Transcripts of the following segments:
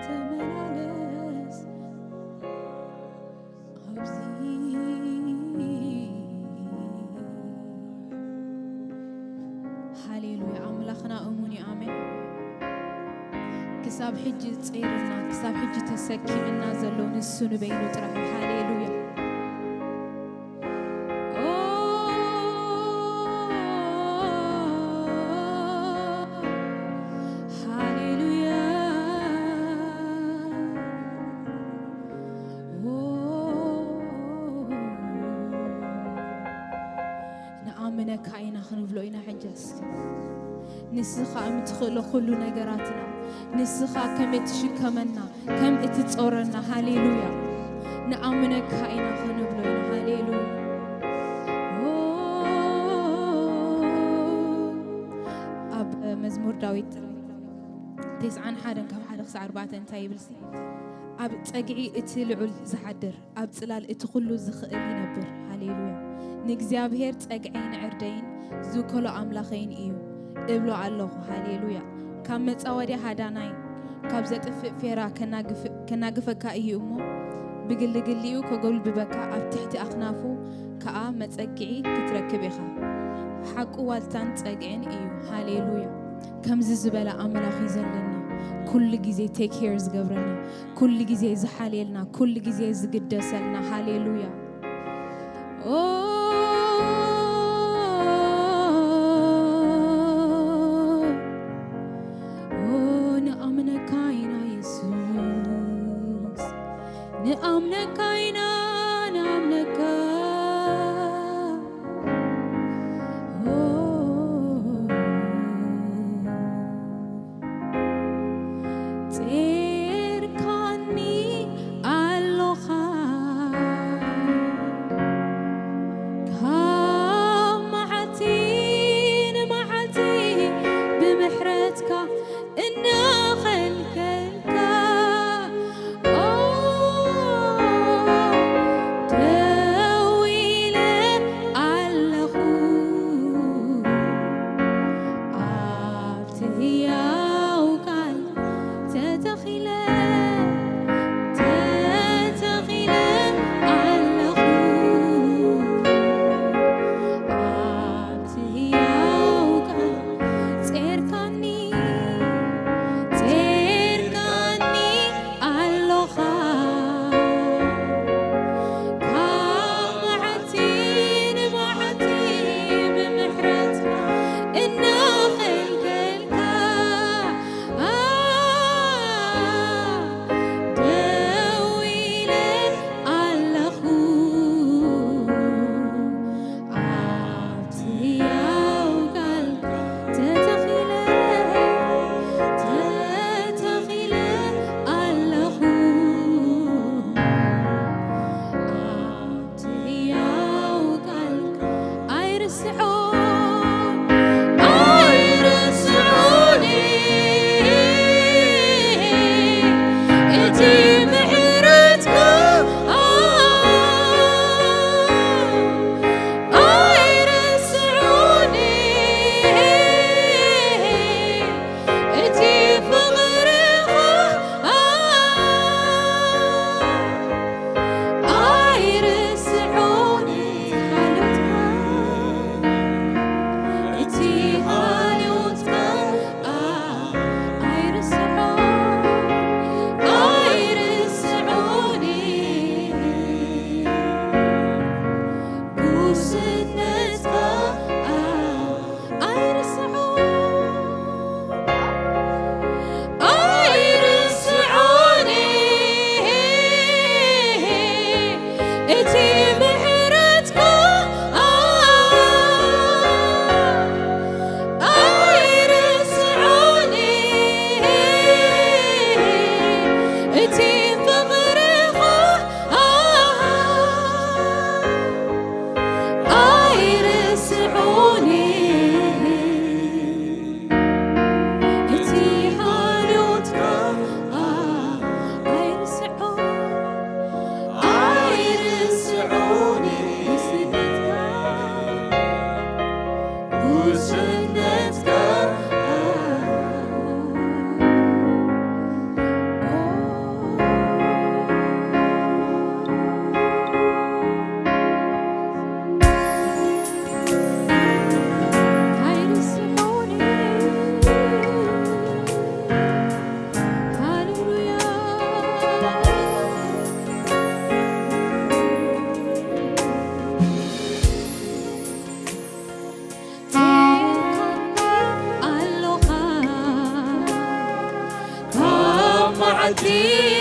ተመላለስ ኣብዚ። ሃሌሉያ፣ ኣምላኽና እሙን እዩ። ኣሜን። ክሳብ ሕጂ ጸይርና፣ ክሳብ ሕጂ ተሰኪምና ዘሎ ንሱ ንበይኑ ጥራሕ እዩ። ሃሌሉያ። ኦ፣ ሃሌሉያ። ኦ፣ ንኣምነካ ኢና ክንብሎ ኢና ሕጂ እስከ። ንስኻ እትኽእሎ ኩሉ ነገራትና፣ ንስኻ ከም እትሽከመና፣ ከም እትጾረና፣ ሃሌሉያ፣ ንኣምነካ ኢና ክንብሎ ኢና። ሃሌሉያ። ኦ፣ ኣብ መዝሙር ዳዊት ተስዓን ሓደን ካብ ሓደ ክሳዕ ኣርባዕተ እንታይ ይብልሲ? ኣብ ጸግዒ እቲ ልዑል ዝሓድር፣ ኣብ ጽላል እቲ ኩሉ ዝኽእል ይነብር። ሃሌሉያ። ንእግዚኣብሔር ጸግዐይን ዕርደይን ዝውከሎ ኣምላኸይን እዩ እብሎ ኣለኹ። ሃሌሉያ። ካብ መጻወድያ ሃዳናይ፣ ካብ ዘጥፍእ ፌራ ከናግፍ-፣ ከናግፈካ እዩ እሞ፣ ብግልግሊኡ ከጎልብበካ፣ ኣብ ትሕቲ ኣኽናፉ ከኣ መጸግዒ ክትረክብ ኢኻ። ሓቁ ዋልታን ጸግዕን እዩ። ሃሌሉያ። ከምዚ ዝበለ ኣምላኽ እዩ ዘለና። ኩሉ ግዜ ቴክ ኬር ዝገብረና፣ ኩሉ ግዜ ዝሓልየልና፣ ኩሉ ግዜ ዝግደሰልና። ሃሌሉያ። ኦ፣ ኦ፣ ንኣምነካ ኢና የሱስ፣ ንኣምነካ ኢና፣ ንኣምነካ። ኦ፣ ጸርካኒ ኣሎኻ ካብ መዓልቲ ንመዓልቲ ብምሕረትካ እናኸልከልካ። ኦ፣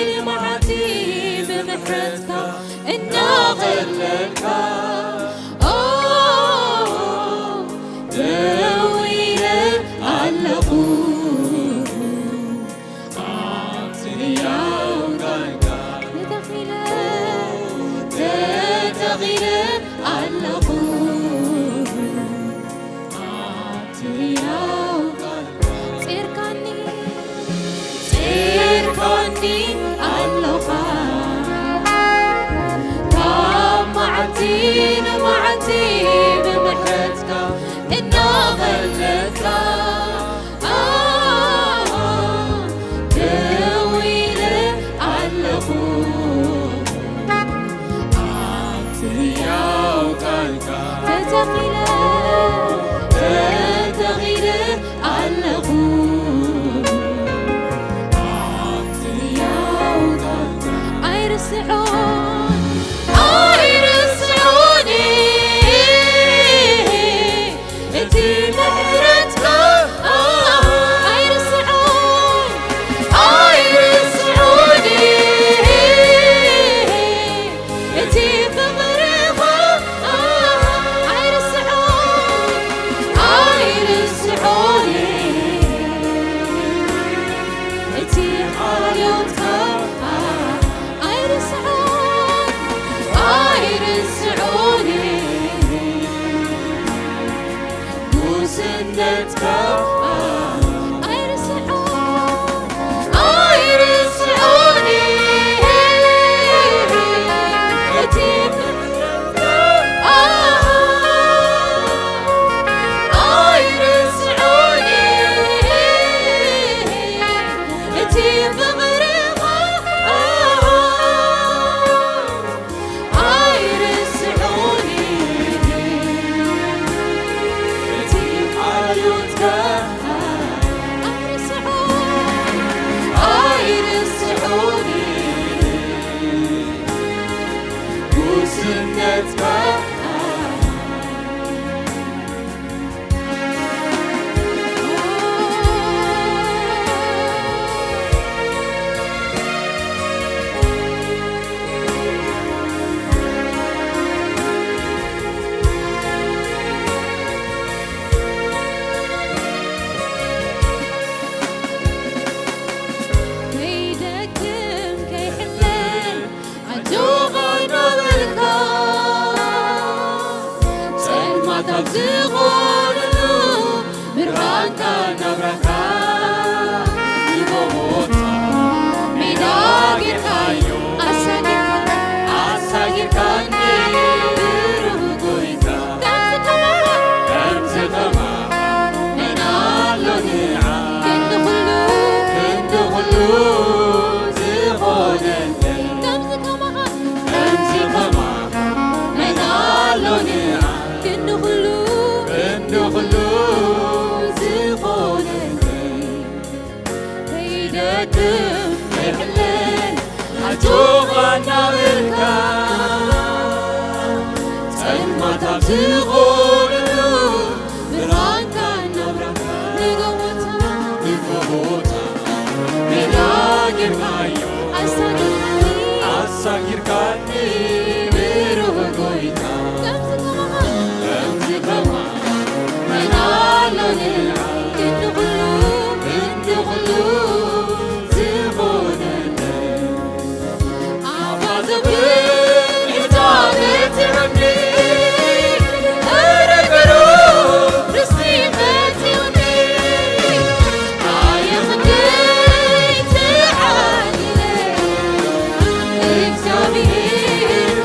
ንመዓልቲ ብምሕረትካ እናቐለልካ፣ ኦ፣ ደው ኢለ ኣለኹ። ኣብቲ ህያው ቃልካ ተተኺለ፣ ተተኺለ ኣለኹ። ኣብቲ ህያው ቃልካ ጺርካኒ፣ ጺርካኒ ኣለኻ። ካብ መዓልቲ ንመዓልቲ ብምሕረትካ እናቐለልካ፣ ደው ኢለ ኣለኹ። ኣብቲ ህያው ቃልካ ተተኺለ፣ ተተኺለ ኣለኹ። ኣብቲ ህያው ቃልካ ኣይርስዖን፣ ኣይርስዖን። እቲ ምሕረትካ ኣይርስዖን፣ ኣይርስዖን። እቲ ፍቕርኻ ኣይርስዖን፣ ኣይርስዖን። እቲ ሓልዮትካ ኣይርስዖን፣ ኣይርስዖን። ጉስነትካ ኣይርስዖን፣ ኣይርስዖን። እቲ ኣይርስዖን፣ እቲ ፍቕርኻ ኣይርስዖን። እቲ ሓልዮትካ ኣይርስዖን፣ ኣይርስዖን። ጉስነትካ ከይደክም ከይሕለል ኣጆኻ እናበልካ፣ ጸልማት ኣብ ዝኾነሉ ብርሃንካ እናብራህካ፣ ንጎቦታት ሜዳ ጌርካዮ፣ ኣሳጊርካ፣ ኣሳጊርካኒ ብሩህ ጎይታ። ከምዚ ከማኻ፣ ከምዚ ከማኻ መን ኣሎ ንዓ፣ ክንዲ ኩሉ፣ ክንዲ ኩሉ ዝኾነለይ። ከምዚ ከማኻ፣ ከምዚ ከማኻ መን ኣሎ ንዓ፣ ክንዲ ኩሉ፣ ክንዲ ኩሉ ዝኾነለይ። ከይደክም ከይሕለል ኣጆኻ እናበልካ፣ ጸልማት ኣብ ዝኾነሉ ብርሃንካ እናብራህ፣ ንጎቦታት፣ ንጎቦታት ሜዳ ጌርካዮ፣ ኣሳጊርካኒ፣ ኣሳጊርካኒ ብሩህ ጎይታ። ከምዚ ከማኻ፣ ከምዚ ከማኻ መን ኣሎ ንዓ፣ ክንዲ ኩሉ፣ ክንዲ ኩሉ ዝኾነለይ። ኣባ ዘብል እታ በትረኒ፣ እረ ገሩ ርስቲ ፈትዩኒ፣ ኣየ ክንደይ ተዓዲለ፣ እግዚኣብሔር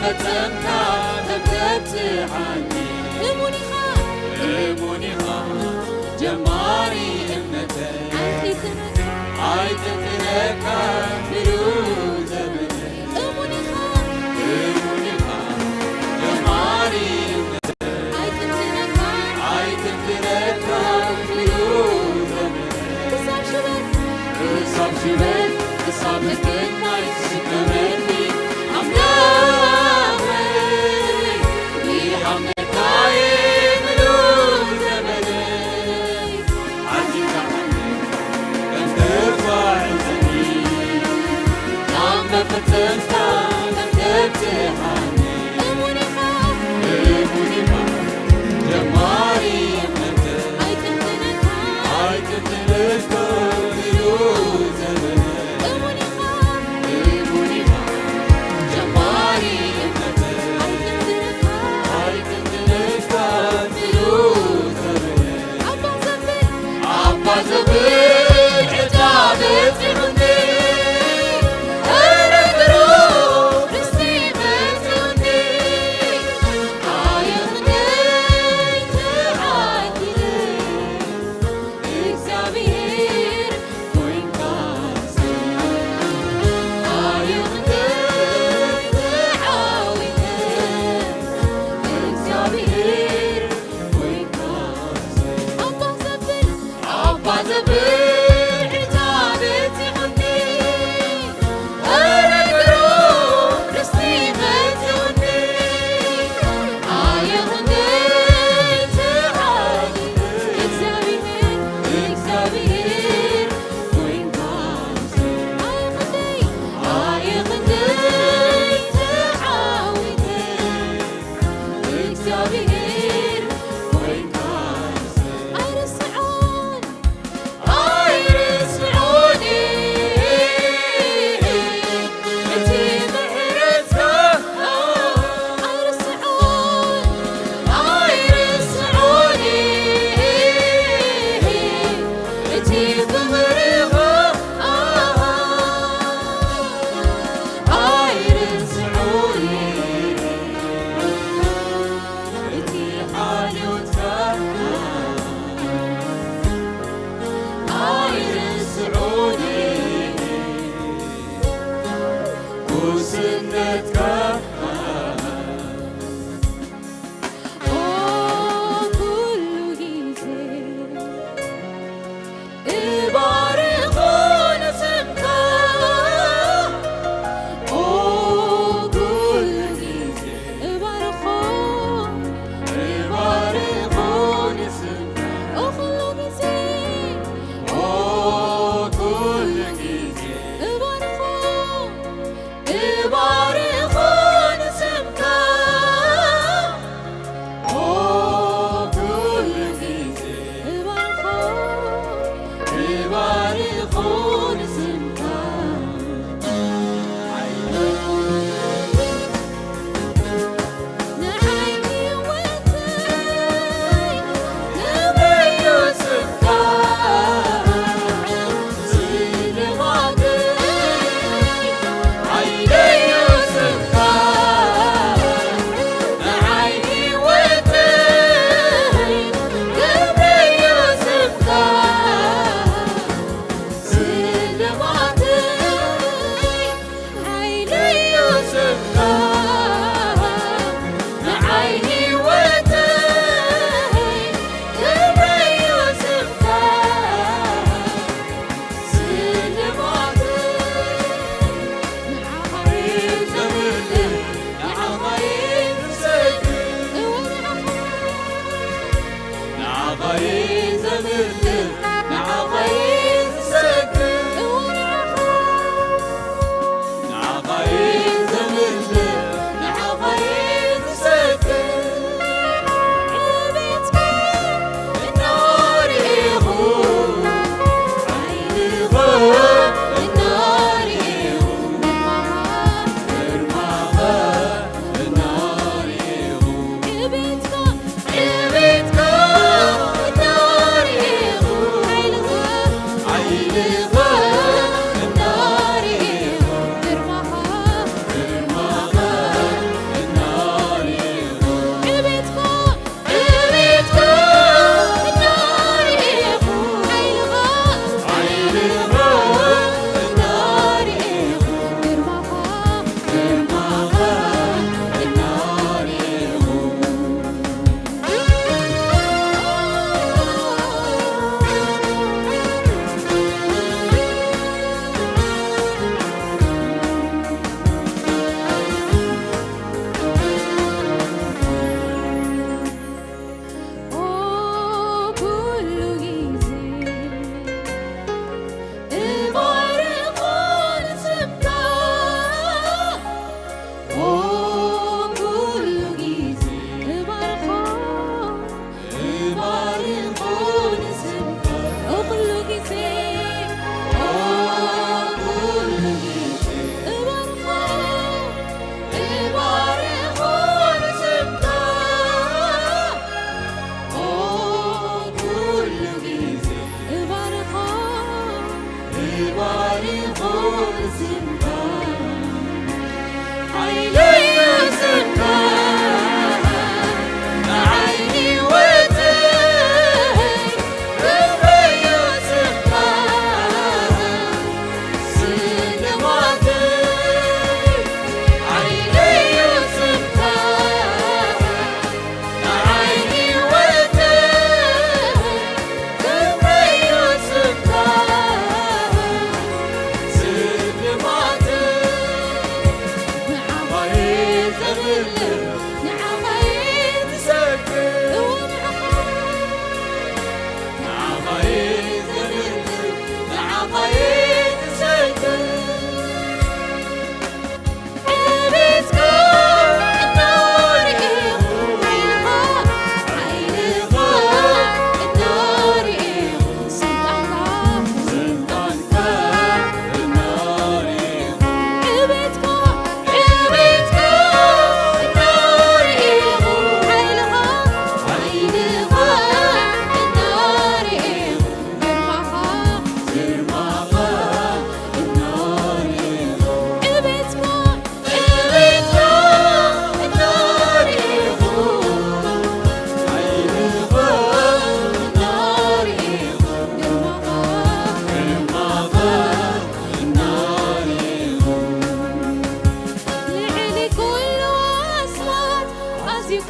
ፈጸምካ ከም ተብጽሓኒ። እሙን ኢኻ። እሙን ኢኻ ጀማሪ እምነተይ። ኣይትጥነካ። ኣይትጥነካ ምሉእ ዘመነይ። እሙን ኢኻ። እሙን ኢኻ ጀማሪ እምነተይ። ኣይትጥነካ። ኣይትጥነካ ምሉእ ዘመነይ። ክሳብ ሽበት። ክሳብ ሽበት፣ ክሳብ ምትንካይ ትስከመኒ ኣምላኸይ። ይሓምደካየ ምሉእ ዘመነይ። ኣዚዝካ ከም ትጓዕዘኒ።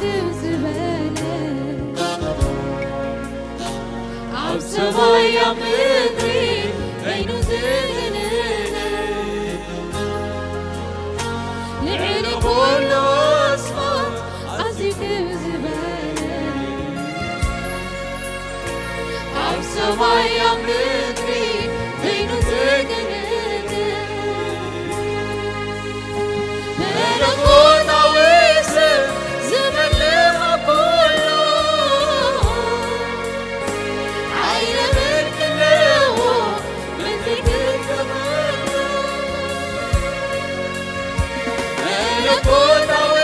ክብ ዝበለ ኣብ ሰማይ ኣብ ምድሪ በይኑ ዝገነነ ልዕሊ ኩሉ ኣስማት ኣዝዩ ክብ ዝበለ ኣብ ሰማይ ኣብ ምድሪ በይኑ ዝገነነ መለኮታዊ ስም ዝመልእ ኩሉ ሓይለ ምልክ ኣለዎ ምልክት ተኸሎ መለኮታዊ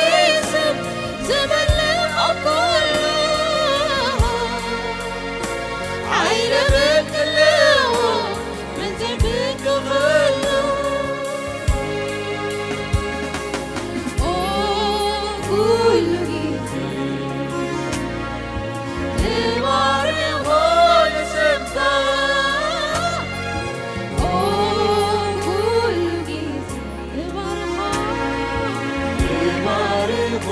ስም ዝመልእ ኩሉ ሓይለ ምልክ ኣለዎ ምልክት ተኸሎ ኦ ኩሉ ጊዜ እባርኾ ንስምካ ኦ ኩሉ ጊዜ እባርኾ እባርኾ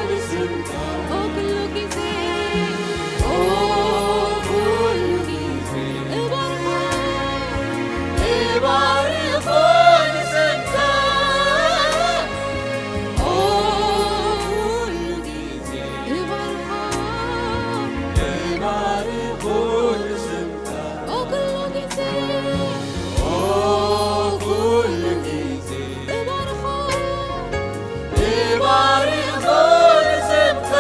ንስምካ ኦ ኩሉ ጊዜ ኦ ኩሉ ጊዜ እባርኾ እባርኾ ንስምካ ኦ ኩሉ ጊዜ እባርኾ እባርኾ ንስምካ ኦ ኩሉ ጊዜ ኦ ኩሉ ጊዜ እባርኾ እባርኾ ንስምካ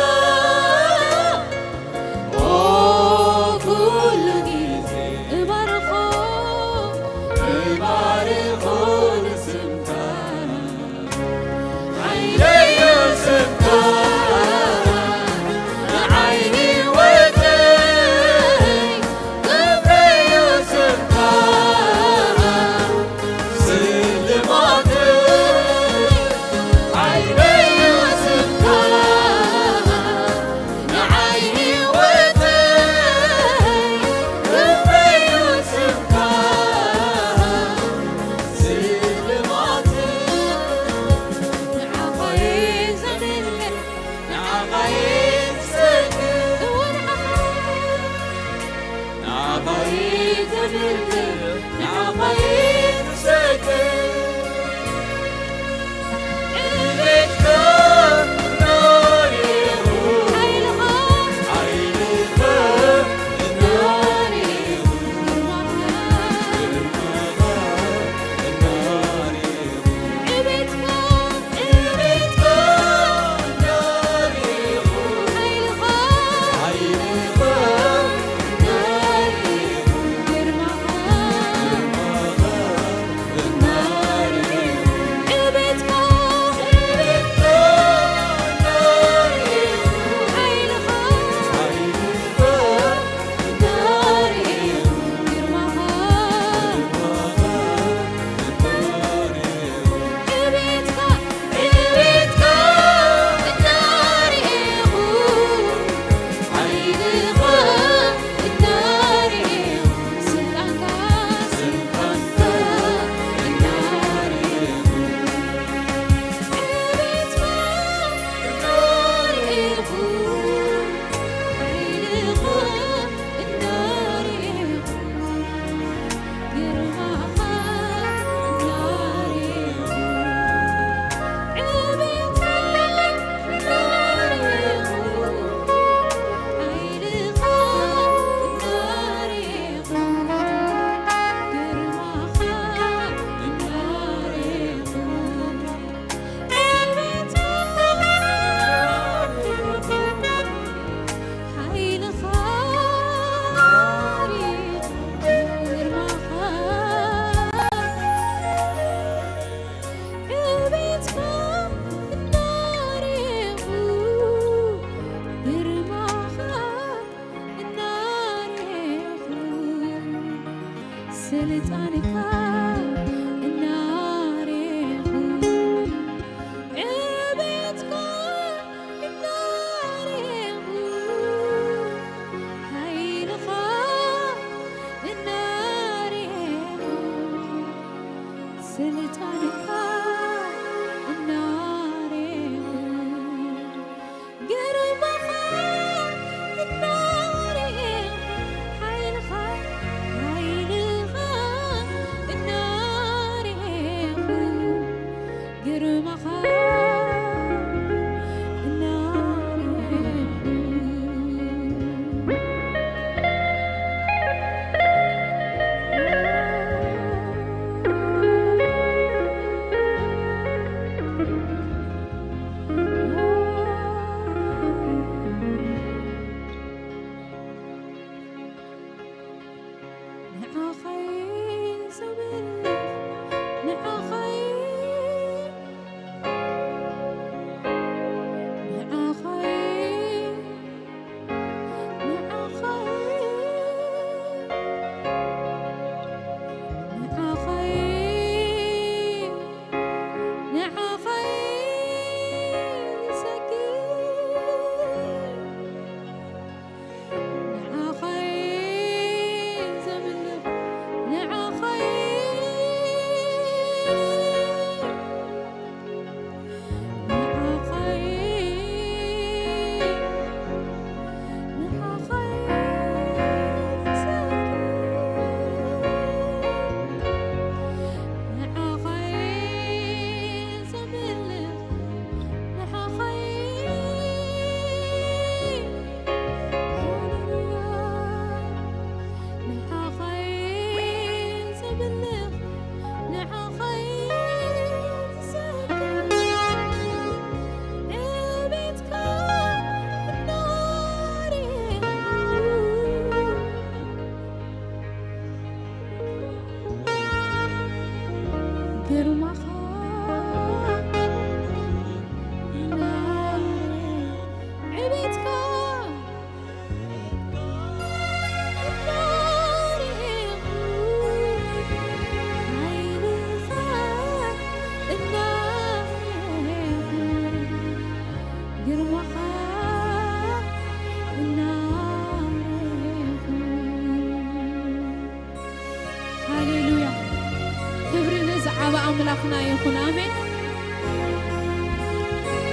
ኣምላኽና ይኹን። ኣሜን።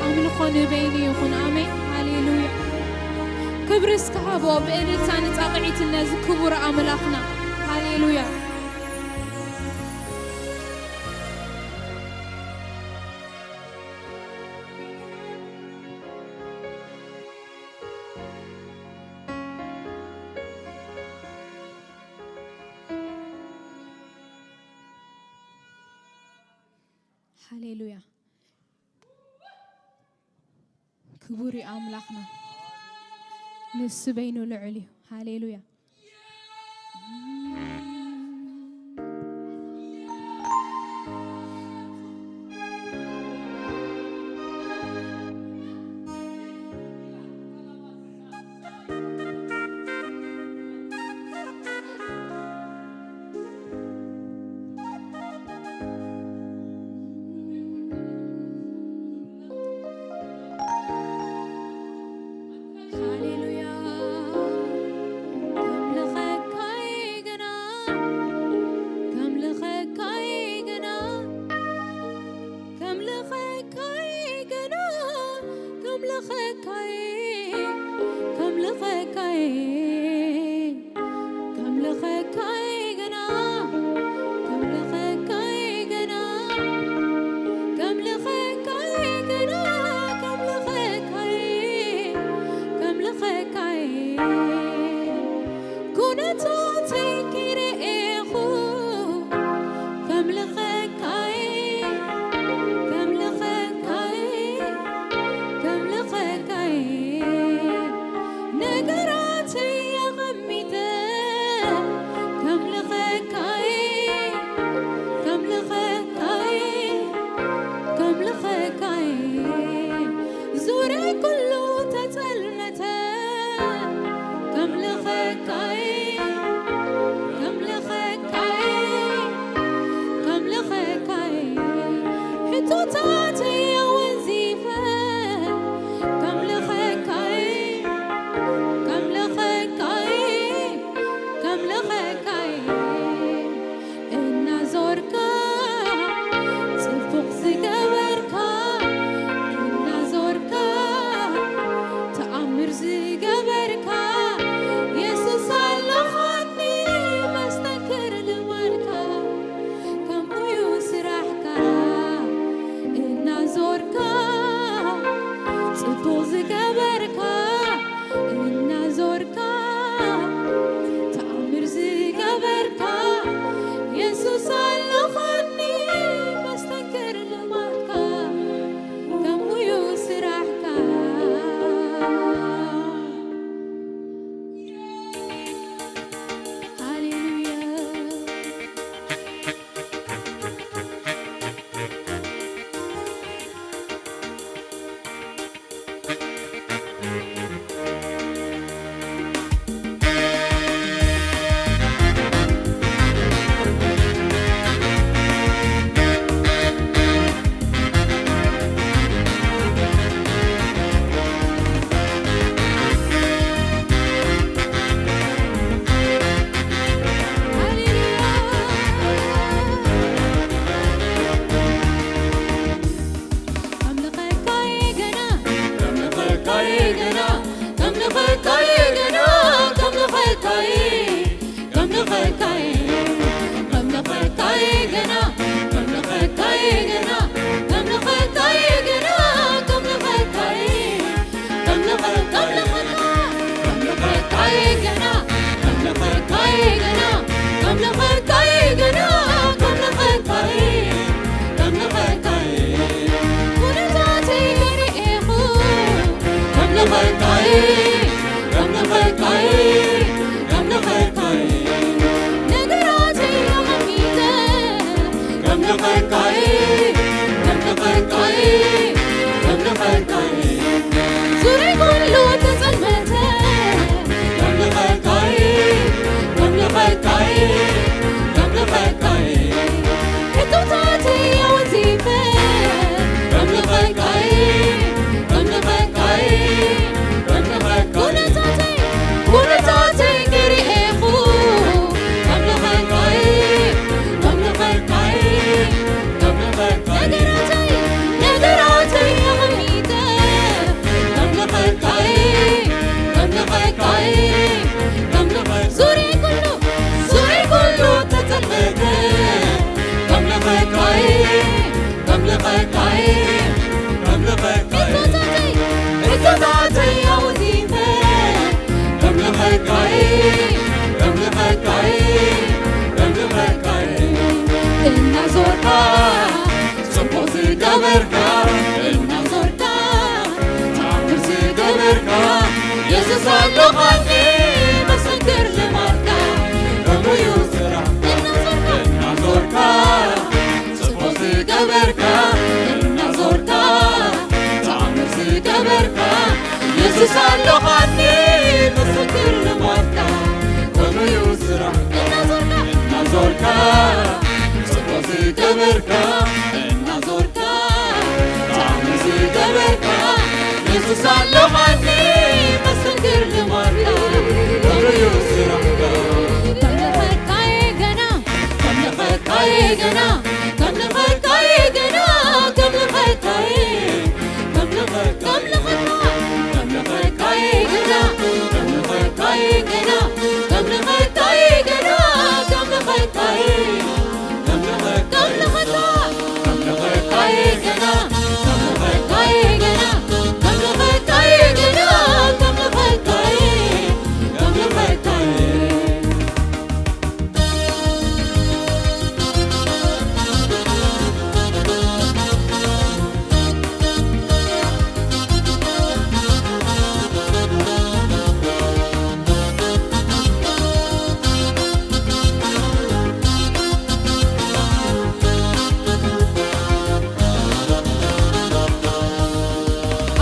ኣምልኾ ንበይኑ ይኹን። ኣሜን። ሃሌሉያ። ክብሪ እስኪ ሃቦ ብእልልታ ንጻቕዒት ነዚ ክቡር ኣምላኽና። ሃሌሉያ። ሃሌሉያ። ክቡር እዩ ኣምላኽና። ንሱ በይኑ ልዑል እዩ። ሃሌሉያ። ሃሌሉያ። ከምልኸካይ ገና፣ ከምልኸካይ ገና፣ ከምልኸካይ ገና፣ ከምልኸካይ፣ ከምልኸካይ፣ ከምልኸካይ ገና፣ ከምልኸካይ ገና፣ ከምልኸካይ ገና፣ ከምልኸካይ፣ ከምልኸካይ። ኩነታተይ ከይረኤኹ ከምልኸካይ፣ ከምልኸካይ፣ ከምልኸካይ። ነገራተይ ኣቐሚጠ ከምልኸካይ፣ ከምልኸካይ፣ ከምልኸካይ። ዙርያይ ኩሉ ተጸልመተ ከምልኸካይ፣ ከምልኸካይ፣ ከምልኸካይ። ሕቶታተይ ኣወንዚፈ ከምልኸካይ፣ ከምልኸካይ፣ ከምልኸካይ። እናዞርካ ጽቡቕ ዝገበርካ፣ እናዞርካ ተኣምር ዝገበርካ፣ የሱስ ኣለኻኒ መስተንክር ልማድካ። ከምኡዩ ስራሕካ እናዞርካ ጽቡቕ ዝገበርካ፣ እናዞርካ ተኣምር ዝገበርካ፣ የሱስ ኣለኻኒ መስተንክር ልማድካ። ከምኡዩ ስራሕካ። ሃሌሉያ። እናዞርካ ተኣምር ዝገበርካ፣ የሱስ ኣለኻኒ መሰክር ልማድካ። ከምኡ እዩ ስራሕ። እናዞርካ፣ እናዞርካ ጽቡቕ ዝገበርካ፣ እናዞርካ ተኣምር ዝገበርካ፣ የሱስ ኣለኻኒ መሰክር ልማድካ። ከምኡ እዩ ስራሕ። እናዞርካ፣ እናዞርካ ጽቡቕ ዝገበርካ፣ እናዞርካ ብጣዕሚ ዝገበርካ፣ የሱስ ኣለኻኒ መሰክር ልማድካ። ከምኡ እዩ ስራሕካ። ከምልኸካ እየ ገና፣ ከምልኸካ እየ ገና፣ ከምልኸካ እየ ገና፣ ከምልኸካ እየ፣ ከምልኸካ እየ፣ ከምልኸካ እየ ገና፣ ከምልኸካ እየ ገና፣ ከምልኸካ እየ ገና፣ ከምልኸካ እየ።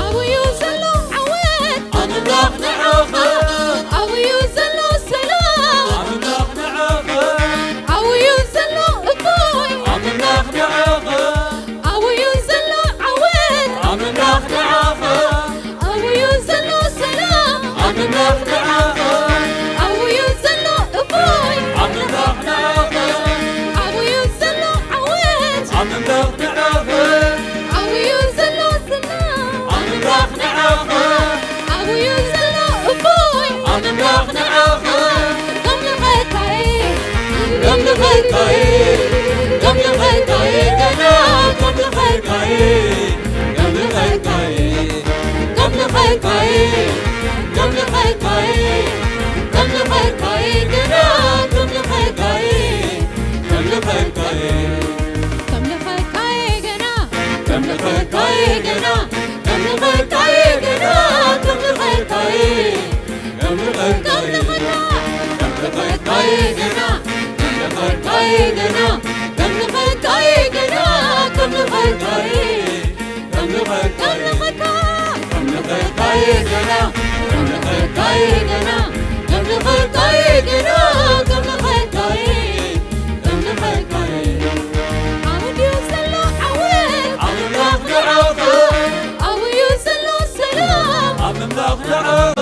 ኣብዩ ዘሎ ዓወት ኣምላኽ ንዓኻ። ኣብዩ ዘሎ ሰላም ኣምላኽ ንዓኻ። ኣብዩ ዘሎ እፎይ ኣምላኽ ንዓኻ። ኣብዩ ዘሎ ዓወት ኣምላኽ ንዓኻ። ኣብዩ ዘሎ ሰላም ኣምላኽ ንዓኻ። ኣብዩ ዘሎ እፎይ ኣምላኽ ንዓኻ። ኣብዩ ዘሎ ዓወት ኣምላኽ ንዓኻ። ኣብዩ ዘሎ ሰላም ኣምላኽ ንዓኻ። ኣብዩ ዘሎ እፎይ ኣምላኽ ንዓኻ። ከምልኸካ እየ፣ ከምልኸካ እየ፣ ከምልኸካ እየ፣ ገና ከምልኸካ እየ፣ ከምልኸካ እየ፣ ከምልኸካ እየ፣ ከምልኸካ እየ፣ ከምልኸካ እየ፣ ገና ከምልኸካ እየ፣ ከምልኸካ እየ። ከምልኸካ እየ ገና፣ ከምልኸካ እየ ገና፣ ከምልኸካ እየ ገና፣ ከምልኸካ እየ። ከምልኸካ እየ፣ ከምልኸካ እየ ገና፣ ከምልኸካ እየ ገና፣ ከምልኸካ እየ ገና፣ ከምልኸካ እየ። ከምልኸካ እየ፣ ከምልኸካ እየ ገና፣ ከምልኸካ እየ ገና፣ ከምልኸካ እየ ገና፣ ከምልኸካ እየ። ከምልኸካ እየ። ኣብዩ ዘሎ ዓወት ኣምላኽ ንዓኻ። ኣብዩ ዘሎ ሰላም ኣምላኽ ንዓኻ።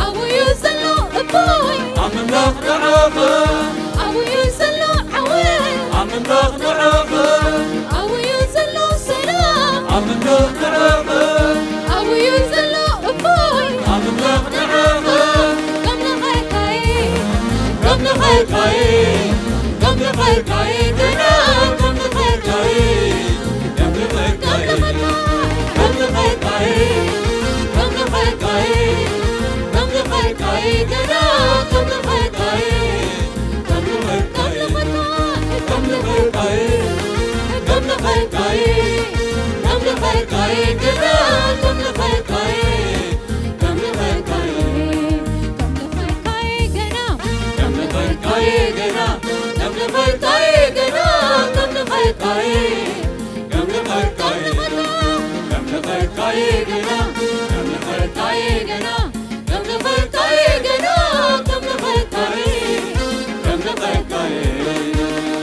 ኣብዩ ዘሎ እፎይ ኣምላኽ ንዓኻ። ኣብዩ ዘሎ ዓወት ኣምላኽ ንዓኻ። ኣብዩ ዘሎ ሰላም ኣምላኽ ንዓኻ። ኣብዩ ዘሎ እፎይ ኣምላኽ ንዓኻ። ከምልኸካ እየ፣ ከምልኸካ እየ፣ ከምልኸካ እየ፣ ገና ከምልኸካ እየ፣ ከምልኸካ እየ፣ ከምልኸካ እየ፣ ከምልኸካ እየ፣ ከምልኸካ እየ፣ ገና ከምልኸካ እየ።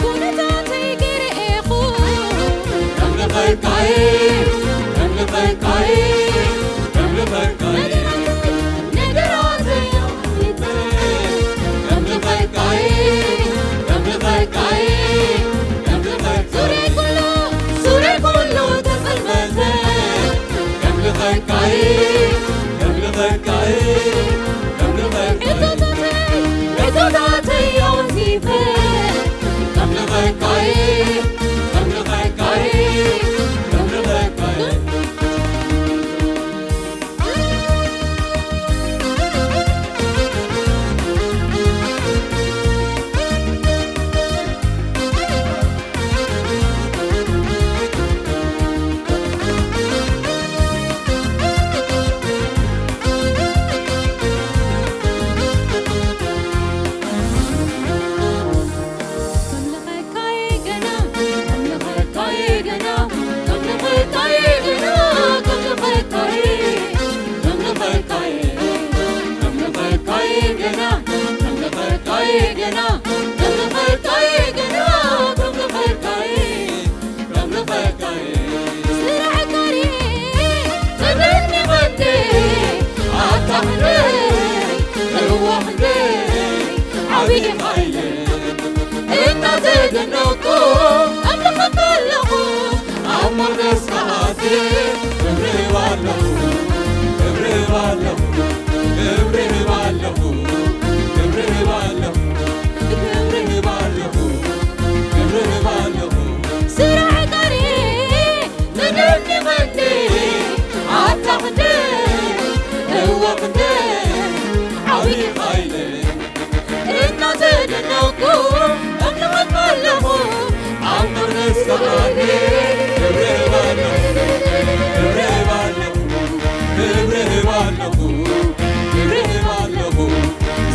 ኩነታተይ ገይረ ኢኹ። ከምልኸካይ፣ ከምልኸካይ፣ ከምልኸካይ። ነገራተይ፣ ነገራተይ ኣውጺተ። ከምልኸካይ፣ ከምልኸካይ፣ ከምልኸካይ። ዙርያይ ኩሉ፣ ዙርያይ ኩሉ ተጸልመተ። ከምልኸካይ፣ ከምልኸካይ፣ ከምልኸካይ። ሕቶታተይ፣ ሕቶታተይ ኣወንዚፈ። ከምልኸካይ፣ ከምልኸካይ፣ ከምልኸካይ። ዓብይ ኃይል እናተደነቁ ኣምልኸካ ኣለኹ። ኣብ መቕደስካ ኣትየ እብርህብ ኣለኹ፣ እብርህብ ኣለኹ፣ እብርህብ ኣለኹ፣ እብርህብ ኣለኹ፣ እብርህብ ኣለኹ፣ እብርህብ ኣለኹ። ስራሕ ቀሪ ትደኒቐኒ ኣታ ክንደይ እወ ክንደይ ዓብይ ኃይል እናተደነቁ እምልኸካ ኣለኹ። ኣብ መቕደስካ ኣትየ እብርህብ ኣለኹ፣ እብርህብ ኣለኹ፣ እብርህብ ኣለኹ፣ እብርህብ ኣለኹ።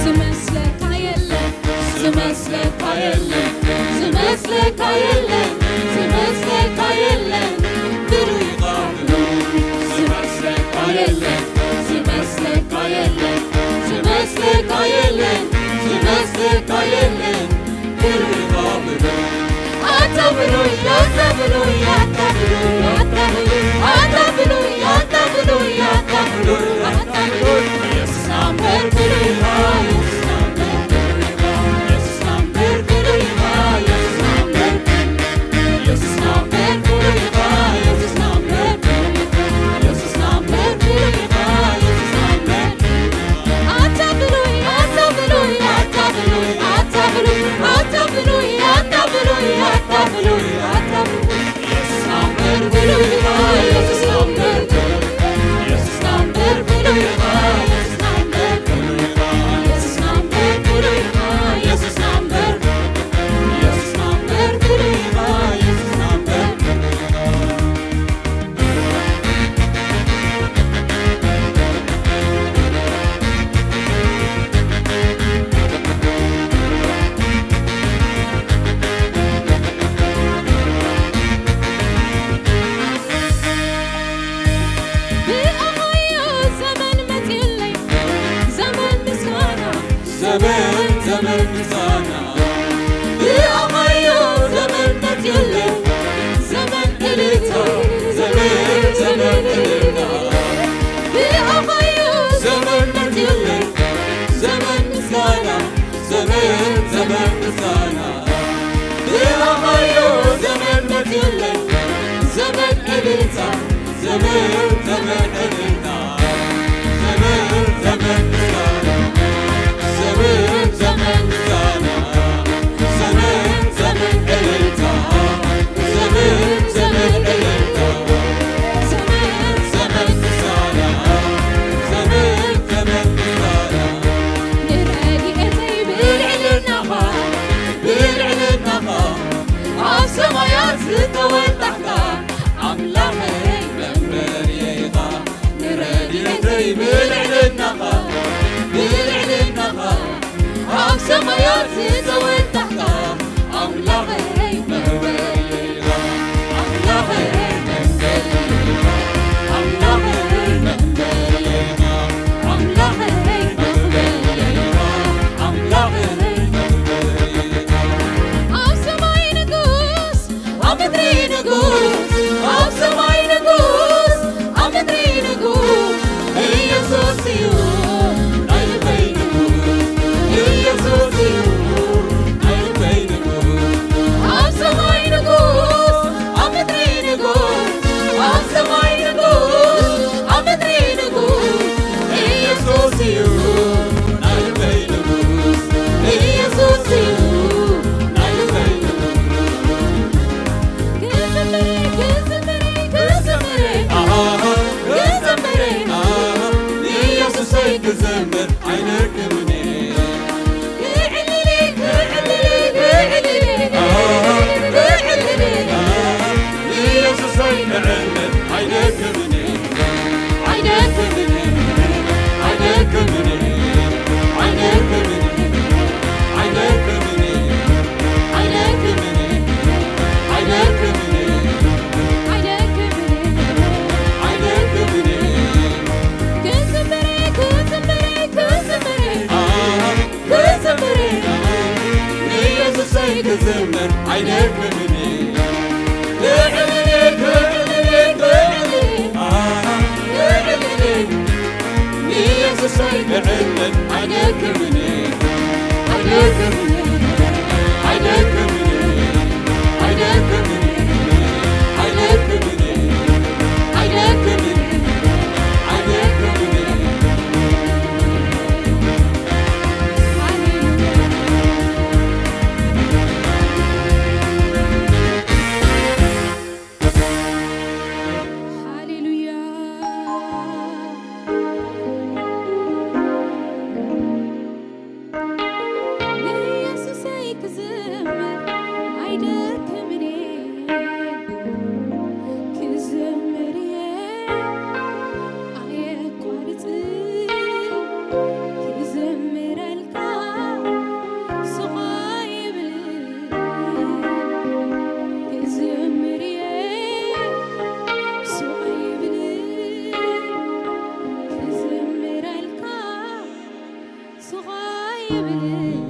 ዝመስለካ የለን፣ ዝመስለካ የለን፣ ዝመስለካ የለን፣ ዝመስለካ የለን። ብሉይ ቃሉ ዝመስለካ የለን፣ ዝመስለካ የለን፣ ዝመስለካ የለን፣ ዝመስለካ የለን። ብሉይ ቃሉ ኣታ ብሉይ፣ ኣታ ብሉይ፣ ኣታ ብሉይ፣ ኣታ ብሉይ፣ ኣታ ብሉይ፣ ኣታ ብሉይ፣ ኣታ ብሉይ፣ ኣታ ብሉይ። ኢየሱስና እምበር ብሉይ ኢኻ፣ ኢየሱስና እምበር ብሉይ ኢኻ፣ ኢየሱስና እምበር ብሉይ ኢኻ፣ ኢየሱስና እምበር ኣይደክምን፣ ክዕልል፣ ክዕልል፣ ክዕልል፣ ኣሃ፣ ክዕልል፣ ንየሱሰይ ክዕልል። ኣይደክምን፣ ኣይደክምን፣ ኣይደክምን፣ ኣይደክምን፣ ኣይደክምን፣ ኣይደክምን፣ ኣይደክምን። ሃሌሉያ። ንየሱሰይ ክዝምር ኣይደክምን እየ፣ ክዝምር እየ ኣየቋርጽን፣ ክዝምረልካ ስቕ ኣይብልን፣ ክዝምር እየ ስቕ ኣይብልን፣ ክዝምረልካ ስቕ ኣይብልን።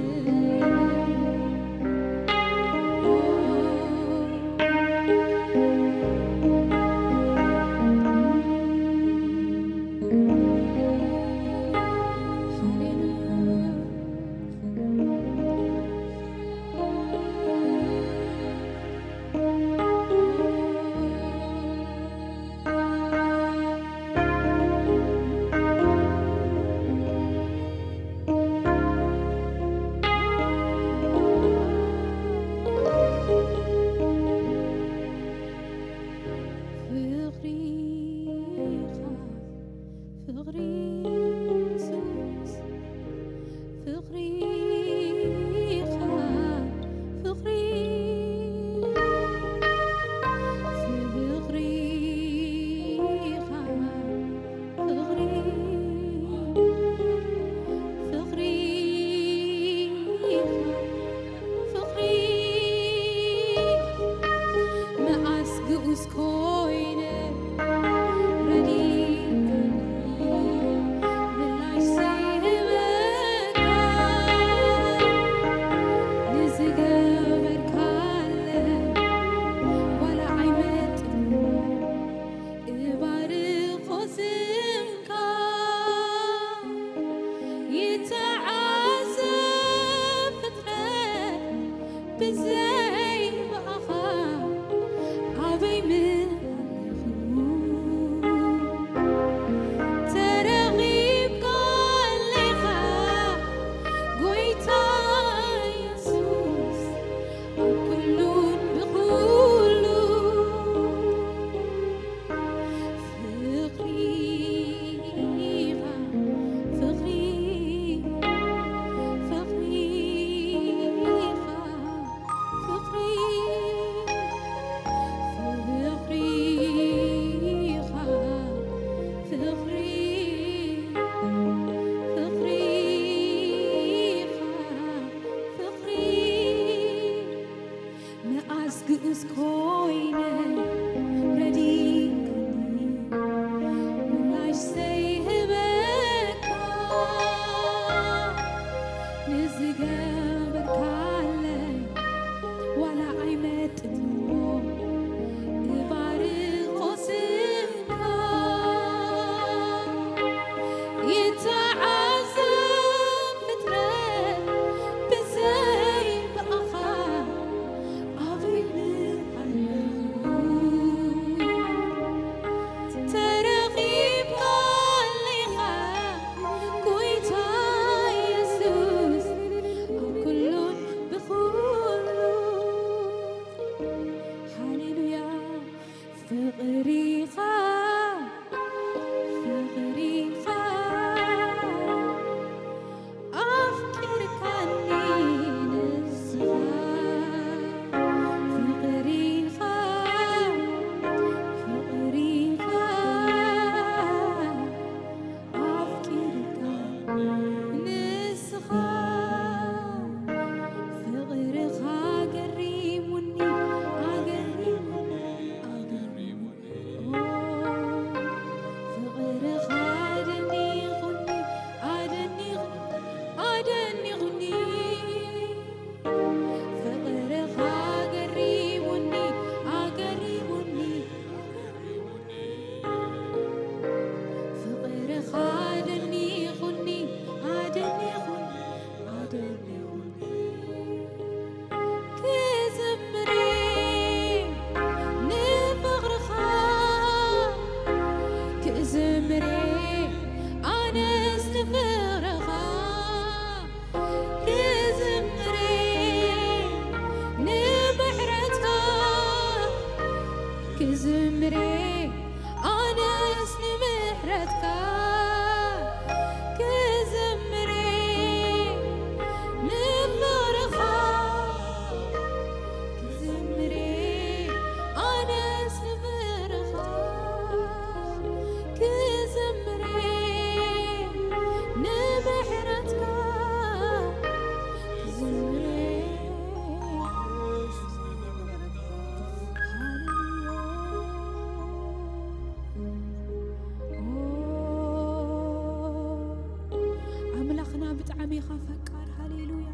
ንፍቕርኻ ክዝምሬ፣ ንምሕረትካ ክዝምሬ፣ ኣነስ ንምሕረትካ ክዝምሬ፣ ንፍቕርኻ ክዝምሬ፣ ኣነስ ንፍቕርኻ ክዝምሬ፣ ንምሕረትካ ክዝምሬ። ኣምላኽና ብጣዕሚ ኢኻ ፈቃር። ሃሌሉያ።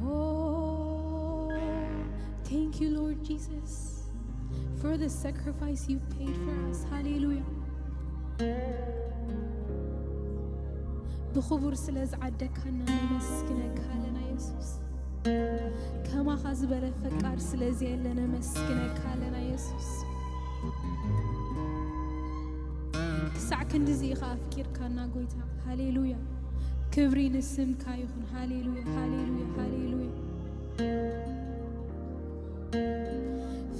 Oh, thank you, Lord Jesus, for the sacrifice you paid for us. ሃሌሉያ። ብኽቡር ስለ ዝዓደግካና ነመስግነካ ኣለና የሱስ። ከማኻ ዝበለ ፈቃር ስለ ዘየለ ነመስግነካ ኣለና የሱስ። ክሳዕ ክንድዚ ኢኻ ኣፍቂርካና ጎይታ። ሃሌሉያ። ክብሪ ንስምካ ይኹን። ሃሌሉያ፣ ሃሌሉያ፣ ሃሌሉያ።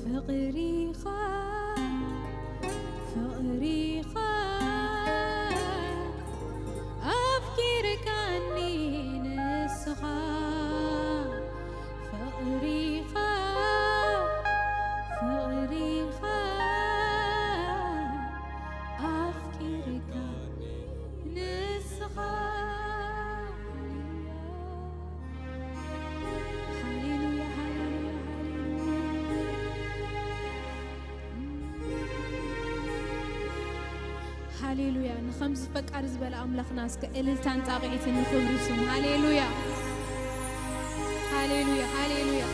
ፍቕሪኻ፣ ፍቕሪኻ ኣፍቂርካኒ ንስኻ። ፍቕሪኻ፣ ፍቕሪኻ ኣፍቂርካኒ ንስኻ። ሃሌሉያ፣ ሃሌሉያ፣ ሃሌሉያ። ሃሌሉያ። ንኸምዚ ፈቃር ዝበለ ኣምላኽና እስከ እልልታን ጣቕዒትን ንኽብሪ ስሙ። ሃሌሉያ፣ ሃሌሉያ፣ ሃሌሉያ።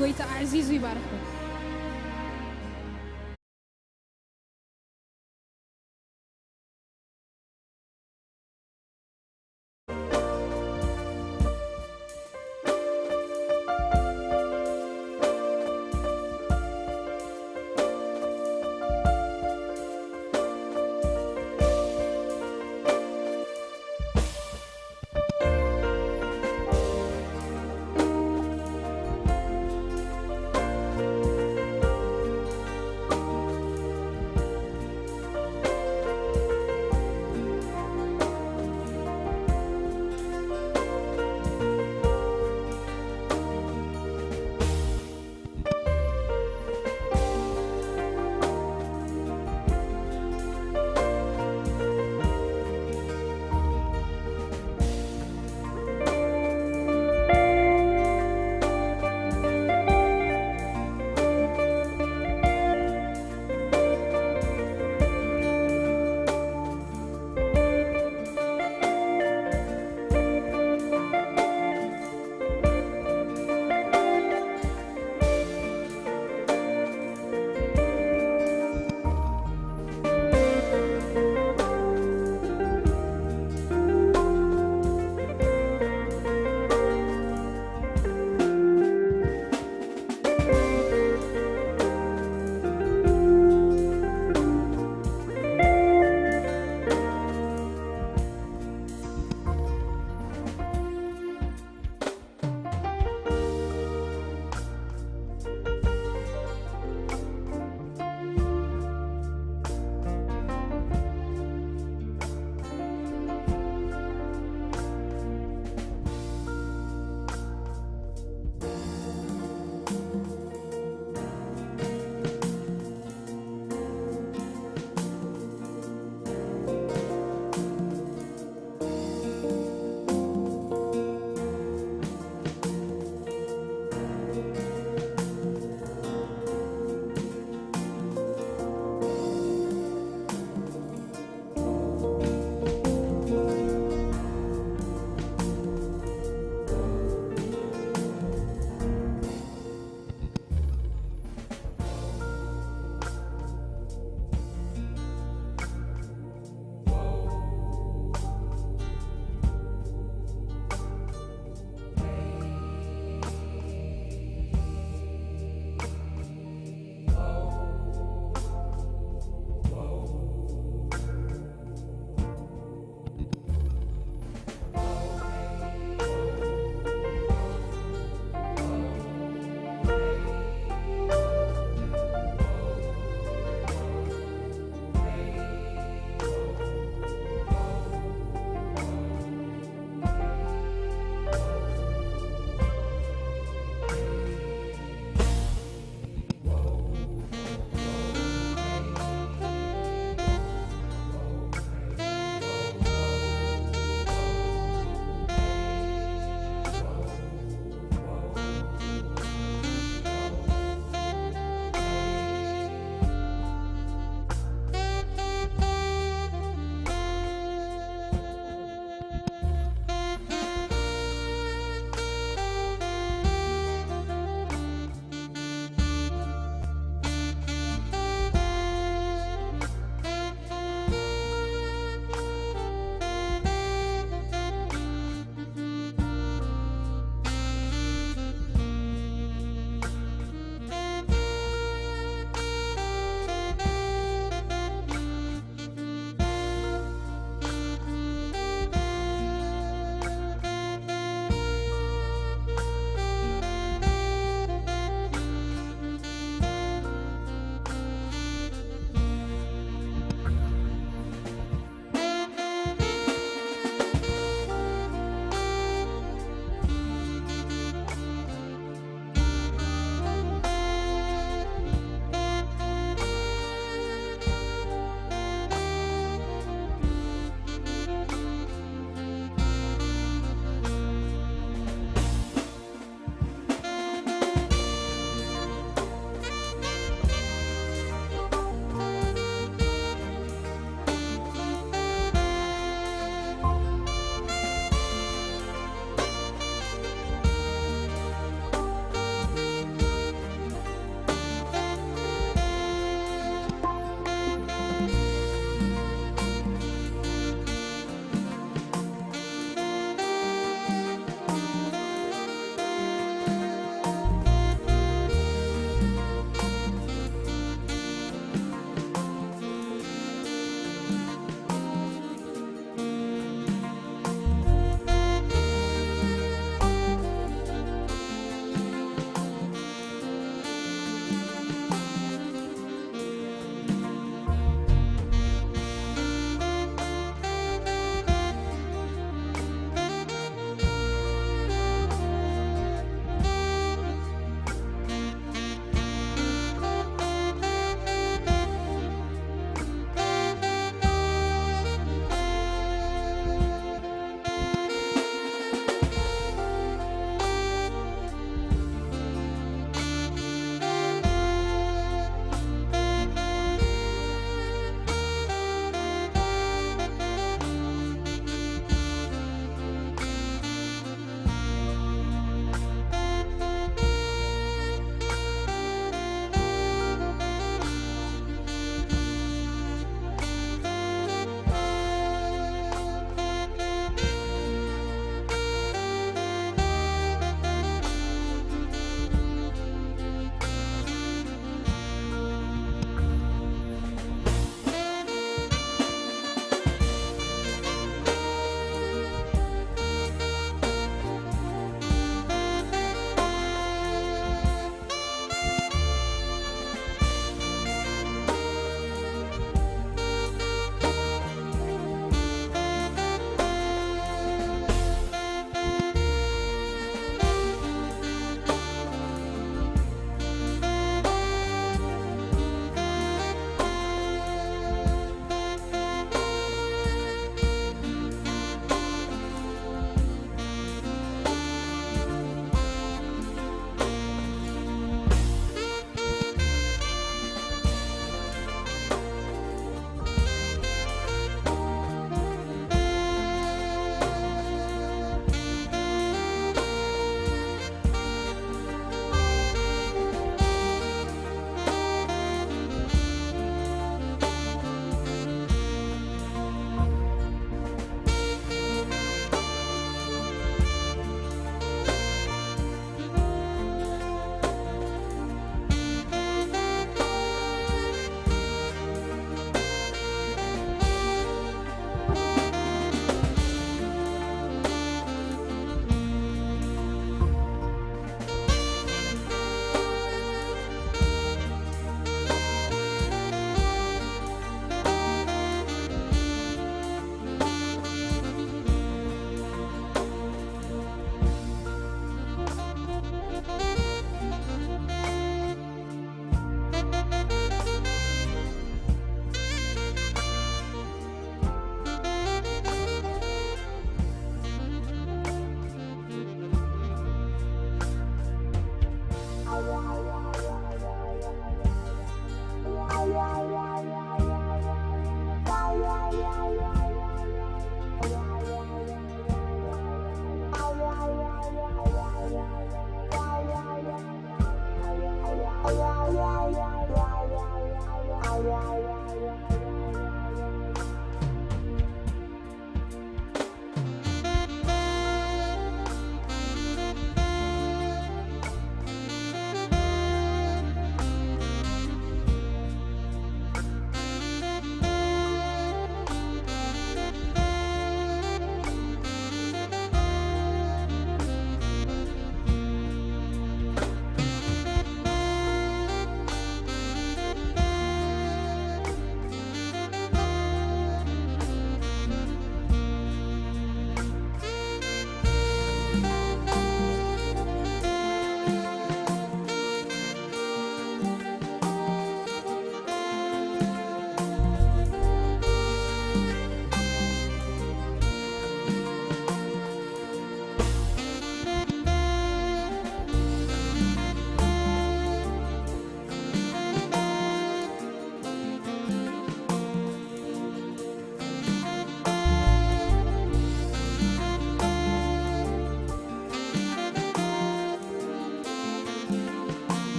ጎይታ ኣዕዚዙ ይባርኽኩም።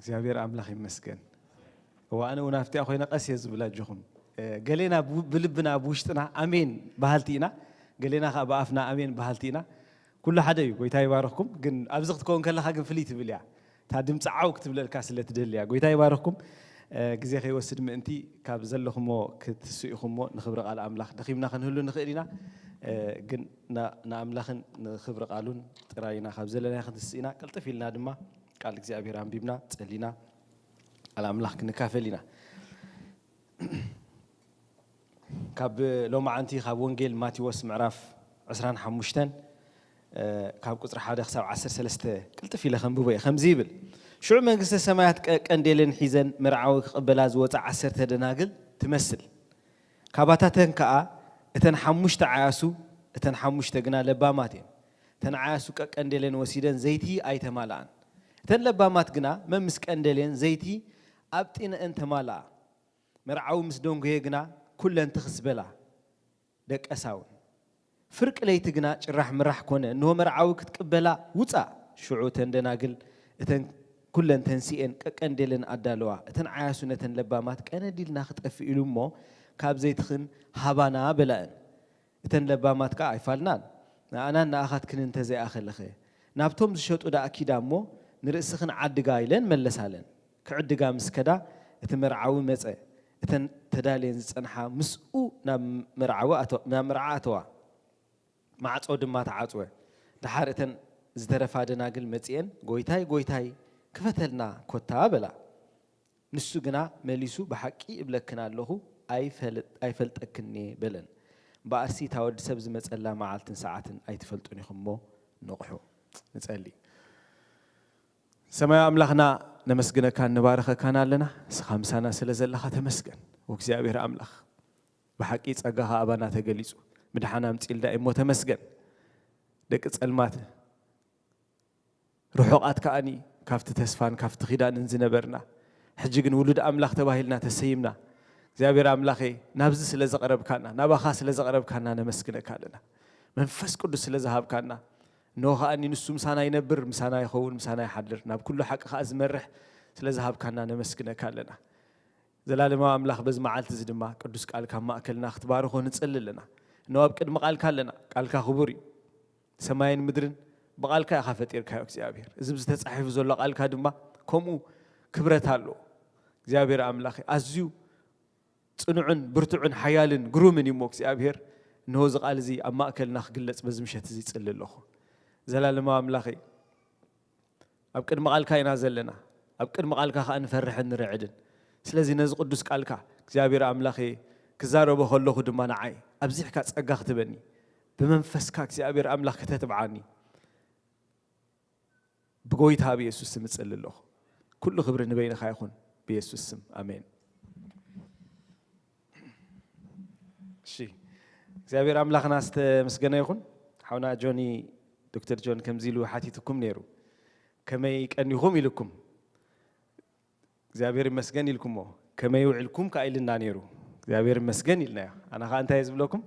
እግዚኣብሔር ኣምላኽ ይመስገን። እዋ ኣነ እውን ኣብቲኣ ኮይነ ቀስ እየ ዝብል ኣጆኹም። እ፣ ገሌና ብ-፣ ብልብና ብውሽጥና ኣሜን በሃልቲ ኢና፣ ገሌና ከዓ ብኣፍና ኣሜን በሃልቲ ኢና። ኩሉ ሓደ እዩ። ጎይታ ይባርኽኩም። ግን ኣብዚ ክትከውን ከለኻ ግን ፍልይ ትብል እያ። እታ ድምፂ ዓው ክትብለልካ ስለ ትደሊ እያ። ጎይታ ይባርኽኩም። እ፣ ግዜ ከይወስድ ምእንቲ ካብ ዘለኹሞ ክትስእኹሞ ንኽብሪ ቃል ኣምላኽ ደኺምና ክንህሉ ንኽእል ኢና። እ፣ ግን ና-፣ ንኣምላኽን ንኽብሪ ቃሉን ጥራይ ኢና ካብ ዘለናዮ ክንትስእ ኢና። ቅልጥፍ ኢልና ድማ ቃል እግዚኣብሔር ኣንቢብና ጸሊና ቃል ኣምላኽ ክንካፈል ኢና። ካብ ሎማዓንቲ ካብ ወንጌል ማቴዎስ ምዕራፍ ዕስራን ሓሙሽተን፣ እ፣ ካብ ቁጽሪ ሓደ ክሳብ ዓሰርተ ሰለስተ ቅልጥፍ ኢለ ከንብቦ እየ። ከምዚ ይብል፣ ሽዑ መንግስተ ሰማያት ቀ-፣ ቀንዴለን ሒዘን መርዓዊ ክቕበላ ዝወጻ ዓሰርተ ደናግል ትመስል። ካባታተን ከኣ እተን ሓሙሽተ ዓያሱ፣ እተን ሓሙሽተ ግና ለባማት እየን። እተን ዓያሱ ቀቀንዴለን ወሲደን ዘይቲ ኣይተማልኣን። እተን ለባማት ግና መምስ ቀንዴለን ዘይቲ ኣብጢነአን ተማልኣ። መርዓዊ ምስ ደንጎየ ግና ኩለን ትኽስ በላ፣ ደቀሳ እውን። ፍርቂ ለይቲ ግና ጭራሕ ምራሕ ኮነ፣ እንሆ መርዓዊ ክትቅበላ ውጻ። ሽዑ እተን ደናግል እተን ኩለን ተንሲኤን ቀቀንዴለን ኣዳለዋ። እተን ዓያሱ ነተን ለባማት፣ ቀነዲልና ክጠፍእ ኢሉ እሞ ካብ ዘይትኽን ሃባና በላእን። እተን ለባማት ከኣ ኣይፋልናን፣ ንኣናን ንኣኻትክን እንተ ዘይኣኸለኸ፣ ናብቶም ዝሸጡ ደኣ ኪዳ እሞ ንርእስኽን ዓድጋ ኢለን መለሳለን። ክዕድጋ ምስ ከዳ እቲ መርዓዊ መጸ። እተን ተዳልየን ዝጸንሓ ምስኡ ናብ መርዓዊ ኣተ-፣ ናብ መርዓ ኣተዋ። ማዕጾ ድማ ተዓጽወ። ደሓር እተን ዝተረፋ ደናግል መጺኤን፣ "ጐይታይ፣ ጐይታይ፣ ክፈተልና ኰታ" በላ። ንሱ ግና መሊሱ፣ "ብሓቂ እብለክን ኣለኹ፣ ኣይፈል-፣ ኣይፈልጠክን እየ" በለን። እምበኣርሲ እታ ወዲ ሰብ ዝመጸላ መዓልትን ሰዓትን ኣይትፈልጡን ኢኹም እሞ ንቕሑ። ንጸሊ። ሰማያዊ ኣምላኽና ነመስግነካን ንባርኸካን ኣለና። ንስኻ ምሳና ስለ ዘለኻ ተመስገን። ወእግዚኣብሔር ኣምላኽ ብሓቂ ጸጋኻ ኣባና ተገሊጹ። ምድሓን ኣምጺእልና እሞ ተመስገን። ደቂ ጸልማት ርሑቓት ከኣኒ ካብቲ ተስፋን ካብቲ ኪዳንን ዝነበርና፣ ሕጂ ግን ውሉድ ኣምላኽ ተባሂልና ተሰይምና። እግዚኣብሔር ኣምላኸ፣ ናብዚ ስለ ዘቕረብካና፣ ናባኻ ስለ ዘቕረብካና ነመስግነካ ኣለና። መንፈስ ቅዱስ ስለ ዝሃብካና፣ እንሆ ከኣኒ ንሱ ምሳና ይነብር፣ ምሳና ይኸውን፣ ምሳና ይሓድር፣ ናብ ኩሉ ሓቂ ከኣ ዝመርሕ ስለ ዝሃብካና ነመስግነካ ኣለና። ዘላለማዊ ኣምላኽ፣ በዚ መዓልቲ እዚ ድማ ቅዱስ ቃልካ ኣብ ማእከልና ክትባርኾ ንጽሊ ኣለና። እንሆ ኣብ ቅድሚ ቃልካ ኣለና። ቃልካ ክቡር እዩ። ሰማይን ምድርን ብቓልካ ኢኻ ፈጢርካዮ እግዚኣብሔር። እዚ ኣብዚ ተጻሒፉ ዘሎ ቃልካ ድማ ከምኡ ክብረት ኣለዎ። እግዚኣብሔር ኣምላኸ፣ ኣዝዩ ጽኑዕን ብርቱዕን ሓያልን ግሩምን እዩ እሞ እግዚኣብሔር፣ እንሆ እዚ ቃል እዚ ኣብ ማእከልና ክግለጽ በዚ ምሸት እዚ ይጽሊ ኣለኹ። ዘላለማዊ ኣምላኸይ፣ ኣብ ቅድሚ ቃልካ ኢና ዘለና። ኣብ ቅድሚ ቃልካ ከኣ ንፈርሕን ንርዕድን። ስለዚ ነዚ ቅዱስ ቃልካ እግዚኣብሔር ኣምላኸ ክዛረቦ ከለኹ ድማ ንዓይ ኣብዚሕካ ጸጋ ክትበኒ፣ ብመንፈስካ እግዚኣብሔር ኣምላኽ ከተትብዓኒ ብጎይታ ብየሱስ ስም እጽሊ ኣለኹ። ኩሉ ክብሪ ንበይንኻ ይኹን ብየሱስ ስም። ኣሜን። እሺ፣ እግዚኣብሔር ኣምላኽና ዝተመስገነ ይኹን። ሓውና ጆኒ፣ ዶክተር ጆን ከምዚ ኢሉ ሓቲትኩም ነይሩ። "ከመይ ቀኒኹም?" ኢልኩም። "እግዚኣብሔር ይመስገን" ኢልኩሞ። "ከመይ ውዕልኩም?" ከኣ ኢልና ነይሩ። "እግዚኣብሔር ይመስገን" ኢልናዮ። ኣነ ከኣ እንታይ እየ ዝብለኩም?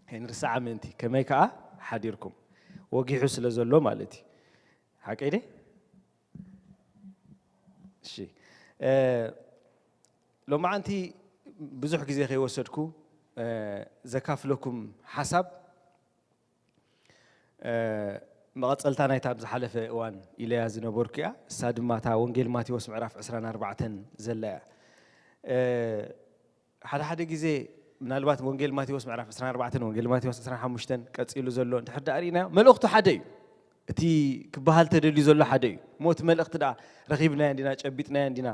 ከይንርስዓ ምእንቲ። "ከመይ ከኣ ሓዲርኩም?" ወጊሑ ስለ ዘሎ ማለት እዩ። ሓቀይ ደ? እሺ። እ፣ ሎማዓንቲ ብዙሕ ግዜ ከይወሰድኩ፣ እ፣ ዘካፍለኩም ሓሳብ፣ እ፣ መቐጸልታ ናይታ ኣብ ዝሓለፈ እዋን ኢለያ ዝነበርኩ እያ። እሳ ድማ እታ ወንጌል ማቴዎስ ምዕራፍ ዕስራን ኣርባዕተን ዘላ እያ። እ፣ ሓደ ሓደ ግዜ ምናልባት ወንጌል ማቴዎስ ምዕራፍ ዕስራን ኣርባዕተን፣ ወንጌል ማቴዎስ ዕስራን ሓሙሽተን ቀጺሉ ዘሎ እንድሕር ደኣ ርኢናዮ፣ መልእኽቱ ሓደ እዩ። እቲ ክበሃል ተደልዩ ዘሎ ሓደ እዩ። እሞ እቲ መልእኽቲ ደኣ ረኺብናዮ እንዲና፣ ጨቢጥናዮ እንዲና፣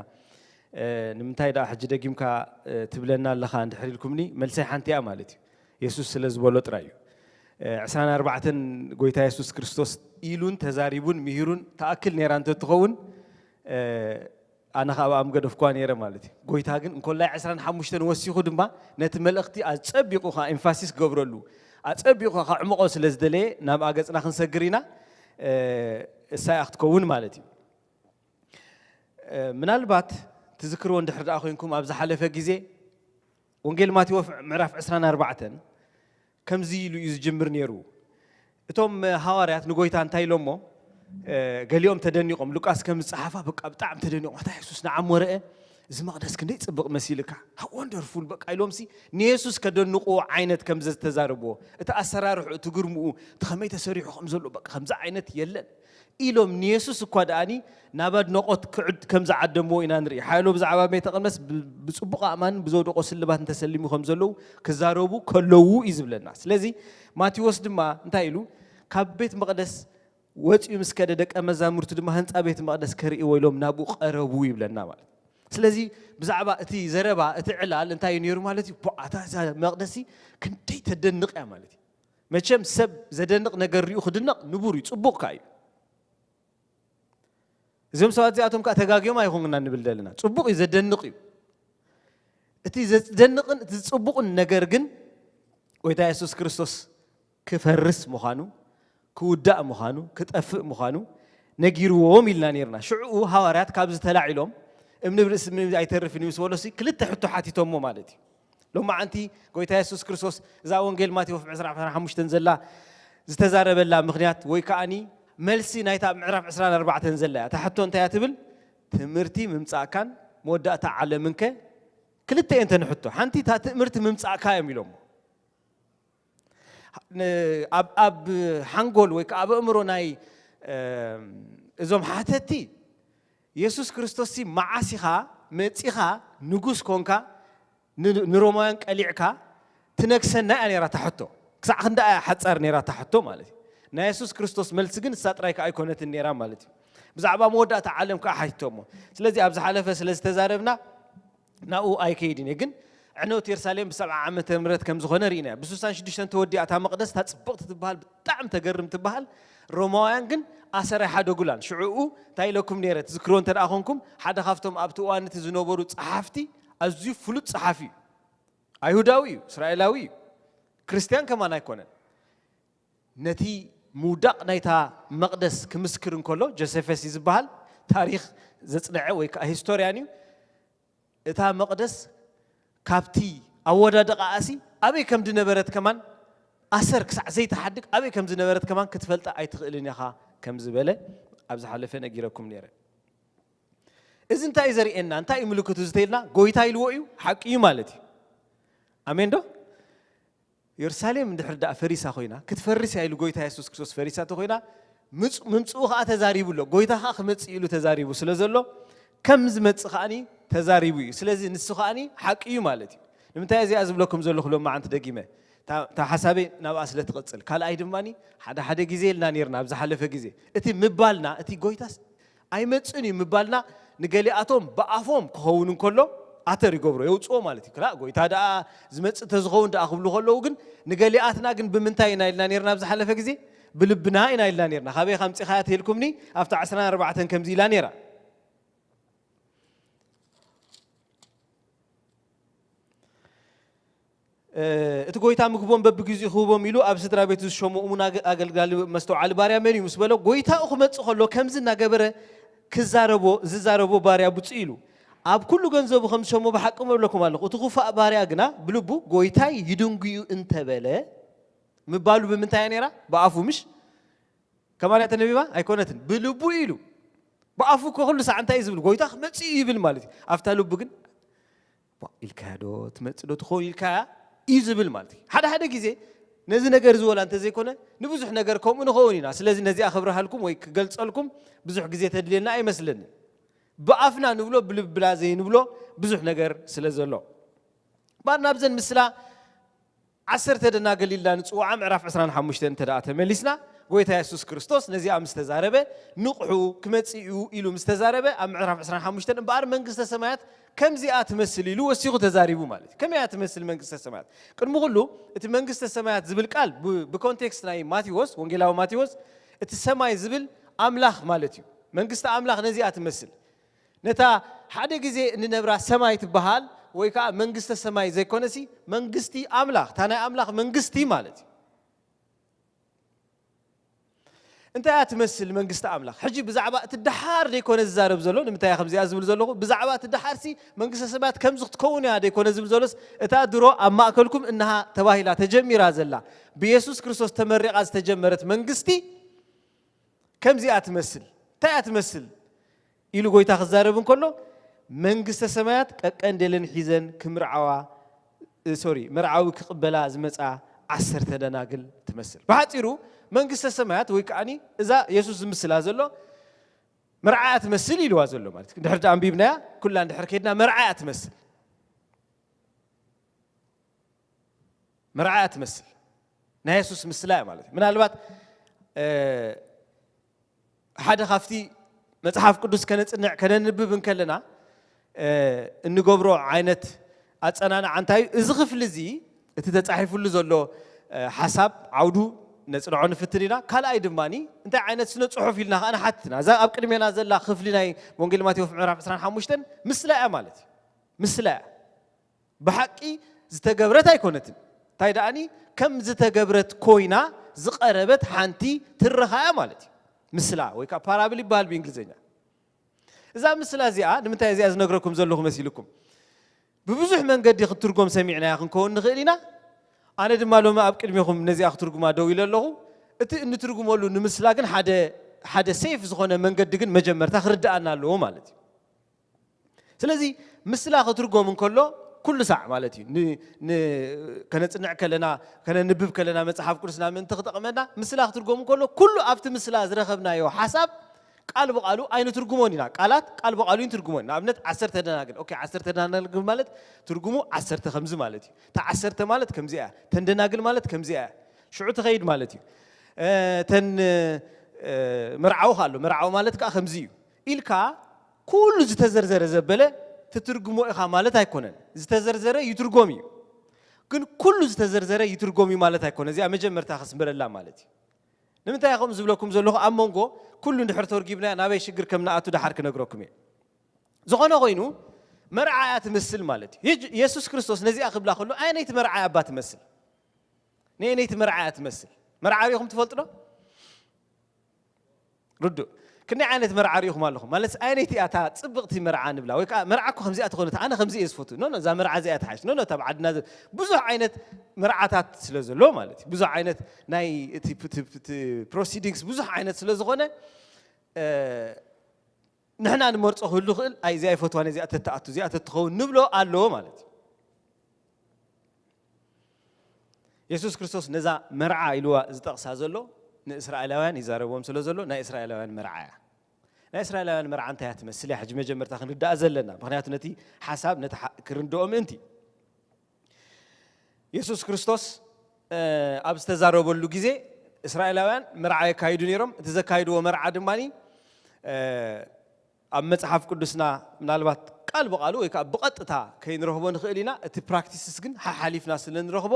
እ፣ ንምንታይ ደኣ ሕጂ ደጊምካ፣ እ፣ ትብለና ኣለኻ እንድሕር ኢልኩምኒ፣ መልሰይ ሓንቲ እያ ማለት እዩ። የሱስ ስለ ዝበሎ ጥራይ እዩ። እ፣ ዕስራን ኣርባዕተን ጎይታ የሱስ ክርስቶስ ኢሉን ተዛሪቡን ምሂሩን ትኣክል ነይራ እንተትኸውን፣ እ፣ ኣነ ኸኣ ኣብኣ ምገደፍኩዋ ነይረ ማለት እዩ። ጎይታ ግን እንኮላይ ዕስራን ሓሙሽተን ወሲኹ ድማ ነቲ መልእኽቲ ኣጸቢቑ ኸኣ ኤምፋሲስ ክገብረሉ፣ ኣጸቢቑ ኸኣ ክዕምቖ ስለ ዝደለየ ናብኣ ገጽና ክንሰግር ኢና፣ እ፣ እሳ እያ ክትከውን ማለት እዩ። እ፣ ምናልባት ትዝክርዎ እንድሕር ደኣ ኮይንኩም ኣብ ዝሓለፈ ግዜ ወንጌል ማቴዎስ ምዕራፍ ዕስራን ኣርባዕተን ከምዚ ኢሉ እዩ ዝጅምር ነይሩ። እቶም ሃዋርያት ንጎይታ እንታይ ኢሎሞ? ገሊኦም ተደኒቖም፣ ሉቃስ ከም ዝጸሓፋ በቃ ብጣዕሚ ተደኒቖም፣ ኣታ የሱስ ንዓሞ ረአ፣ እዚ መቕደስ ክንደይ ጽብቕ መሲልካ፣ how wonderful በቃ ኢሎምሲ ንየሱስ ከደንቕዎ ዓይነት ከም ዝተዛረብዎ፣ እቲ ኣሰራርሑ፣ እቲ ግርምኡ፣ እቲ ከመይ ተሰሪሑ ከም ዘሎ በቃ ከምዚ ዓይነት የለን ኢሎም ንየሱስ እኳ ደኣኒ ናብ ኣድነቖት ክዕድ ከም ዝዓደምዎ ኢና ንርኢ። ሓይሎ ብዛዕባ ቤተ መቕደስ ብ-፣ ብጽቡቕ ኣእማንን ብዘውደቖ ስልባት እንተሰሊሙ ከም ዘለዉ ክዛረቡ ከለዉ እዩ ዝብለና። ስለዚ ማቴዎስ ድማ እንታይ ኢሉ? ካብ ቤት መቕደስ ወጺኡ ምስ ከደ ደቀ መዛሙርቱ ድማ ህንጻ ቤት መቕደስ ከርእይዎ ኢሎም ናብኡ ቀረቡ ይብለና ማለት። ስለዚ ብዛዕባ እቲ ዘረባ፣ እቲ ዕላል እንታይ እዩ ነይሩ ማለት እዩ? ቧ፣ ኣታ እዛ መቕደሲ ክንደይ ተደንቕ እያ ማለት እዩ። መቸም ሰብ ዘደንቕ ነገር ሪኡ ክድነቕ ንቡር እዩ፣ ጽቡቕ ከኣ እዩ። እዞም ሰባት እዚኣቶም ከኣ ተጋግዮም ኣይኾኑና ንብል ዘለና። ጽቡቕ እዩ፣ ዘደንቕ እዩ። እቲ ዘደንቕን እቲ ጽቡቕን ነገር ግን ጎይታ የሱስ ክርስቶስ ክፈርስ ምዃኑ፣ ክውዳእ ምዃኑ፣ ክጠፍእ ምዃኑ ነጊርዎም ኢልና ነይርና። ሽዑኡ ሃዋርያት ካብዚ ተላዒሎም እምኒ ብርእሲ እምኒ ኣይተርፍን እዩ ምስ በሎሲ ክልተ ሕቶ ሓቲቶሞ ማለት እዩ። ሎማዓንቲ ጎይታ የሱስ ክርስቶስ እዛ ወንጌል ማቴዎስ ምዕራፍ ዕስራን ሓሙሽተን ዘላ ዝተዛረበላ ምኽንያት ወይ ከኣኒ መልሲ ናይታ ኣብ ምዕራፍ ዕስራን ኣርባዕተን ዘላ እያ። እታ ሕቶ እንታይ እያ ትብል? ትምህርቲ ምምጻእካን መወዳእታ ዓለምንከ? ክልተ እየን እተን ሕቶ። ሓንቲ እታ ትምህርቲ ምምጻእካ እዮም ኢሎሞ። ን-፣ ኣብ፣ ኣብ ሓንጎል ወይ ከኣ ኣብ ኣእምሮ ናይ፣ እም፣ እዞም ሓተቲ የሱስ ክርስቶስሲ መዓስ ኢኻ መጺኻ ንጉስ ኮንካ ን-፣ ንሮማውያን ቀሊዕካ ትነግሰና እያ ነይራ እታ ሕቶ። ክሳዕ ክንደኣ እያ ሓጻር ነይራ እታ ሕቶ ማለት እዩ። ናይ የሱስ ክርስቶስ መልሲ ግን እሳ ጥራይ ከኣ ኣይኮነትን ነይራ ማለት እዩ። ብዛዕባ መወዳእታ ዓለም ከኣ ሓቲቶሞ። ስለዚ ኣብ ዝሓለፈ ስለ ዝተዛረብና ናብኡ ኣይከይድን እየ። ግን ዕንወት የሩሳሌም ብሰብዓ ዓመተ ምህረት ከም ዝኾነ ርኢና። ብስሳን ሽዱሽተን ተወዲኣ እታ መቕደስ፣ እታ ጽብቕቲ ትበሃል፣ ብጣዕሚ ተገርም ትበሃል። ሮማውያን ግን ኣሰር ኣይሓደጉላን። ሽዑኡ እንታይ ኢለኩም ነይረ? ትዝክርዎ እንተ ደኣ ኾንኩም፣ ሓደ ካብቶም ኣብቲ እዋን እቲ ዝነበሩ ጸሓፍቲ፣ ኣዝዩ ፍሉጥ ጸሓፊ እዩ። ኣይሁዳዊ እዩ፣ እስራኤላዊ እዩ። ክርስትያን ከማን ኣይኮነን። ነቲ ምውዳቕ ናይታ መቕደስ ክምስክር እንከሎ፣ ጆሴፈስ እዩ ዝበሃል፣ ታሪኽ ዘጽንዐ ወይ ከኣ ሂስቶርያን እዩ። እታ መቕደስ ካብቲ ኣወዳድቓኣሲ ኣበይ ከም ዝነበረት ከማን፣ ኣሰር ክሳዕ ዘይትሓድግ ኣበይ ከም ዝነበረት ከማን ክትፈልጣ ኣይትኽእልን ኢኻ ከም ዝበለ ኣብ ዝሓለፈ ነጊረኩም ነይረ። እዚ እንታይ እዩ ዘርእየና? እንታይ እዩ ምልክቱ? ዝተይልና ጎይታ ኢልዎ እዩ፣ ሓቂ እዩ ማለት እዩ። ኣሜን ዶ? የሩሳሌም እንድሕር ደኣ ፈሪሳ ኮይና፣ ክትፈርስ እያ ኢሉ ጎይታ የሱስ ክርስቶስ ፈሪሳ እንተኾይና፣ ምጽ-፣ ምምጽኡ ኸኣ ተዛሪቡ ኣሎ። ጎይታ ኸኣ ክመጽእ ኢሉ ተዛሪቡ ስለ ዘሎ፣ ከም ዝመጽእ ኸኣኒ ተዛሪቡ እዩ። ስለዚ ንሱ ኸኣኒ ሓቂ እዩ ማለት እዩ። ንምንታይ እዚኣ ዝብለኩም ዘለኹ ሎማዓንቲ ደጊመ? እታ፣ እታ ሓሳበይ ናብኣ ስለ ትቕጽል። ካልኣይ ድማኒ፣ ሓደ ሓደ ግዜ ኢልና ኔርና፣ ኣብ ዝሓለፈ ግዜ። እቲ ምባልና፣ እቲ ጎይታስ ኣይመጽእን እዩ ምባልና፣ ንገሊኣቶም ብኣፎም ክኸውን እንከሎ ኣተር ይገብሮ፣ የውጽኦ ማለት እዩ። ክላእ ጎይታ ደኣ ዝመጽእ ተዝኸውን ደኣ ክብሉ ከለዉ ግን፣ ንገሊኣትና ግን ብምንታይ ኢና ኢልና ኔርና ኣብ ዝሓለፈ ግዜ? ብልብና ኢና ኢልና ኔርና። ካበይ ከምጺኻያ ተልኩምኒ? ኣብታ ዕስራን ኣርባዕተን ከምዚ ኢላ ኔራ። እ፣ እቲ ጎይታ ምግቦም በብግዜኡ ክህቦም ኢሉ ኣብ ስድራ ቤቱ ዝሸሞ እሙን ኣገ-፣ ኣገልጋሊ መስተውዓሊ ባርያ መን እዩ ምስ በሎ፣ ጎይታኡ ክመጽእ ከሎ ከምዚ እናገበረ ክዛረቦ፣ ዝዛረቦ ባርያ ብፁዕ ኢሉ። ኣብ ኩሉ ገንዘቡ ከም ዝሸሞ ብሓቂ እብለኩም ኣለኹ። እቲ ክፉእ ባርያ ግና ብልቡ፣ "ጎይታይ ይድንጉዩ" እንተበለ፣ ምባሉ ብምንታይ እያ ነይራ? ብኣፉ ምሽ? ከማን እያ ተነቢባ? ኣይኮነትን። ብልቡ ኢሉ። ብኣፉ እኮ ኩሉ ሳዕ እንታይ እዩ ዝብል? "ጎይታ ክመጽእ እዩ" ይብል ማለት እዩ። ኣብታ ልቡ ግን፣ "ቧ፣ ኢልካያ ዶ? ትመጽእ ዶ ትኸውን ኢልካያ?" እዩ ዝብል ማለት እዩ። ሓደ ሓደ ግዜ ነዚ ነገር እዚ ወላ እንተዘይኮነ፣ ንብዙሕ ነገር ከምኡ ንኸውን ኢና። ስለዚ ነዚኣ ክብርሃልኩም ወይ ክገልጸልኩም ብዙሕ ግዜ ተድልየና ኣይመስለንን። ብኣፍና ንብሎ፣ ብልብና ዘይንብሎ ብዙሕ ነገር ስለ ዘሎ። እምበኣር ናብዘን ምስላ ዓሰርተ ደናግል ኢልና ንጽውዓ ምዕራፍ ዕስራን ሓሙሽተን እንተ ደኣ ተመሊስና፣ ጎይታ የሱስ ክርስቶስ ነዚኣ ምስ ተዛረበ፣ "ንቕሑ፣ ክመጽእ እዩ" ኢሉ ምስ ተዛረበ፣ ኣብ ምዕራፍ ዕስራን ሓሙሽተን "እምበኣር መንግስተ ሰማያት ከምዚኣ ትመስል" ኢሉ ወሲኹ ተዛሪቡ ማለት እዩ። ከመይ እያ ትመስል መንግስተ ሰማያት? ቅድሚ ኩሉ፣ እቲ መንግስተ ሰማያት ዝብል ቃል ብ-፣ ብኮንቴክስት ናይ ማቴዎስ፣ ወንጌላዊ ማቴዎስ፣ እቲ ሰማይ ዝብል ኣምላኽ ማለት እዩ። መንግስቲ ኣምላኽ ነዚኣ ትመስል። ነታ ሓደ ግዜ እንነብራ ሰማይ ትበሃል፣ ወይ ከኣ መንግስተ ሰማይ ዘይኮነሲ፣ መንግስቲ ኣምላኽ፣ እታ ናይ ኣምላኽ መንግስቲ ማለት እዩ። እንታይ እያ ትመስል መንግስቲ ኣምላኽ? ሕጂ ብዛዕባ እቲ ደሓር ዘይኮነ ዝዛረብ ዘሎ፣ ንምንታይ እየ ከምዚኣ ዝብል ዘለኹ? ብዛዕባ እቲ ደሓርሲ መንግስተ ሰማያት ከምዚ ክትከውን እያ ዘይኮነ ዝብል ዘሎስ፣ እታ ድሮ ኣብ ማእከልኩም እንሃ ተባሂላ ተጀሚራ ዘላ፣ ብየሱስ ክርስቶስ ተመሪቓ ዝተጀመረት መንግስቲ፣ ከምዚኣ ትመስል። እንታይ እያ ትመስል ኢሉ ጎይታ ክዛረብ እንከሎ፣ መንግስተ ሰማያት ቀቀንደለን ሒዘን ክምርዓዋ፣ እ፣ ሶሪ፣ መርዓዊ ክቕበላ ዝመጻ ዓሰርተ ደናግል ትመስል። ብሓጺሩ መንግስተ ሰማያት ወይ ከዓኒ እዛ የሱስ ዝምስላ ዘሎ መርዓ እያ ትመስል ኢልዋ ዘሎ ማለት እዩ። ድሕር ደኣ ኣንቢብናያ፣ ኩላ እንድሕር ከይድና መርዓ እያ ትመስል። መርዓ እያ ትመስል። ናይ የሱስ ምስላ እያ ማለት እዩ። ምናልባት፣ እ፣ ሓደ ካብቲ መጽሓፍ ቅዱስ ከነጽንዕ፣ ከነንብብ እንከለና፣ እ፣ እንገብሮ ዓይነት ኣጸናንዓ እንታይ እዩ? እዚ ክፍሊ እዚ፣ እቲ ተጻሒፉሉ ዘሎ፣ እ፣ ሓሳብ ዓውዱ ነጽንዖ ንፍትን ኢና። ካልኣይ ድማኒ፣ እንታይ ዓይነት ስነ ጽሑፍ ኢልና ከኣ ንሓትት ኢና። እዛ ኣብ ቅድሜና ዘላ ክፍሊ ናይ ወንጌል ማቴዎስ ምዕራፍ ዕስራን ሓሙሽተን ምስላ እያ ማለት እዩ። ምስላ እያ። ብሓቂ ዝተገብረት ኣይኮነትን። እንታይ ደኣኒ፣ ከም ዝተገብረት ኮይና ዝቐረበት ሓንቲ ትረኻ እያ ማለት እዩ። ምስላ ወይ ከዓ ፓራብል ይበሃል ብእንግሊዝኛ። እዛ ምስላ እዚኣ ንምንታይ እዚኣ ዝነግረኩም ዘለኹ መሲልኩም? ብብዙሕ መንገዲ ክትትርጎም ሰሚዕናያ ክንከውን ንኽእል ኢና። ኣነ ድማ ሎሚ ኣብ ቅድሜኹም ነዚኣ ክትርጉማ ደው ኢለ ኣለኹ። እቲ እንትርጉመሉ ንምስላ ግን ሓደ፣ ሓደ ሴፍ ዝኾነ መንገዲ ግን መጀመርታ ክርድኣና ኣለዎ ማለት እዩ። ስለዚ ምስላ ክትርጎም እንከሎ ኩሉ ሳዕ ማለት እዩ። ን-፣ ን-፣ ከነጽንዕ ከለና፣ ከነንብብ ከለና መጽሓፍ ቅዱስና ምእንቲ ክጠቕመና፣ ምስላ ክትርጎም እንከሎ ኩሉ ኣብቲ ምስላ ዝረኸብናዮ ሓሳብ ቃል ብቓሉ ኣይንትርጉሞን ኢና። ቃላት ቃል ብቓሉ ኣይንትርጉሞን። ንኣብነት ዓሰርተ ደናግል። ኦኬ፣ ዓሰርተ ደናግል ማለት ትርጉሙ ዓሰርተ ከምዚ ማለት እዩ። እታ ዓሰርተ ማለት ከምዚ እያ። እተን ደናግል ማለት ከምዚ እያ። ሽዑ ትኸይድ ማለት እዩ። እ፣ እተን፣ እ፣ መርዓዊ ከ ኣሎ። መርዓዊ ማለት ከኣ ከምዚ እዩ ኢልካ ኩሉ ዝተዘርዘረ ዘበለ ትትርጉሞ ኢኻ ማለት ኣይኮነን። ዝተዘርዘረ ይትርጎም እዩ። ግን ኩሉ ዝተዘርዘረ ይትርጎም እዩ ማለት ኣይኮነ። እዚኣ መጀመርታ ከስምረላ ማለት እዩ። ንምንታይ ከምኡ ዝብለኩም ዘለኹ፣ ኣብ መንጎ ኩሉ እንድሕር ተርጊምናያ ናበይ ሽግር ከም ንኣቱ ደሓር ክነግረኩም እየ። ዝኾነ ኮይኑ መርዓ እያ ትመስል ማለት እዩ። የጅ-፣ የሱስ ክርስቶስ ነዚኣ ክብላ ከሎ ኣየነይቲ መርዓ እያ እባ ትመስል? ንየነይቲ መርዓ እያ ትመስል? መርዓ ሪኢኹም ትፈልጡ ዶ? ርዱእ። ክንደይ ዓይነት መርዓ ሪኢኹም ኣለኹም? ማለት ኣየነይቲ እያ እታ ጽብቕቲ መርዓ ንብላ? ወይ ከዓ መርዓ እኮ ከምዚኣ ትኾነት፣ ኣነ ከምዚ እየ ዝፈቱ። ኖ፣ ኖ፣ እዛ መርዓ እዚኣ እያ ትሓይሽ። ኖ፣ ኖ፣ እታ ብዓድና ዘ-፣ ብዙሕ ዓይነት መርዓታት ስለ ዘሎ ማለት እዩ። ብዙሕ ዓይነት ናይ እቲ ፕ-፣ እቲ ፕ-፣ እቲ ፕሮሲዲንግስ ብዙሕ ዓይነት ስለ ዝኾነ፣ እ፣ ንሕና ንመርጾ ክህሉ ይኽእል፣ ኣይ እዚኣ ይፈትዋ፣ እዚኣ ተትኣቱ፣ እዚኣ ተትኸውን ንብሎ ኣለዎ ማለት እዩ። የሱስ ክርስቶስ ነዛ መርዓ ኢልዋ ዝጠቕሳ ዘሎ ንእስራኤላውያን ይዛረብዎም ስለ ዘሎ ናይ እስራኤላውያን መርዓ እያ። ናይ እስራኤላውያን መርዓ እንታይ እያ ትመስል እያ ሕጂ መጀመርታ ክንርዳኣ ዘለና። ምኽንያቱ ነቲ ሓሳብ ነቲ ሓ-፣ ክንርድኦ ምእንቲ። የሱስ ክርስቶስ፣ እ፣ ኣብ ዝተዛረበሉ ግዜ እስራኤላውያን መርዓ የካይዱ ነይሮም። እቲ ዘካይድዎ መርዓ ድማኒ፣ እ፣ ኣብ መጽሓፍ ቅዱስና ምናልባት ቃል ብቓሉ ወይ ከዓ ብቐጥታ ከይንረኽቦ ንኽእል ኢና። እቲ ፕራክቲስስ ግን ሓሓሊፍና ስለ ንረኽቦ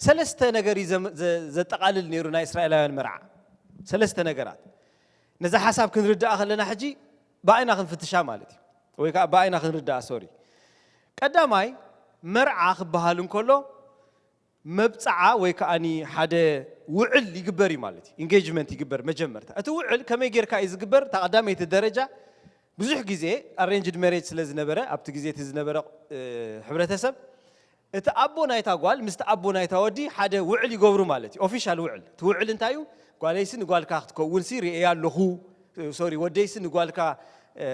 ሰለስተ ነገር እዩ ዘም-፣ ዘ-፣ ዘጠቓልል ነይሩ ናይ እስራኤላውያን መርዓ። ሰለስተ ነገራት። ነዛ ሓሳብ ክንርድኣ ከለና ሕጂ ብኣይና ክንፍትሻ ማለት እዩ። ወይ ከዓ ብኣይና ክንርድኣ፣ ሶሪ። ቀዳማይ መርዓ ክበሃል እንከሎ መብጽዓ ወይ ከኣኒ ሓደ ውዕል ይግበር እዩ ማለት እዩ። ኢንጌጅመንት ይግበር መጀመርታ። እቲ ውዕል ከመይ ጌርካ እዩ ዝግበር? እታ ቀዳመይቲ ደረጃ ብዙሕ ግዜ ኣሬንጅድ ሜሬጅ ስለ ዝነበረ፣ ኣብቲ ግዜ እቲ ዝነበረ፣ እ፣ ሕብረተሰብ፣ እቲ ኣቦ ናይታ ጓል ምስቲ ኣቦ ናይታ ወዲ ሓደ ውዕል ይገብሩ ማለት እዩ። ኦፊሻል ውዕል። እቲ ውዕል እንታይ እዩ? ጓለይሲ ንጓልካ ክትከውንሲ ርእየ ኣለኹ፣ ሶሪ፣ ወደይሲ ንጓልካ፣ እ፣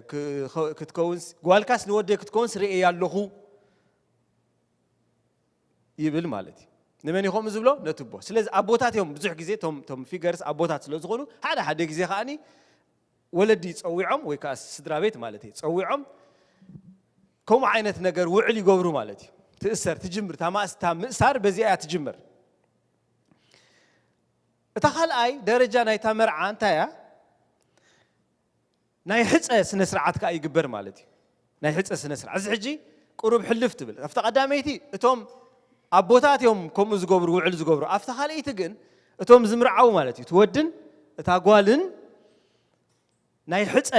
ክ-፣ ክትከውንስ፣ ጓልካስ ንወደይ ክትከውንስ ርእየ ኣለኹ ይብል ማለት እዩ። ንመን እዩ ከምኡ ዝብሎ? ነቲ ኣቦ። ስለዚ ኣቦታት እዮም ብዙሕ ግዜ፣ ቶም፣ ቶም ፊገርስ ኣቦታት ስለ ዝኾኑ፣ ሓደ ሓደ ግዜ ከኣኒ ወለዲ ጸዊዖም፣ ወይ ከኣ ስድራ ቤት ማለት እዩ፣ ጸዊዖም ከምኡ ዓይነት ነገር ውዕል ይገብሩ ማለት እዩ። ትእሰር፣ ትጅምር፣ እታ ማእስ-፣ እታ ምእሳር በዚኣ እያ ትጅምር። እታ ካልኣይ ደረጃ ናይታ መርዓ እንታይ እያ? ናይ ሕጸ ስነ ስርዓት ከኣ ይግበር ማለት እዩ። ናይ ሕጸ ስነ ስርዓት። እዚ ሕጂ ቁሩብ ሕልፍ ትብል። ኣብታ ቀዳመይቲ እቶም ኣቦታት እዮም ከምኡ ዝገብሩ፣ ውዕል ዝገብሩ። ኣብታ ካልኣይቲ ግን እቶም ዝምርዓዉ ማለት እዩ። እቲ ወድን እታ ጓልን ናይ ሕጸ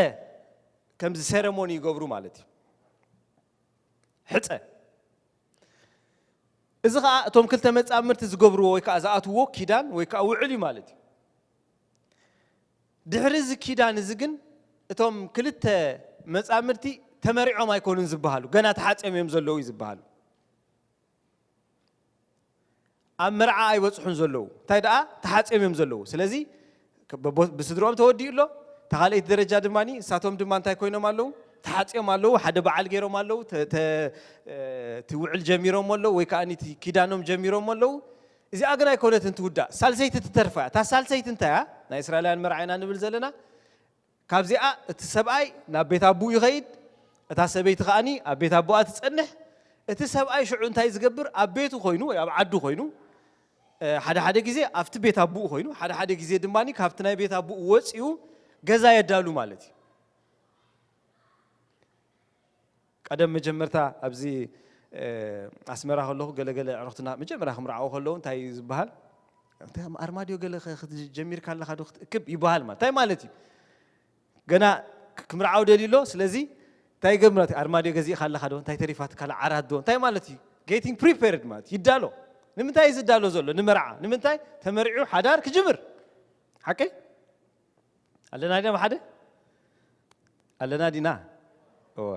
ከምዚ ሴረሞኒ ይገብሩ ማለት እዩ። ሕጸ። እዚ ኸኣ እቶም ክልተ መጻምድቲ ዝገብርዎ ወይ ከኣ ዝኣትውዎ ኪዳን ወይ ከኣ ውዕል እዩ ማለት እዩ። ድሕሪ እዚ ኪዳን እዚ ግን እቶም ክልተ መጻምድቲ ተመሪዖም ኣይኮኑን ዝበሃሉ፣ ገና ተሓጽዮም እዮም ዘለዉ እዩ ዝበሃሉ። ኣብ መርዓ ኣይበጽሑን ዘለዉ፣ እንታይ ደኣ ተሓጽዮም እዮም ዘለዉ። ስለዚ ከ- በቦ- ብስድሮኦም ተወዲኡ ኣሎ። እታ ካልኣይቲ ደረጃ ድማ ንሳቶም ድማ እንታይ ኮይኖም ኣለዉ? ተሓፅዮም ኣለዉ። ሓደ በዓል ገይሮም ኣለዉ። ተ- ተ- እ፣ እቲ ውዕል ጀሚሮም ኣለዉ ወይ ከዓ እቲ ኪዳኖም ጀሚሮም ኣለዉ። እዚኣ ግን ኣይኮነትን ትውዳእ። ሳልሰይቲ ትተርፋ እያ። እታ ሳልሰይቲ እንታይ እያ? ናይ እስራኤላውያን መርዓ ኢና ንብል ዘለና። ካብዚኣ እቲ ሰብኣይ ናብ ቤት ኣቦኡ ይኸይድ፣ እታ ሰበይቲ ከኣኒ ኣብ ቤት ኣቦኣ ትጸንሕ። እቲ ሰብኣይ ሽዑ እንታይ ዝገብር? ኣብ ቤቱ ኮይኑ ወይ ኣብ ዓዱ ኮይኑ፣ እ፣ ሓደ ሓደ ግዜ ኣብቲ ቤት ኣቦኡ ኮይኑ፣ ሓደ ሓደ ግዜ ድማ ካብቲ ናይ ቤት ኣቦኡ ወጺኡ ገዛ የዳሉ ማለት እዩ። ቀደም መጀመርታ ኣብዚ፣ እ፣ ኣስመራ ከለኹ ገለገለ ኣዕሩኽትና መጀመርያ ክምርዓዉ ከለዉ እንታይ እዩ ዝበሃል? እንታይ ኣርማድዮ ገለ ከ- ክትጀሚርካ ኣለኻ ዶ ክትእክብ ይበሃል ማለት። እንታይ ማለት እዩ? ገና ክ- ክምርዓው ደልዩ ኣሎ። ስለዚ እንታይ ይገብር ማለት እዩ? ኣርማድዮ ገዚእካ ኣለኻ ዶ? እንታይ ተሪፋትካ ኣላ? ዓራት ዶ? እንታይ ማለት እዩ? Getting prepared ማለት እዩ። ይዳሎ። ንምንታይ እዩ ዝዳሎ ዘሎ? ንመርዓ። ንምንታይ? ተመሪዑ ሓዳር ክጅምር። ሓቀይ? ኣለና ዲና ብሓደ? ኣለና ዲና? እወ።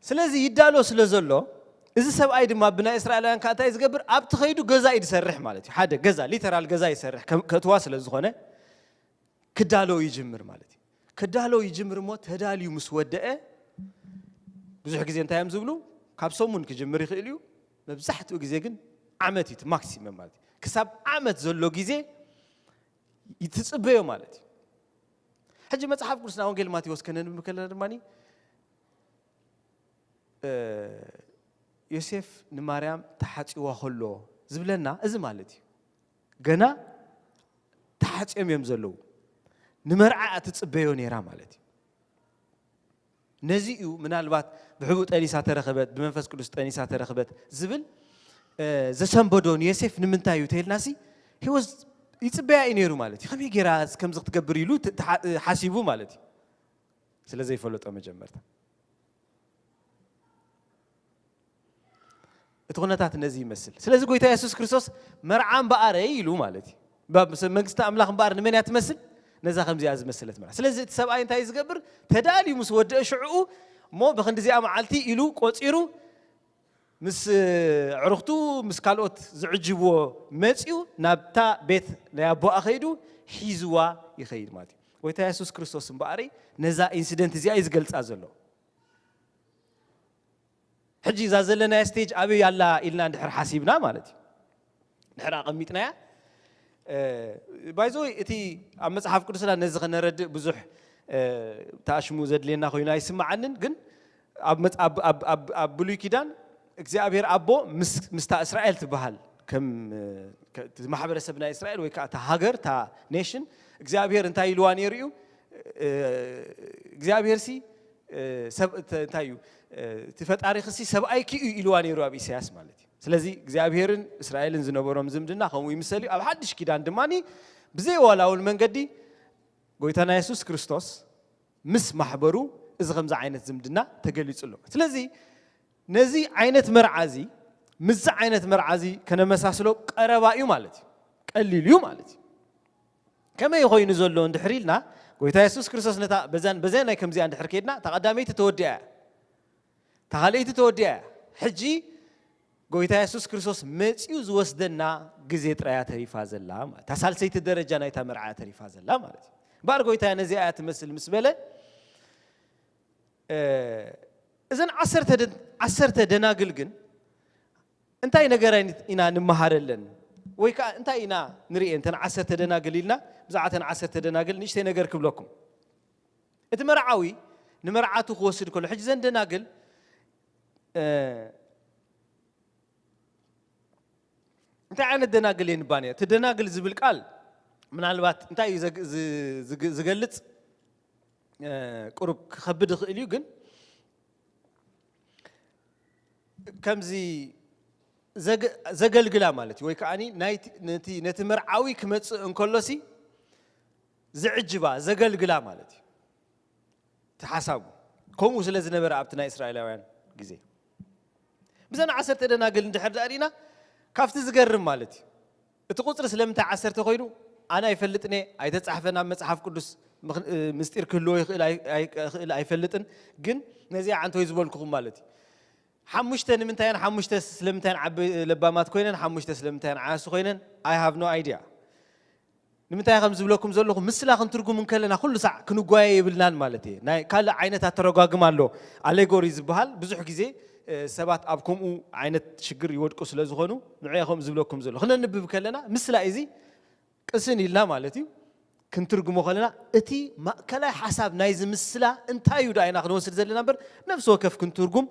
ስለዚ ይዳሎ ስለ ዘሎ፣ እዚ ሰብኣይ ድማ ብናይ እስራኤላውያን ከዓ እንታይ ዝገብር? ኣብቲ ኸይዱ ገዛ እዩ ዝሰርሕ ማለት እዩ። ሓደ ገዛ፣ ሊተራል ገዛ ይሰርሕ። ከም- ከእትዋ ስለ ዝኾነ ክዳሎ ይጅምር ማለት እዩ። ክዳሎ ይጅምር እሞ ተዳልዩ ምስ ወደአ ብዙሕ ግዜ እንታይ እዮም ዝብሉ? ካብ ሰሙን ክጅምር ይኽእል እዩ። መብዛሕትኡ ግዜ ግን ዓመት እዩ እቲ ማክሲመም ማለት እዩ። ክሳብ ዓመት ዘሎ ግዜ ይትጽበዮ ማለት እዩ። ሕጂ መጽሓፍ ቅዱስና ወንጌል ማቴዎስ ከነንብብ ከለና ድማ እ፣ ዮሴፍ ንማርያም ተሓጺዋ ከሎ ዝብለና እዚ ማለት እዩ። ገና ተሓጺኦም እዮም ዘለዉ። ንመርዓ እያ ትጽበዮ ነይራ ማለት እዩ። ነዚ እዩ ምናልባት ብሕቡእ ጠኒሳ ተረኸበት፣ ብመንፈስ ቅዱስ ጠኒሳ ተረኸበት ዝብል፣ እ፣ ዘሰንበዶ ንዮሴፍ ንምንታይ እዩ ተይልናሲ? ሂወዝ ይጽበያ እዩ ነይሩ ማለት እዩ። ከመይ ገይራ ከምዚ ክትገብር ኢሉ ት- ተሓ- ሓሲቡ ማለት እዩ። ስለ ዘይፈለጦ መጀመርታ። እቲ ኩነታት ነዚ ይመስል። ስለዚ ጎይታ የሱስ ክርስቶስ መርዓ እምበኣረይ ኢሉ ማለት እዩ። ባ- ምስ- መንግስቲ ኣምላኽ እምበኣር ንመን እያ ትመስል? ነዛ ከምዚኣ ዝመሰለት መርዓ። ስለዚ እቲ ሰብኣይ እንታይ ዝገብር? ተዳልዩ ምስ ወደአ ሽዕኡ እሞ ብኽንዲዚኣ መዓልቲ ኢሉ ቆጺሩ ምስ ኣዕሩኽቱ ምስ ካልኦት ዝዕጅብዎ መጺኡ ናብታ ቤት ናይ ኣቦኣ ኸይዱ ሒዝዋ ይኸይድ ማለት እዩ። ጎይታ የሱስ ክርስቶስ እምበኣረይ ነዛ ኢንሲደንት እዚኣ እዩ ዝገልጻ ዘሎ። ሕጂ እዛ ዘለናያ ስቴጅ ኣበይ ኣላ ኢልና እንድሕር ሓሲብና ማለት እዩ፣ እንድሕር ኣቐሚጥናያ። ባይዘወይ እቲ ኣብ መፅሓፍ ቅዱስና ነዚ ከነረድእ ብዙሕ ተኣሽሙ ዘድልየና ኮይኑ ኣይስምዓንን። ግን ኣብ መፅ- ኣብ- ኣብ- ኣብ- ኣብ ብሉይ ኪዳን እግዚኣብሔር ኣቦ ምስ- ምስታ እስራኤል ትበሃል ከም እቲ ማሕበረሰብ ናይ እስራኤል ወይ ከዓ እታ ሃገር እታ ኔሽን እግዚኣብሔር እንታይ ኢልዋ ነይሩ እዩ? እግዚኣብሔር ሲ ሰብ እንታይ እዩ እቲ ፈጣሪኺ ሲ ሰብኣይኪ እዩ ኢልዋ ነይሩ ኣብ ኢሳያስ ማለት እዩ። ስለዚ እግዚኣብሔርን እስራኤልን ዝነበሮም ዝምድና ከምኡ ይምሰል እዩ። ኣብ ሓድሽ ኪዳን ድማ ብዘይዋላውን መንገዲ ጎይታና የሱስ ክርስቶስ ምስ ማሕበሩ እዚ ከምዚ ዓይነት ዝምድና ተገሊጹ ኣሎ። ስለዚ ነዚ ዓይነት መርዓ እዚ ምስዚ ዓይነት መርዓ እዚ ከነመሳስሎ ቀረባ እዩ ማለት እዩ፣ ቀሊል እዩ ማለት እዩ። ከመይ ኮይኑ ዘሎ እንድሕር ኢልና ጎይታ የሱስ ክርስቶስ ነታ በዛን በዛን ናይ ከምዚኣ እንድሕር ከይድና እታ ቀዳመይቲ ተወዲኣ እያ፣ እታ ካልኣይቲ ተወዲኣ እያ። ሕጂ ጎይታ የሱስ ክርስቶስ መፂኡ ዝወስደና ግዜ ጥራያ ተሪፋ ዘላ ማለት እታ ሳልሰይቲ ደረጃ ናይታ መርዓ ተሪፋ ዘላ ማለት እዩ። እምበኣር ጎይታ ነዚኣ እያ ትመስል ምስ በለ እዘን ዓሰርተ ደ- ዓሰርተ ደናግል ግን እንታይ ነገር ኢና ንመሃረለን ወይ ከዓ እንታይ ኢና ንርእየን እተን ዓሰርተ ደናግል ኢልና? ብዛዕባ እተን ዓሰርተ ደናግል ንእሽተይ ነገር ክብለኩም። እቲ መርዓዊ ንመርዓቱ ክወስድ ከሎ ሕጂ ዘን ደናግል እንታይ ዓይነት ደናግል እየን ይባል እቲ ደናግል ዝብል ቃል ምናልባት እንታይ እዩ ዝገልፅ ቁሩብ ክኸብድ ይኽእል እዩ። ግን ከምዚ ዘገልግላ ማለት እዩ ወይ ከዓ ነቲ መርዓዊ ክመፅእ እንከሎሲ ዝዕጅባ ዘገልግላ ማለት እዩ። እቲ ሓሳቡ ከምኡ ስለ ዝነበረ ኣብቲ ናይ እስራኤላውያን ግዜ ብዘን ዓሰርተ ደናግል እንድሕር ዳኣ ርኢና ካብቲ ዝገርም ማለት እዩ። እቲ ቁፅሪ ስለምንታይ ዓሰርተ ኮይኑ ኣነ ኣይፈልጥን እየ፣ ኣይተፃሕፈን ኣብ መፅሓፍ ቅዱስ። ምስጢር ክህልዎ ይኽእል ኣይፈልጥን፣ ግን ነዚኣ ዓንተወይ ዝበልኩኹም ማለት እዩ። ሓሙሽተ ንምንታይን ሓሙሽተ ስለምንታይን ዓቢ ለባማት ኮይነን ሓሙሽተ ስለምንታይን ዓያሱ ኮይነን I have no idea። ንምንታይ ከም ዝብለኩም ዘለኹ፣ ምስላ ክንትርጉም እንከለና ኩሉ ሳዕ ክንጓየ የብልናን ማለት እየ። ናይ ካልእ ዓይነት ኣተረጓግም ኣሎ፣ ኣሌጎሪ ዝበሃል። ብዙሕ ግዜ ሰባት ኣብ ከምኡ ዓይነት ሽግር ይወድቁ ስለ ዝኾኑ፣ ንዑ ከም ዝብለኩም ዘሎ ክነንብብ ከለና ምስላ እዚ ቅስን ኢልና ማለት እዩ ክንትርጉሞ ከለና፣ እቲ ማእከላይ ሓሳብ ናይዚ ምስላ እንታይ እዩ ደኣ ኢና ክንወስድ ዘለና እምበር፣ ነፍሲ ወከፍ ክንትርጉም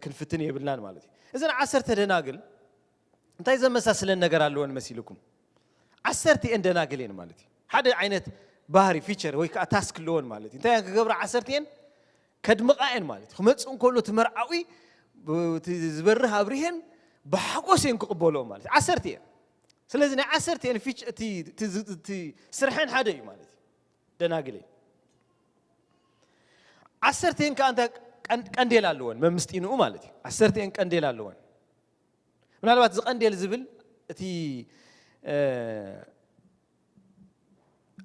ክንፍትን የብልናን ማለት እዩ። እዘን ዓሰርተ ደናግል እንታይ ዘመሳስለን ነገር ኣለወን መሲልኩም? ዓሰርተ እየን ደናግል እየን ማለት እዩ። ሓደ ዓይነት ባህሪ፣ ፊቸር ወይ ከዓ ታስክ ኣለወን ማለት እዩ። እንታይ እየን ክገብራ? ዓሰርተ እየን ከድምቓ እየን ማለት እዩ። ክመፅእ እንከሎ እቲ መርዓዊ ዝበርህ ኣብርሄን ብሓጎስ እየን ክቕበልኦ ማለት እዩ። ዓሰርተ እየን። ስለዚ ናይ ዓሰርተ እየን ፊች-፣ እቲ፣ እቲ፣ እቲ ስርሐን ሓደ እዩ ማለት እዩ። ደናግል እየን። ዓሰርተ እየን ከዓ እንታይ ቀን-፣ ቀንዴል ኣለወን፣ መምስጢንኡ ማለት እዩ። ዓሰርተ እየን ቀንዴል ኣለወን። ምናልባት እዚ ቀንዴል ዝብል እቲ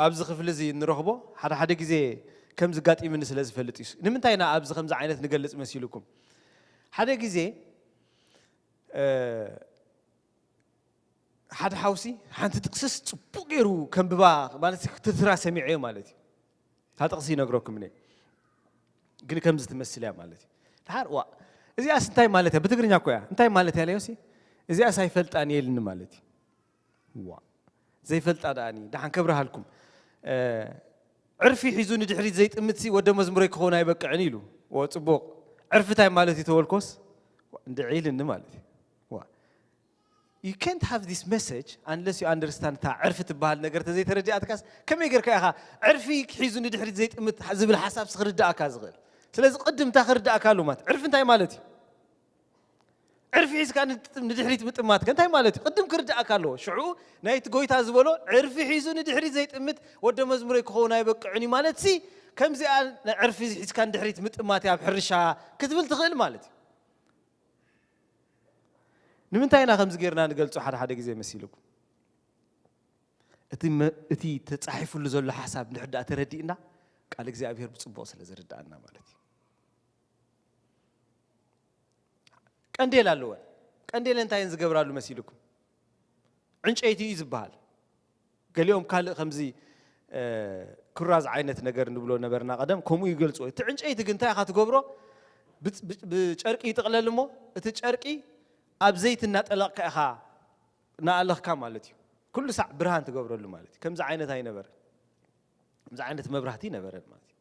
ኣብዚ ክፍሊ እዚ እንረኽቦ ሓደ ሓደ ግዜ ከም ዝጋጢምኒ ስለ ዝፈልጥ እዩ። ንምንታይ ኢና ኣብዚ ከምዚ ዓይነት ንገልጽ መሲልኩም? ሓደ ግዜ ሓደ ሓውሲ ሓንቲ ጥቕስስ ጽቡቕ ገይሩ ከንብባ ማለት ክትትራ ሰሚዐዮ ማለት እዩ። እታ ጥቕሲ ይነግረኩም እኔ ግን ከምዚ ትመስል እያ ማለት እዩ። ድሓር ዋ እዚኣስ እንታይ ማለት እያ? ብትግርኛ እኮ እያ። እንታይ ማለት እያ ለዮሲ? እዚኣስ ኣይፈልጣን እየ ኢልኒ ማለት እዩ። ዋ ዘይፈልጣ ደኣኒ ደሓን ከብርሃልኩም። ዕርፊ ሒዙ ንድሕሪት ዘይጥምትሲ ወደ መዝሙረይ ክኸውን ኣይበቅዕን ኢሉ። ዎ ጽቡቕ። ዕርፊ እንታይ ማለት እዩ ተበልኮስ እንድዒ ኢልኒ ማለት እዩ። ዋ you can't have this message unless you understand እታ ዕርፊ ትበሃል ነገር ተዘይተረዲኣትካስ ከመይ ጌርካ ኢኻ ዕርፊ ሒዙ ንድሕሪት ዘይጥምት ዝብል ሓሳብ ክርዳእካ ዝኽእል? ስለዚ ቅድም እንታይ ክርዳእካ ኣለዎ ማለት ዕርፊ እንታይ ማለት እዩ? ዕርፊ ሒዝካ ንድሕሪት ምጥማት ከ እንታይ ማለት እዩ? ቅድም ክርዳእካ ኣለዎ። ሽዑ ናይቲ ጎይታ ዝበሎ ዕርፊ ሒዙ ንድሕሪት ዘይጥምት ወደ መዝሙረይ ክኸውን ኣይበቅዕን እዩ ማለት ሲ ከምዚኣ ዕርፊ ሒዝካ ንድሕሪት ምጥማት ኣብ ሕርሻ ክትብል ትኽእል ማለት እዩ። ንምንታይ ኢና ከምዚ ጌርና ንገልጾ ሓደ ሓደ ግዜ መሲልኩም? እቲ ተጻሒፉሉ ዘሎ ሓሳብ እንድሕር ደኣ ተረዲእና ቃል እግዚኣብሔር ብጽቡቕ ስለ ዝርዳእና ማለት እዩ። ቀንዴል ኣለወን። ቀንዴል እንታይ እየን ዝገብራሉ መሲልኩም? ዕንጨይቲ እዩ ዝበሃል። ገሊኦም ካልእ ከምዚ ኩራዝ ዓይነት ነገር ንብሎ ነበርና ቀደም ከምኡ ይገልፅዎ። እቲ ዕንጨይቲ ግን እንታይ ኢኻ ትገብሮ? ብጨርቂ ይጥቕለል እሞ እቲ ጨርቂ ኣብ ዘይቲ እናጠለቕካ ኢኻ እናኣለኽካ ማለት እዩ። ኩሉ ሳዕ ብርሃን ትገብረሉ ማለት እዩ። ከምዚ ዓይነት ኣይነበረን። ከምዚ ዓይነት መብራህቲ ይነበረን ማለት እዩ።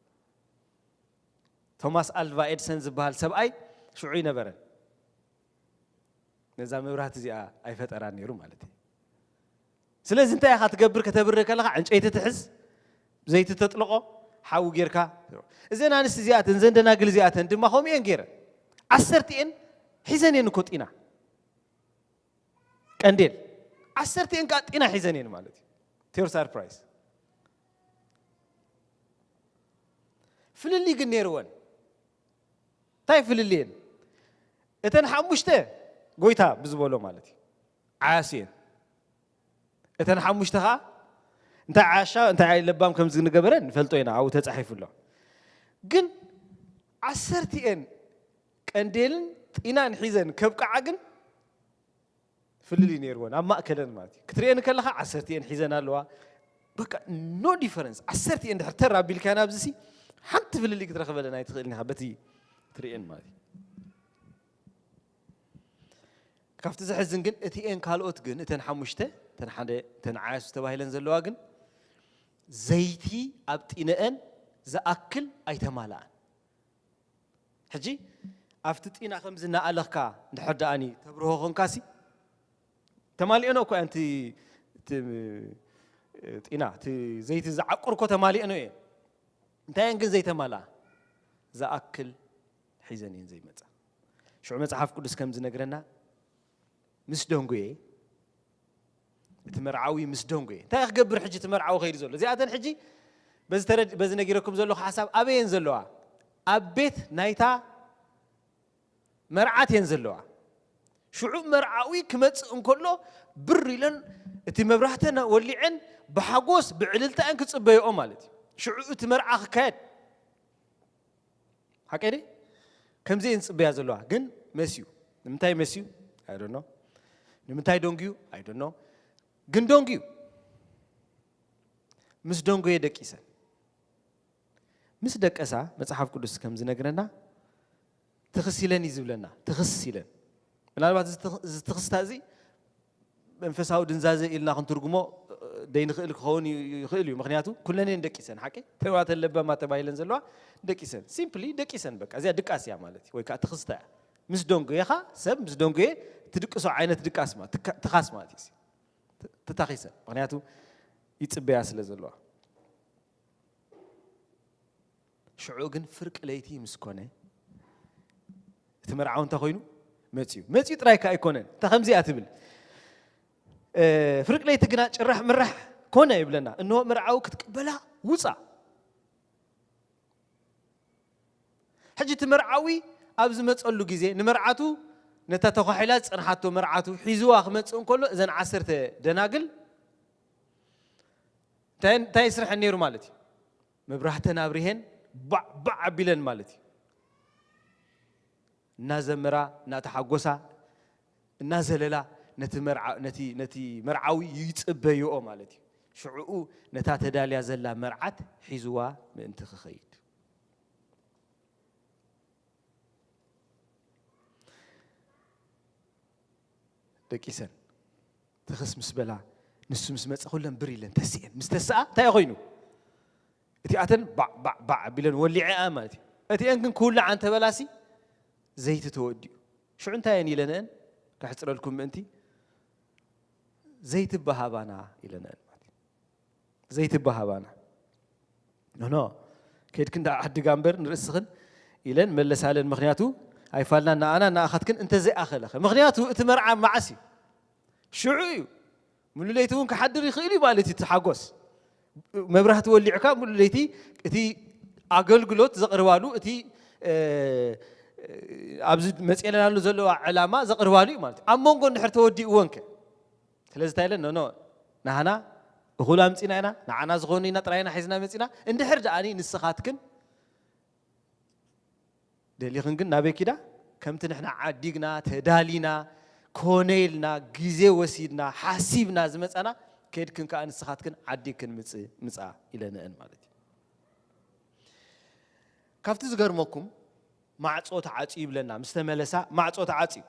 ቶማስ ኣልቫ ኤድሰን ዝበሃል ሰብኣይ ሽዑ ይነበረን ነዛ መብራህቲ እዚኣ ኣይፈጠራን ነይሩ ማለት እዩ። ስለዚ እንታይ ኢኻ ትገብር? ከተብርህ ከለኻ ዕንጨይቲ ትሕዝ፣ ዘይቲ ተጥልቆ፣ ሓዊ ጌርካ። እዘን ኣንስቲ እዚኣተን እዘን ደናግል እዚኣተን ድማ ከምኡ እየን ገይረን። ዓሰርቲኤን ሒዘን እየን እኮ ጢና ቀንዴል፣ ዓሰርቲኤን ከዓ ጢና ሒዘን እየን ማለት እዩ። ቴር ሳርፕራይዝ ፍልልይ ግን ነይርወን። እንታይ ፍልልየን? እተን ሓሙሽተ ጎይታ ብዝበሎ ማለት እዩ ዓያሱ እየን። እተን ሓሙሽተ ከዓ እንታይ ዓሻ እንታይ ለባም ከም ዝገበረ ንፈልጦ ኢና፣ ኣብኡ ተፃሒፉ ኣሎ። ግን ዓሰርቲኤን ቀንዴልን ጢናን ሒዘን ከብቅዓ ግን ፍልልይ ነይርወን ኣብ ማእከለን ማለት እዩ። ክትርእየን ከለኻ ዓሰርቲኤን ሒዘን ኣለዋ። በቃ no difference። ዓሰርቲኤን ድሕር ተር ኣቢልካየን ኣብዚ ሲ ሓንቲ ፍልልይ ክትረኽበለን ኣይትኽእልን ኢኻ በቲ ትርእየን ማለት እዩ። ካብቲ ዘሕዝን ግን እቲኤን ካልኦት ግን እተን ሓሙሽተ እተን ሓደ እተን ዓያሱ ተባሂለን ዘለዋ ግን ዘይቲ ኣብ ጢነአን ዝኣክል ኣይተማልኣን። ሕጂ ኣብቲ ጢና ከምዚ እናኣለኽካ እንድሕር ደኣኒ ተብርሆ ኾንካሲ ተማሊአኖ እኮ እየን። እቲ ጢና እቲ ዘይቲ ዝዓቁር እኮ ተማሊአኖ እየን። እንታይ እየን ግን ዘይተማልኣ? ዝኣክል ሒዘን እየን ዘይመፃ። ሽዑ መፅሓፍ ቅዱስ ከም ዝነግረና ምስ ደንጉየ እቲ መርዓዊ ምስ ደንጎየ እንታይ ክገብር ሕጂ እቲ መርዓዊ ከይዱ ዘሎ? እዚኣተን ሕጂ በዚ ነጊረኩም ዘለኹ ሓሳብ ኣበየን ዘለዋ? ኣብ ቤት ናይታ መርዓት እየን ዘለዋ። ሽዑ መርዓዊ ክመፅእ እንከሎ ብር ኢለን እቲ መብራህተን ወሊዐን ብሓጎስ ብዕልልታ እየን ክፅበይኦ ማለት እዩ። ሽዑ እቲ መርዓ ክካየድ ሓቀይ ደ ከምዚ እየን ዝፅበያ ዘለዋ ግን መስዩ ንምንታይ መስዩ ኣይደኖ ንምንታይ ደንግዩ ኣይደኖ ግን ደንግዩ ምስ ደንጎየ ደቂሰን። ምስ ደቀሳ መጽሓፍ ቅዱስ ከም ዝነግረና ትኽስ ኢለን እዩ ዝብለና። ትኽስ ኢለን። ምናልባት እዚ ትኽ- እዚ ትኽስታ እዚ መንፈሳዊ ድንዛዘ ኢልና ክንትርጉሞ ደይንኽእል ክኸውን ዩ- ይኽእል እዩ። ምኽንያቱ ኩለን እየን ደቂሰን፣ ሓቂ? ተባተን ለባማ ተባሂለን ዘለዋ ደቂሰን። ሲምፕሊ ደቂሰን በቃ። እዚኣ ድቃስ እያ ማለት እዩ። ወይ ከዓ ትኽስታ እያ። ምስ ደንጎየኻ ሰብ ምስ ደንጎየ ትድቅሶ ዓይነት ድቃስ ማለት ትካ- ትኻስ ማለት እዩ። ትታኺሰን። ምኽንያቱ ይጽበያ ስለ ዘለዋ። ሽዑ ግን ፍርቂ ለይቲ ምስ ኮነ እቲ መርዓዊ እንታይ ኮይኑ መጽዩ መጽዩ ጥራይ ከ ኣይኮነን። እንታይ ከምዚኣ ትብል? እ፣ ፍርቂ ለይቲ ግና ጭራሕ ምራሕ ኮነ ይብለና። እንሆ መርዓዊ ክትቅበላ ውጻ። ሕጂ እቲ መርዓዊ ኣብ ዝመጸሉ ግዜ ንመርዓቱ ነታ ተኳሒላ ዝጸንሓቶ መርዓቱ ሒዝዋ ክመጽእ እንከሎ እዘን ዓሰርተ ደናግል እንታይ እንታይ ይስርሐን ነይሩ ማለት እዩ? መብራህተን ኣብሪሄን ባዕ ባዕ ኣቢለን ማለት እዩ። እናዘመራ እናተሓጎሳ እናዘለላ ነቲ መርዓ ነቲ ነቲ መርዓዊ ይጽበይኦ ማለት እዩ። ሽዕኡ ነታ ተዳልያ ዘላ መርዓት ሒዝዋ ምእንቲ ክኸይድ ደቂሰን ትኽስ ምስ በላ ንሱ ምስ መጸ ኩለን ብር ኢለን ተስኤን ምስ ተስኣ እንታይ ኮይኑ እቲኣተን ባዕ ባዕ ባዕ ኣቢለን ወሊዐኣ ማለት እዩ። እቲአን ግን ክውልዓ እንተበላሲ ዘይቲ ተወዲኡ። ሽዑ እንታይ እየን ኢለንአን? ከሕፅረልኩም ምእንቲ፣ ዘይትበሃባና ኢለንአን ማለት እዩ። ዘይትበሃባና። ኖ፣ ኖ፣ ከይድክን ደኣ ዓዲ ጋምበር ንርእስኽን ኢለን መለሳለን። ምኽንያቱ ኣይፋልናን ንኣና ንኣኻትክን እንተዘይኣኸለኸ። ምኽንያቱ እቲ መርዓ መዓስ እዩ? ሽዑ እዩ። ሙሉ ለይቲ እውን ክሓድር ይኽእል እዩ ማለት እዩ። እቲ ሓጎስ መብራህቲ ወሊዕካ ሙሉ ለይቲ እቲ ኣገልግሎት ዘቕርባሉ፣ እቲ፣ እ፣ ኣብዚ መፅኤና ዘሎ ዘለዋ ዕላማ ዘቕርባሉ እዩ ማለት እዩ። ኣብ መንጎ እንድሕር ተወዲእዎን ከ? ስለዚ እንታይ ኢለን? ኖ፣ ኖ፣ ናህና እኹል ኣምፂና ኢና፣ ንዓና ዝኾኑ ኢና ጥራይ ኢና ሒዝና መፂና። እንድሕር ደኣኒ ንስኻትክን ደሊኽን ግን ናበይ ኪዳ? ከምቲ ንሕና ዓዲግና፣ ተዳሊና፣ ኮነ ኢልና፣ ግዜ ወሲድና፣ ሓሲብና ዝመፃና፣ ከይድክን ከኣ ንስኻትክን ዓዲግክን ምፅ-፣ ምፃ ኢለንአን ማለት እዩ። ካብቲ ዝገርመኩም፣ ማዕጾ ተዓጽዩ ይብለና። ምስ ተመለሳ፣ ማዕጾ ተዓጽዩ።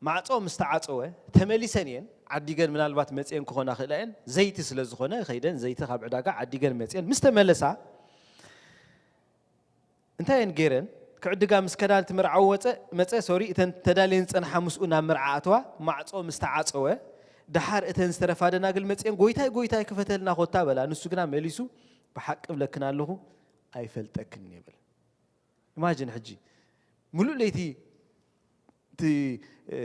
ማዕጾ ምስ ተዓጸወ፣ ተመሊሰን እየን። ዓዲገን ምናልባት መጽየን ክኾና ክእላ እየን። ዘይቲ ስለ ዝኾነ፣ ከይደን ዘይቲ ካብ ዕዳጋ ዓዲገን መጽየን። ምስ ተመለሳ፣ እንታይ እየን ገይረን? ክዕድጋ ምስ ከዳ፣ እቲ መርዓዊ ወጸ፣ መጸ፣ ሶሪ፣ እተን ተዳልየን ዝጸንሓ ምስኡ ናብ መርዓ ኣተዋ። ማዕጾ ምስ ተዓጸወ፣ ደሓር እተን ዝተረፋ ደናግል መጽየን፣ "ጎይታይ፣ ጎይታይ፣ ክፈተልና ኮታ" በላ። ንሱ ግና መሊሱ፣ "ብሓቂ እብለክን ኣለኹ፣ ኣይፈልጠክን" ይብል። ኢማጂን ሕጂ፣ ምሉእ ለይቲ እቲ፣ እ፣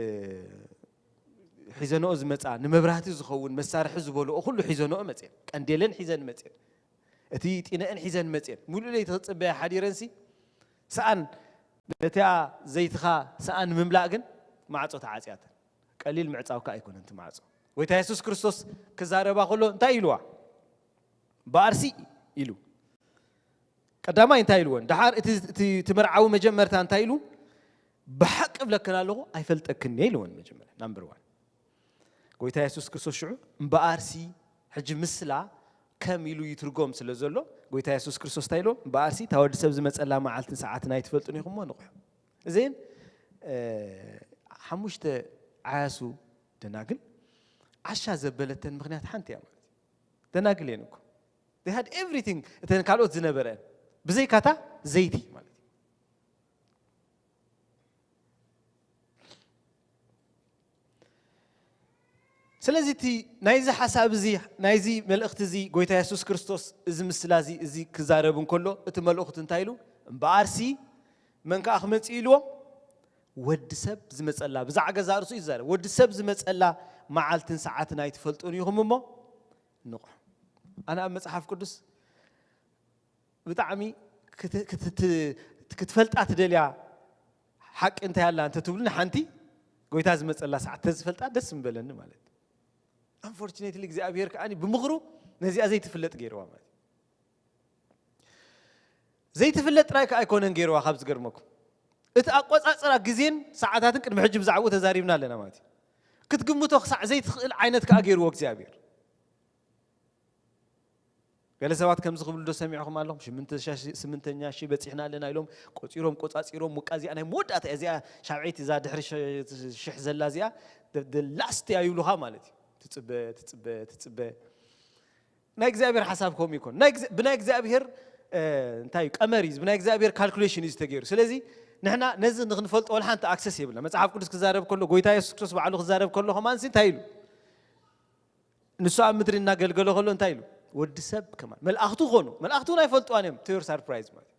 ሒዘንኦ ዝመጻ፣ ንመብራህቲ ዝኸውን መሳርሒ ዝበልኦ ኩሉ ሒዘንኦ መጽየን። ቀንዴለን ሒዘን መጽየን። እቲ ጢነአን ሒዘን መጽየን። ምሉእ ለይቲ ክጽበያ ሓዲረንሲ፣ ሰኣን ነቲኣ ዘይትኻ ሰኣን ንምምላእ ግን ማዕጾ ተዓጽያተን። ቀሊል ምዕጻው ከኣ ኣይኮነን እቲ ማዕጾ። ጎይታ የሱስ ክርስቶስ ክዛረባ ከሎ እንታይ ኢልዋ? "በኣርሲ" ኢሉ። ቀዳማይ እንታይ ኢልወን? ደሓር እቲ፣ እቲ፣ እቲ መርዓዊ መጀመርታ እንታይ ኢሉ? "ብሓቂ እብለክን ኣለኹ፣ ኣይፈልጠክን እየ" ኢልወን መጀመርያ፣ ናምበር ዋን። ጎይታ የሱስ ክርስቶስ ሽዑ እምበኣርሲ፣ ሕጂ ምስላ ከም ኢሉ ይትርጎም ስለ ዘሎ፣ ጎይታ የሱስ ክርስቶስ እንታይ ኢልዎ? "እምበኣርሲ፣ እታ ወዲ ሰብ ዝመጸላ መዓልትን ሰዓትን ኣይትፈልጡን ኢኹም እሞ ንቕሑ።" እዘን፣ እ፣ ሓሙሽተ ዓያሱ ደናግል ዓሻ ዘበለተን ምኽንያት ሓንቲ እያ ማለት እዩ። ደናግል እየን እኮ። They had everything፣ እተን ካልኦት ዝነበረን። ብዘይካታ ዘይቲ ማለት እዩ። ስለዚ እቲ ናይዚ ሓሳብ እዚ፣ ናይዚ መልእኽቲ እዚ፣ ጎይታ የሱስ ክርስቶስ እዚ ምስላ እዚ፣ እዚ ክዛረብ እንከሎ፣ እቲ መልእኽቱ እንታይ ኢሉ? "እምበኣርሲ መን ከኣ ክመጽእ?" ኢልዎ። "ወዲ ሰብ ዝመጸላ"፣ ብዛዕባ ገዛእ ርእሱ እዩ ዝዛረብ። "ወዲ ሰብ ዝመጸላ መዓልትን ሰዓትን ኣይትፈልጡን ኢኹም እሞ ንቕሑ።" ኣነ ኣብ መጽሓፍ ቅዱስ ብጣዕሚ ክት-፣ ክት-፣ ክትፈልጣ ትደልያ ሓቂ እንታይ ኣላ እንተ ትብሉኒ፣ ሓንቲ ጎይታ ዝመጸላ ሰዓት ተዝፈልጣ ደስ ምበለኒ ማለት እዩ። ኣንፎርቹኔትሊ እግዚኣብሔር ከኣ ብምኽሩ ነዚኣ ዘይትፍለጥ ገይርዋ ማለት እዩ። ዘይትፍለጥ ጥራይ ከኣ ኣይኮነን ገይርዋ፣ ካብ ዝገርመኩም እቲ ኣቆጻጽራ ግዜን ሰዓታትን ቅድሚ ሕጂ ብዛዕባኡ ተዛሪብና ኣለና ማለት እዩ። ክትግምቶ ክሳዕ ዘይትኽእል ዓይነት ከኣ ገይርዎ እግዚኣብሔር። ገለ ሰባት ከምዚ ክብሉ ዶ ሰሚዕኹም ኣለኹም? ሽምንተ ሻ- ስምንተኛ ሺህ በፂሕና ኣለና ኢሎም ቆፂሮም ቆፃፂሮም፣ ውቃ እዚኣ ናይ መወዳእታ እያ፣ እዚኣ ሻብዐይቲ እዛ ድሕሪ ሸ- ሽሕ ዘላ እዚኣ ላስት እያ ይብሉኻ ማለት እዩ። ትፅበ ትፅበ ትፅበ። ናይ እግዚኣብሔር ሓሳብ ከምኡ ይኮን። ናይ እግዚኣብ- ብናይ እግዚኣብሔር እ፣ እንታይ እዩ ቀመር እዩ፣ ብናይ እግዚኣብሔር ካልኩሌሽን እዩ ዝተገይሩ። ስለዚ ንሕና ነዚ ንክንፈልጦ ወላ ሓንቲ ኣክሰስ የብልና። መፅሓፍ ቅዱስ ክዛረብ ከሎ፣ ጎይታ የሱስ ክርስቶስ ባዕሉ ክዛረብ ከሎ ከማንሲ እንታይ ኢሉ? ንሱ ኣብ ምድሪ እናገልገለ ከሎ እንታይ ኢሉ? ወዲ ሰብ ከማን፣ መላእኽቱ ኾኑ፣ መላእኽቱ እውን ኣይፈልጥዋን እዮም። To your surprise ማለት እዩ።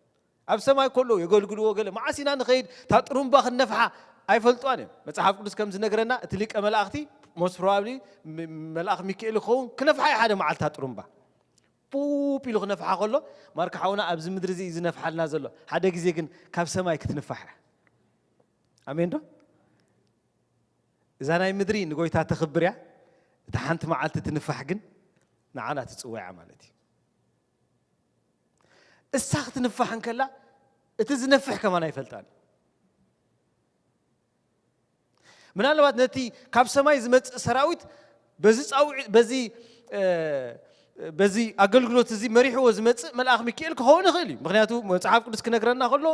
ኣብ ሰማይ ከሎ የገልግልዎ ገለ፣ መዓስ ኢና ንኸይድ፣ እታ ጥሩምባ ክንነፍሓ ኣይፈልጥዋን እዮም። መጽሓፍ ቅዱስ ከም ዝነግረና፣ እቲ ሊቀ መላእኽቲ most probably ም- መልኣኽ ሚካኤል ይኸውን፣ ክነፍሓ እዩ ሓደ መዓልቲ እታ ጥሩምባ። ፑፕ ኢሉ ክነፍሓ ከሎ፣ ማርካ ሓውና ኣብዚ ምድሪ እዚ እዩ ዝነፍሓልና ዘሎ። ሓደ ግዜ ግን ካብ ሰማይ ክትንፋሕ እያ። ኣሜን ዶ? እዛ ናይ ምድሪ ንጎይታ ተኽብር እያ። እታ ሓንቲ መዓልቲ ትንፋሕ ግን ንዓና ትጽውዕ እያ ማለት እዩ። እሳ ክትንፋሕ እንከላ፣ እቲ ዝነፍሕ ከማን ኣይፈልጣን። ምናልባት ነቲ ካብ ሰማይ ዝመጽእ ሰራዊት በዚ ጻውዒ-፣ በዚ፣ እ፣ በዚ ኣገልግሎት እዚ መሪሕዎ ዝመጽእ መልኣኽ ሚካኤል ክኸውን ይኽእል እዩ። ምኽንያቱ መጽሓፍ ቅዱስ ክነግረና ከሎ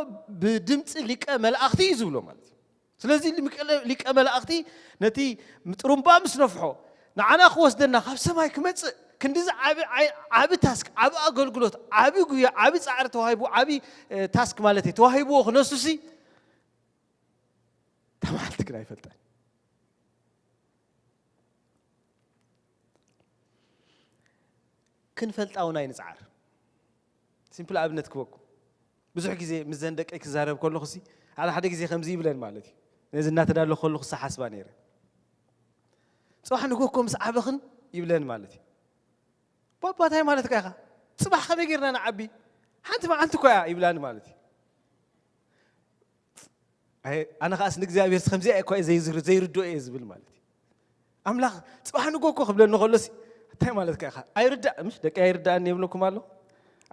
ብድምጺ ሊቀ መላእኽቲ እዩ ዝብሎ ማለት እዩ። ስለዚ ሊቀ-፣ ሊቀ መላእኽቲ ነቲ ጥሩምባ ምስ ነፍሖ ንዓና ክወስደና ካብ ሰማይ ክመጽእ ክንዲዚ ዓቢ ዓይ-፣ ዓቢ ታስክ፣ ዓቢ ኣገልግሎት፣ ዓቢ ጉያ፣ ዓቢ ጻዕሪ ተዋሂቡ፣ ዓቢ፣ እ፣ ታስክ ማለት እዩ ተዋሂብዎ ክነሱሲ እታ መዓልቲ ግን ኣይፈልጣን። ክንፈልጣ እውን ኣይንጽዓር። ሲምፕል ኣብነት ክበኩም። ብዙሕ ግዜ ምስ ዘን ደቀይ ክዛረብ ከለኹ ሲ፣ ሓደ ሓደ ግዜ ከምዚ ይብለን ማለት እዩ። ነዚ እናተዳለኹ ከለኹ ሳ ሓስባ ነይረ። "ጽባሕ ንግሆ እኮ ምስ ዓበኽን" ይብለን ማለት እዩ። "ባባ እንታይ ማለትካ ኢኻ? ጽባሕ ከመይ ጌርና ንዓቢ? ሓንቲ መዓልቲ እኮ እያ" ይብላኒ ማለት እዩ። ኣይ፣ ኣነ ኸኣስ ንእግዚኣብሔር ከምዚኣ እኮ እየ ዘይዝር-፣ ዘይርድኦ እየ ዝብል ማለት እዩ። ኣምላኽ "ጽባሕ ንግሆ እኮ" ክብለኒ ከሎሲ፣ "እንታይ ማለትካ ኢኻ? ኣይርዳእ፣ ምሽ ደቂ ኣይርዳእኒ" የብለኩም ኣሎ?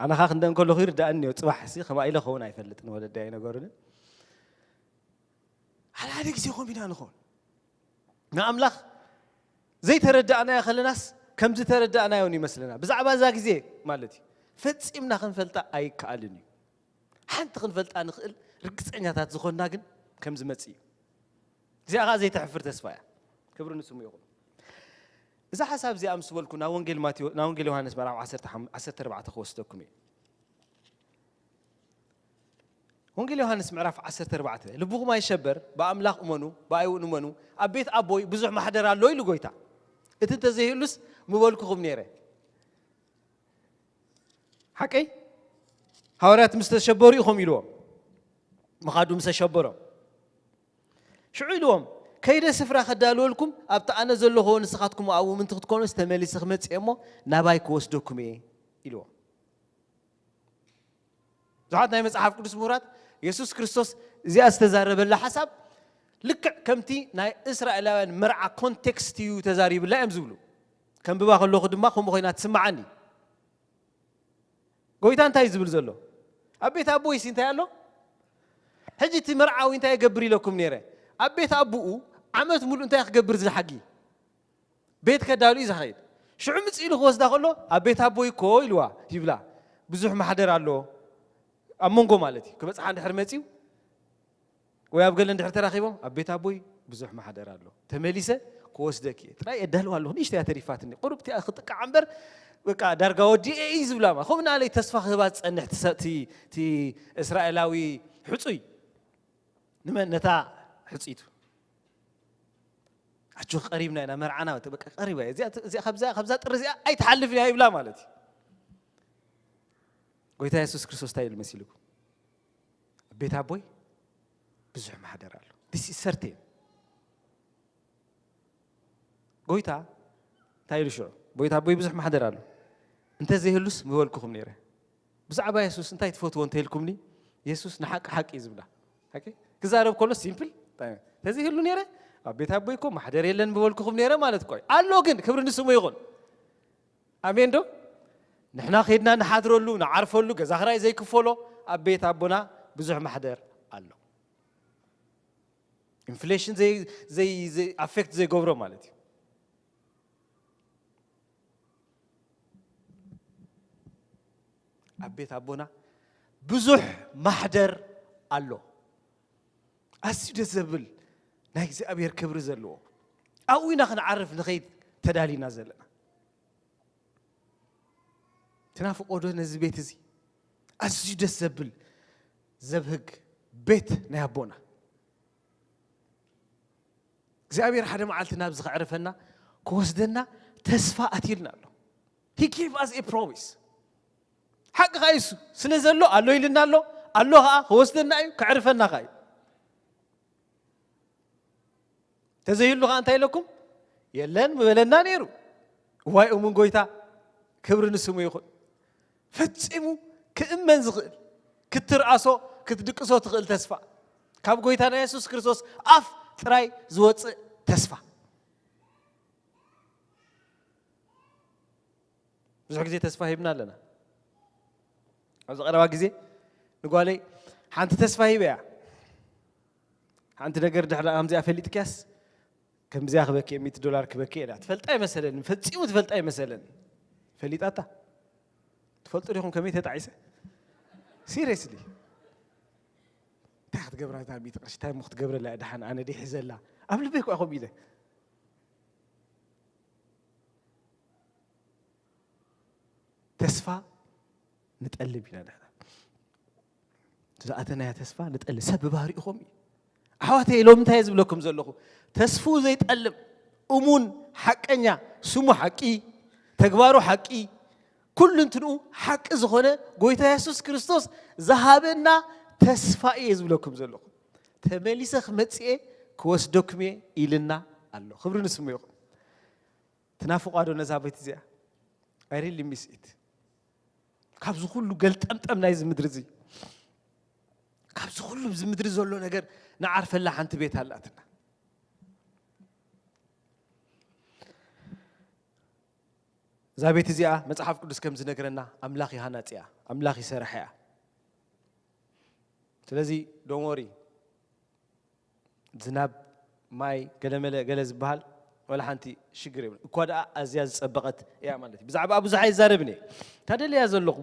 ኣነ ኸኣ ክንደ እንከለኹ ይርዳእኒ እዮ። ጽባሕ ሲ ከማይ ኢለ ክኸውን ኣይፈልጥን፣ ወለዲ ኣይነገሩንን። ሓደ ሓደ ግዜ ኸም ኢና ንኸውን። ንኣምላኽ ዘይተረዳእናዮ ከለናስ ከም ዝተረዳእናዮን ይመስለና። ብዛዕባ እዛ ግዜ ማለት እዩ፣ ፈጺምና ክንፈልጣ ኣይከኣልን እዩ። ሓንቲ ክንፈልጣ ንኽእል ርግጸኛታት ዝኾንና ግን ከም ዝመጽእ እዩ። እዚኣ ኸኣ ዘይተሕፍር ተስፋ እያ። ክብሪ ንስሙ ይኹን። እዛ ሓሳብ እዚኣ ምስ በልኩ ናብ ወንጌል ማቴዎ-፣ ናብ ወንጌል ዮሃንስ ምዕራፍ ዓሰርተ ሓሙሽተ፣ ዓሰርተ ኣርባዕተ ክወስደኩም እየ። ወንጌል ዮሃንስ ምዕራፍ ዓሰርተ ኣርባዕተ፣ "ልብኹም ኣይሸበር፣ ብኣምላኽ እመኑ፣ ብኣይ እውን እመኑ። ኣብ ቤት ኣቦይ ብዙሕ ማሕደር ኣሎ" ኢሉ ጎይታ። "እቲ እንተዘይህሉስ ምበልኩኹም ነይረ።" ሓቀይ? ሃዋርያት ምስ ተሸበሩ ኢኹም ኢልዎም። ምኻዱ ምስ ተሸበሮም። ሽዑ ኢልዎም፣ "ከይደ ስፍራ ከዳልወልኩም፣ ኣብቲ ኣነ ዘለኹዎ ንስኻትኩም ኣብኡ ምእንቲ ክትኮኑስ ተመሊሰ ክመጽእ እየ እሞ ናባይ ክወስደኩም እየ" ኢልዎም። ብዙሓት ናይ መጽሓፍ ቅዱስ ምሁራት የሱስ ክርስቶስ እዚኣ ዝተዛረበላ ሓሳብ ልክዕ ከምቲ ናይ እስራኤላውያን መርዓ ኮንቴክስት እዩ ተዛሪብላ እዮም ዝብሉ። ከንብባ ከለኹ ድማ ከምኡ ኮይና ትስምዓኒ። ጎይታ እንታይ እዩ ዝብል ዘሎ? ኣብ ቤት ኣቦይሲ እንታይ ኣሎ? ሕጂ እቲ መርዓዊ እንታይ ይገብር ኢለኩም ነይረ? ኣብ ቤት ኣቦኡ ዓመት ሙሉእ እንታይ ክገብር ዝሓጊ? ቤት ከዳሉ እዩ ዝኸይድ። ሽዑ ምጽእ ኢሉ ክወስዳ ከሎ፣ "ኣብ ቤት ኣቦይ እኮ" ኢልዋ፣ ይብላ። "ብዙሕ ማሕደር ኣሎ ኣብ መንጎ" ማለት እዩ። ክበጽሓ እንድሕር መጺኡ፣ ወይ ኣብ ገለ እንድሕር ተራኺቦም፣ "ኣብ ቤት ኣቦይ ብዙሕ ማሕደር ኣሎ። ተመሊሰ ክወስደኪ እየ። ጥራይ የዳልዋ ኣለኹ፣ ንእሽተይ እያ ተሪፋትኒ። ቁሩብ እቲኣ ክጥቃዕ እምበር፣ በቃ ዳርጋ ወዲኤ" እዩ ዝብላ። ማለት ከምኡ ናለይ ተስፋ ክህባ ዝጸንሕ እቲ ሰ-፣ እቲ፣ እቲ እስራኤላዊ ሕጹይ። ንመን? ነታ ሕጽይቱ። "ኣጆኺ ቀሪብና ኢና፣ መርዓና፣ በቃ ቀሪባ እያ። እዚኣ፣ እዚኣ፣ ካብዛ፣ ካብዛ ጥሪ እዚኣ ኣይትሓልፍን እያ" ይብላ ማለት እዩ። ጎይታ የሱስ ክርስቶስ እንታይ ኢሉ መሲልኩም? "ኣብ ቤት ኣቦይ ብዙሕ ማሕደር ኣሎ።" This is certain። ጎይታ እንታይ ኢሉ ሽዑ? "ኣብ ቤት ኣቦይ ብዙሕ ማሕደር ኣሎ። እንተ ዘይህሉስ ምበልኩኹም ነይረ።" ብዛዕባ የሱስ እንታይ ትፈትዎ እንተ ኢልኩምኒ፣ የሱስ ንሓቂ ሓቂ እዩ ዝብላ። ሓቂ? ክዛረብ ከሎ ሲምፕል። እንታይ? "እንተ ዘይህሉ ነይረ፣ ኣብ ቤት ኣቦይ እኮ ማሕደር የለን ምበልኩኹም ነይረ" ማለት እኮ እዩ። ኣሎ ግን፣ ክብሪ ንስሙ ይኹን። ኣሜን ዶ? ንሕና ኸይድና ንሓድረሉ፣ ንዓርፈሉ፣ ገዛ ኽራይ ዘይክፈሎ፣ ኣብ ቤት ኣቦና ብዙሕ ማሕደር ኣሎ። ኢንፍሌሽን ዘይ-፣ ዘይ-፣ ዘይ-፣ ኣፌክት ዘይገብሮ ማለት እዩ። ኣብ ቤት ኣቦና ብዙሕ ማሕደር ኣሎ። ኣዝዩ ደስ ዘብል ናይ እግዚኣብሔር ክብሪ ዘለዎ ኣብኡ ኢና ክንዓርፍ ንኸይድ ተዳሊና ዘለና። ትናፍቆ ዶ ነዚ ቤት እዚ? ኣዝዩ ደስ ዘብል ዘብህግ ቤት ናይ ኣቦና እግዚኣብሔር ሓደ መዓልቲ ናብዚ ከዕርፈና ክወስደና ተስፋ ኣትዩልና ኣሎ። He gave us a promise። ሓቂ ኸዓ እሱ ስለ ዘሎ ኣሎ ኢልና ኣሎ። ኣሎ ኸዓ ክወስደና እዩ፣ ከዕርፈና ኸዓ እዩ። ተዘይህሉ ኸዓ እንታይ ኢለኩም? የለን ምበለና ነይሩ። እዋይ እሙን ጎይታ፣ ክብሪ ንስሙ ይኹን። ፈጺሙ ክእመን ዝኽእል፣ ክትርኣሶ ክትድቅሶ ትኽእል ተስፋ፣ ካብ ጎይታና የሱስ ክርስቶስ ኣፍ ጥራይ ዝወጽእ ተስፋ። ብዙሕ ግዜ ተስፋ ሂብና ኣለና። ኣብዚ ቀረባ ግዜ ንጓለይ ሓንቲ ተስፋ ሂበያ። ሓንቲ ነገር ድሕሪ ከምዚኣ ፈሊጥክያስ ከምዚኣ ክበኪ፣ ሚእቲ ዶላር ክበኪ ኢላ። ትፈልጣ ይመሰለኒ፣ ፈጺሙ ትፈልጣ ይመሰለኒ። ፈሊጣታ። ትፈልጡ ዲኹም ከመይ ተጣዒሰ? ሲሪየስሊ። እንታይ ክትገብራ እታ ሚእቲ ቅርሺ? እንታይ እሞ ክትገብረላ እያ ደሓን? ኣነ ድየ ሒዘላ? ኣብ ልበይ እኮ ከምኡ ኢለ። ተስፋ ንጠልብ ኢና ንሕና። ዝኣተናያ ተስፋ ንጠልብ። ሰብ ብባህሪኡ ከምኡ እዩ። ኣሕዋተይ፣ ሎሚ እንታይ እየ ዝብለኩም ዘለኹ? ተስፍኡ ዘይጠልም፣ እሙን፣ ሓቀኛ፣ ስሙ ሓቂ፣ ተግባሩ ሓቂ፣ ኩሉ እንትንኡ ሓቂ ዝኾነ ጎይታ የሱስ ክርስቶስ ዝሃበና ተስፋ እየ ዝብለኩም ዘለኹ። ተመሊሰ ክመጽእ እየ፣ ክወስደኩም እየ ኢልና ኣሎ። ክብሪ ንስሙ ይኹን። ትናፍቋ ዶ ነዛ ቤት እዚኣ? I really miss it። ካብዚ ኩሉ ገልጠምጠም ናይዚ ምድሪ እዚ፣ ካብዚ ኩሉ ኣብዚ ምድሪ ዘሎ ነገር ንዓርፈላ ሓንቲ ቤት ኣላትና። እዛ ቤት እዚኣ መጽሓፍ ቅዱስ ከም ዝነግረና ኣምላኽ እዩ ሃናጺኣ፣ ኣምላኽ ይሰርሓ እያ። ስለዚ don't worry። ዝናብ፣ ማይ፣ ገለመለ ገለ ዝበሃል ዋላ ሓንቲ ሽግር የብሉ። እኳ ደኣ ኣዝያ ዝጸበቐት እያ ማለት እዩ። ብዛዕባ ብዙሕ ኣይዛረብን እየ። ታደልያ ዘለኹ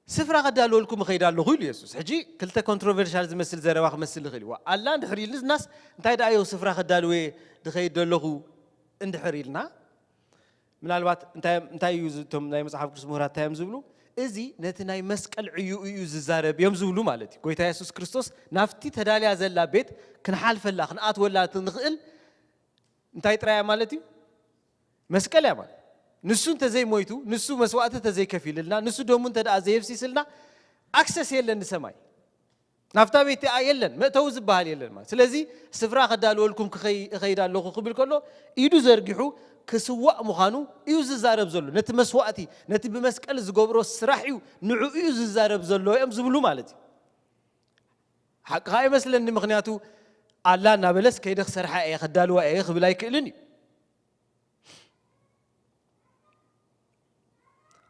ስፍራ ከዳልወልኩም እኸይድ ኣለኹ ኢሉ የሱስ። ሕጂ ክልተ ኮንትሮቨርሻል ዝመስል ዘረባ ክመስል ይኽእል እዩ። ኣላ እንድሕር ኢልናስ እንታይ ደኣ እዮ ስፍራ ከዳልወ ድኸይድ ዘለኹ እንድሕር ኢልና ምናልባት እንታይ እንታይ እዩ ዝ- እቶም ናይ መጽሓፍ ቅዱስ ምሁራት እንታይ እዮም ዝብሉ? እዚ ነቲ ናይ መስቀል ዕዩ እዩ ዝዛረብ እዮም ዝብሉ ማለት እዩ። ጎይታ የሱስ ክርስቶስ ናብቲ ተዳልያ ዘላ ቤት ክንሓልፈላ ክንኣትወላ ንኽእል እንታይ ጥራይ እያ ማለት እዩ? መስቀል እያ ማለት። ንሱ እንተዘይሞይቱ፣ ንሱ መስዋእቲ እንተዘይከፊልልና፣ ንሱ ደሙ እንተ ደኣ ዘየፍሲስልና ኣክሰስ የለን ንሰማይ። ናብታ ቤት እቲኣ የለን፣ መእተዊ ዝበሃል የለን ማለት። ስለዚ ስፍራ ከዳልወልኩም ክኸይ- እኸይድ ኣለኹ ክብል ከሎ ኢዱ ዘርጊሑ ክስዋእ ምዃኑ እዩ ዝዛረብ ዘሎ። ነቲ መስዋእቲ፣ ነቲ ብመስቀል ዝገብሮ ስራሕ እዩ፣ ንዕኡ እዩ ዝዛረብ ዘሎ እዮም ዝብሉ ማለት እዩ። ሓቅኻ ኣይመስለኒ፣ ምኽንያቱ ኣላ እናበለስ ከይደ ክሰርሓ እየ ከዳልዋ እየ ክብል ኣይክእልን እዩ።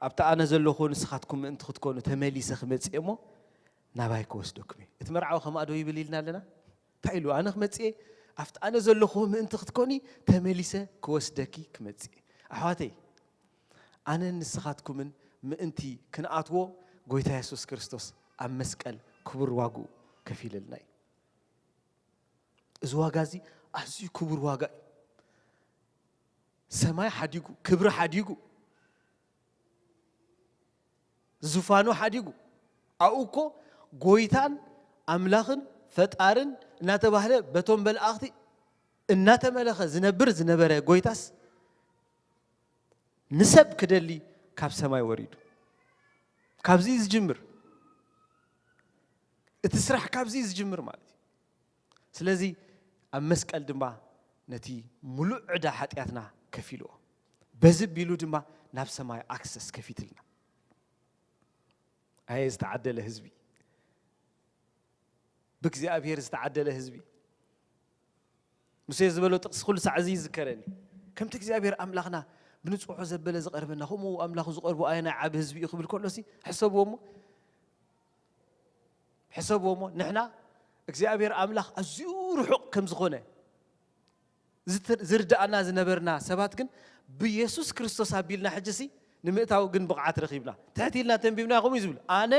ኣብቲ ኣነ ዘለኹ ንስኻትኩም ምእንቲ ክትኮኑ ተመሊሰ ክመጽእ እሞ ናባይ ክወስደኩም እየ። እቲ መርዓዊ ከማእ ዶ ይብል ኢልና ኣለና? እንታይ ኢሉ? ኣነ ክመጽእ እየ፣ ኣብቲ ኣነ ዘለኹ ምእንቲ ክትኮኒ ተመሊሰ ክወስደኪ ክመጽእ እየ። ኣሕዋተይ፣ ኣነን ንስኻትኩምን ምእንቲ ክንኣትዎ ጎይታ የሱስ ክርስቶስ ኣብ መስቀል ክቡር ዋግኡ ከፊለልና እዩ። እዚ ዋጋ እዚ ኣዝዩ ክቡር ዋጋ እዩ። ሰማይ ሓዲጉ፣ ክብሪ ሓዲጉ፣ ዝፋኑ ሓዲጉ። ኣብኡ እኮ ጎይታን ኣምላኽን ፈጣርን እናተባህለ በቶም መላእኽቲ እናተመለኸ ዝነብር ዝነበረ ጎይታስ ንሰብ ክደሊ ካብ ሰማይ ወሪዱ። ካብዚ እዩ ዝጅምር። እቲ ስራሕ ካብዚ እዩ ዝጅምር ማለት እዩ። ስለዚ ኣብ መስቀል ድማ ነቲ ሙሉእ ዕዳ ሓጢኣትና ከፊልዎ። በዚ ቢሉ ድማ ናብ ሰማይ ኣክሰስ ከፊትልና። ኣየ ዝተዓደለ ህዝቢ፣ ብእግዚኣብሔር ዝተዓደለ ህዝቢ። ሙሴ ዝበሎ ጥቕሲ ኩሉ ሳዕ እዚ ይዝከረኒ። ከምቲ እግዚኣብሔር ኣምላኽና ብንጽሖ ዘበለ ዝቐርበና፣ ከምኡ ኣምላኹ ዝቐርቦ ኣየናይ ዓቢ ህዝቢ እዩ ክብል ከሎሲ፣ ሕሰብዎ እሞ፣ ሕሰብዎ እሞ፣ ንሕና እግዚኣብሔር ኣምላኽ ኣዝዩ ርሑቕ ከም ዝኾነ ዝት- ዝርድኣና ዝነበርና ሰባት ግን ብየሱስ ክርስቶስ ኣቢልና ሕጂሲ ንምእታው ግን ብቕዓት ረኺብና። ትሕት ኢልና ተንቢብና ከምኡ እዩ ዝብል፣ ኣነ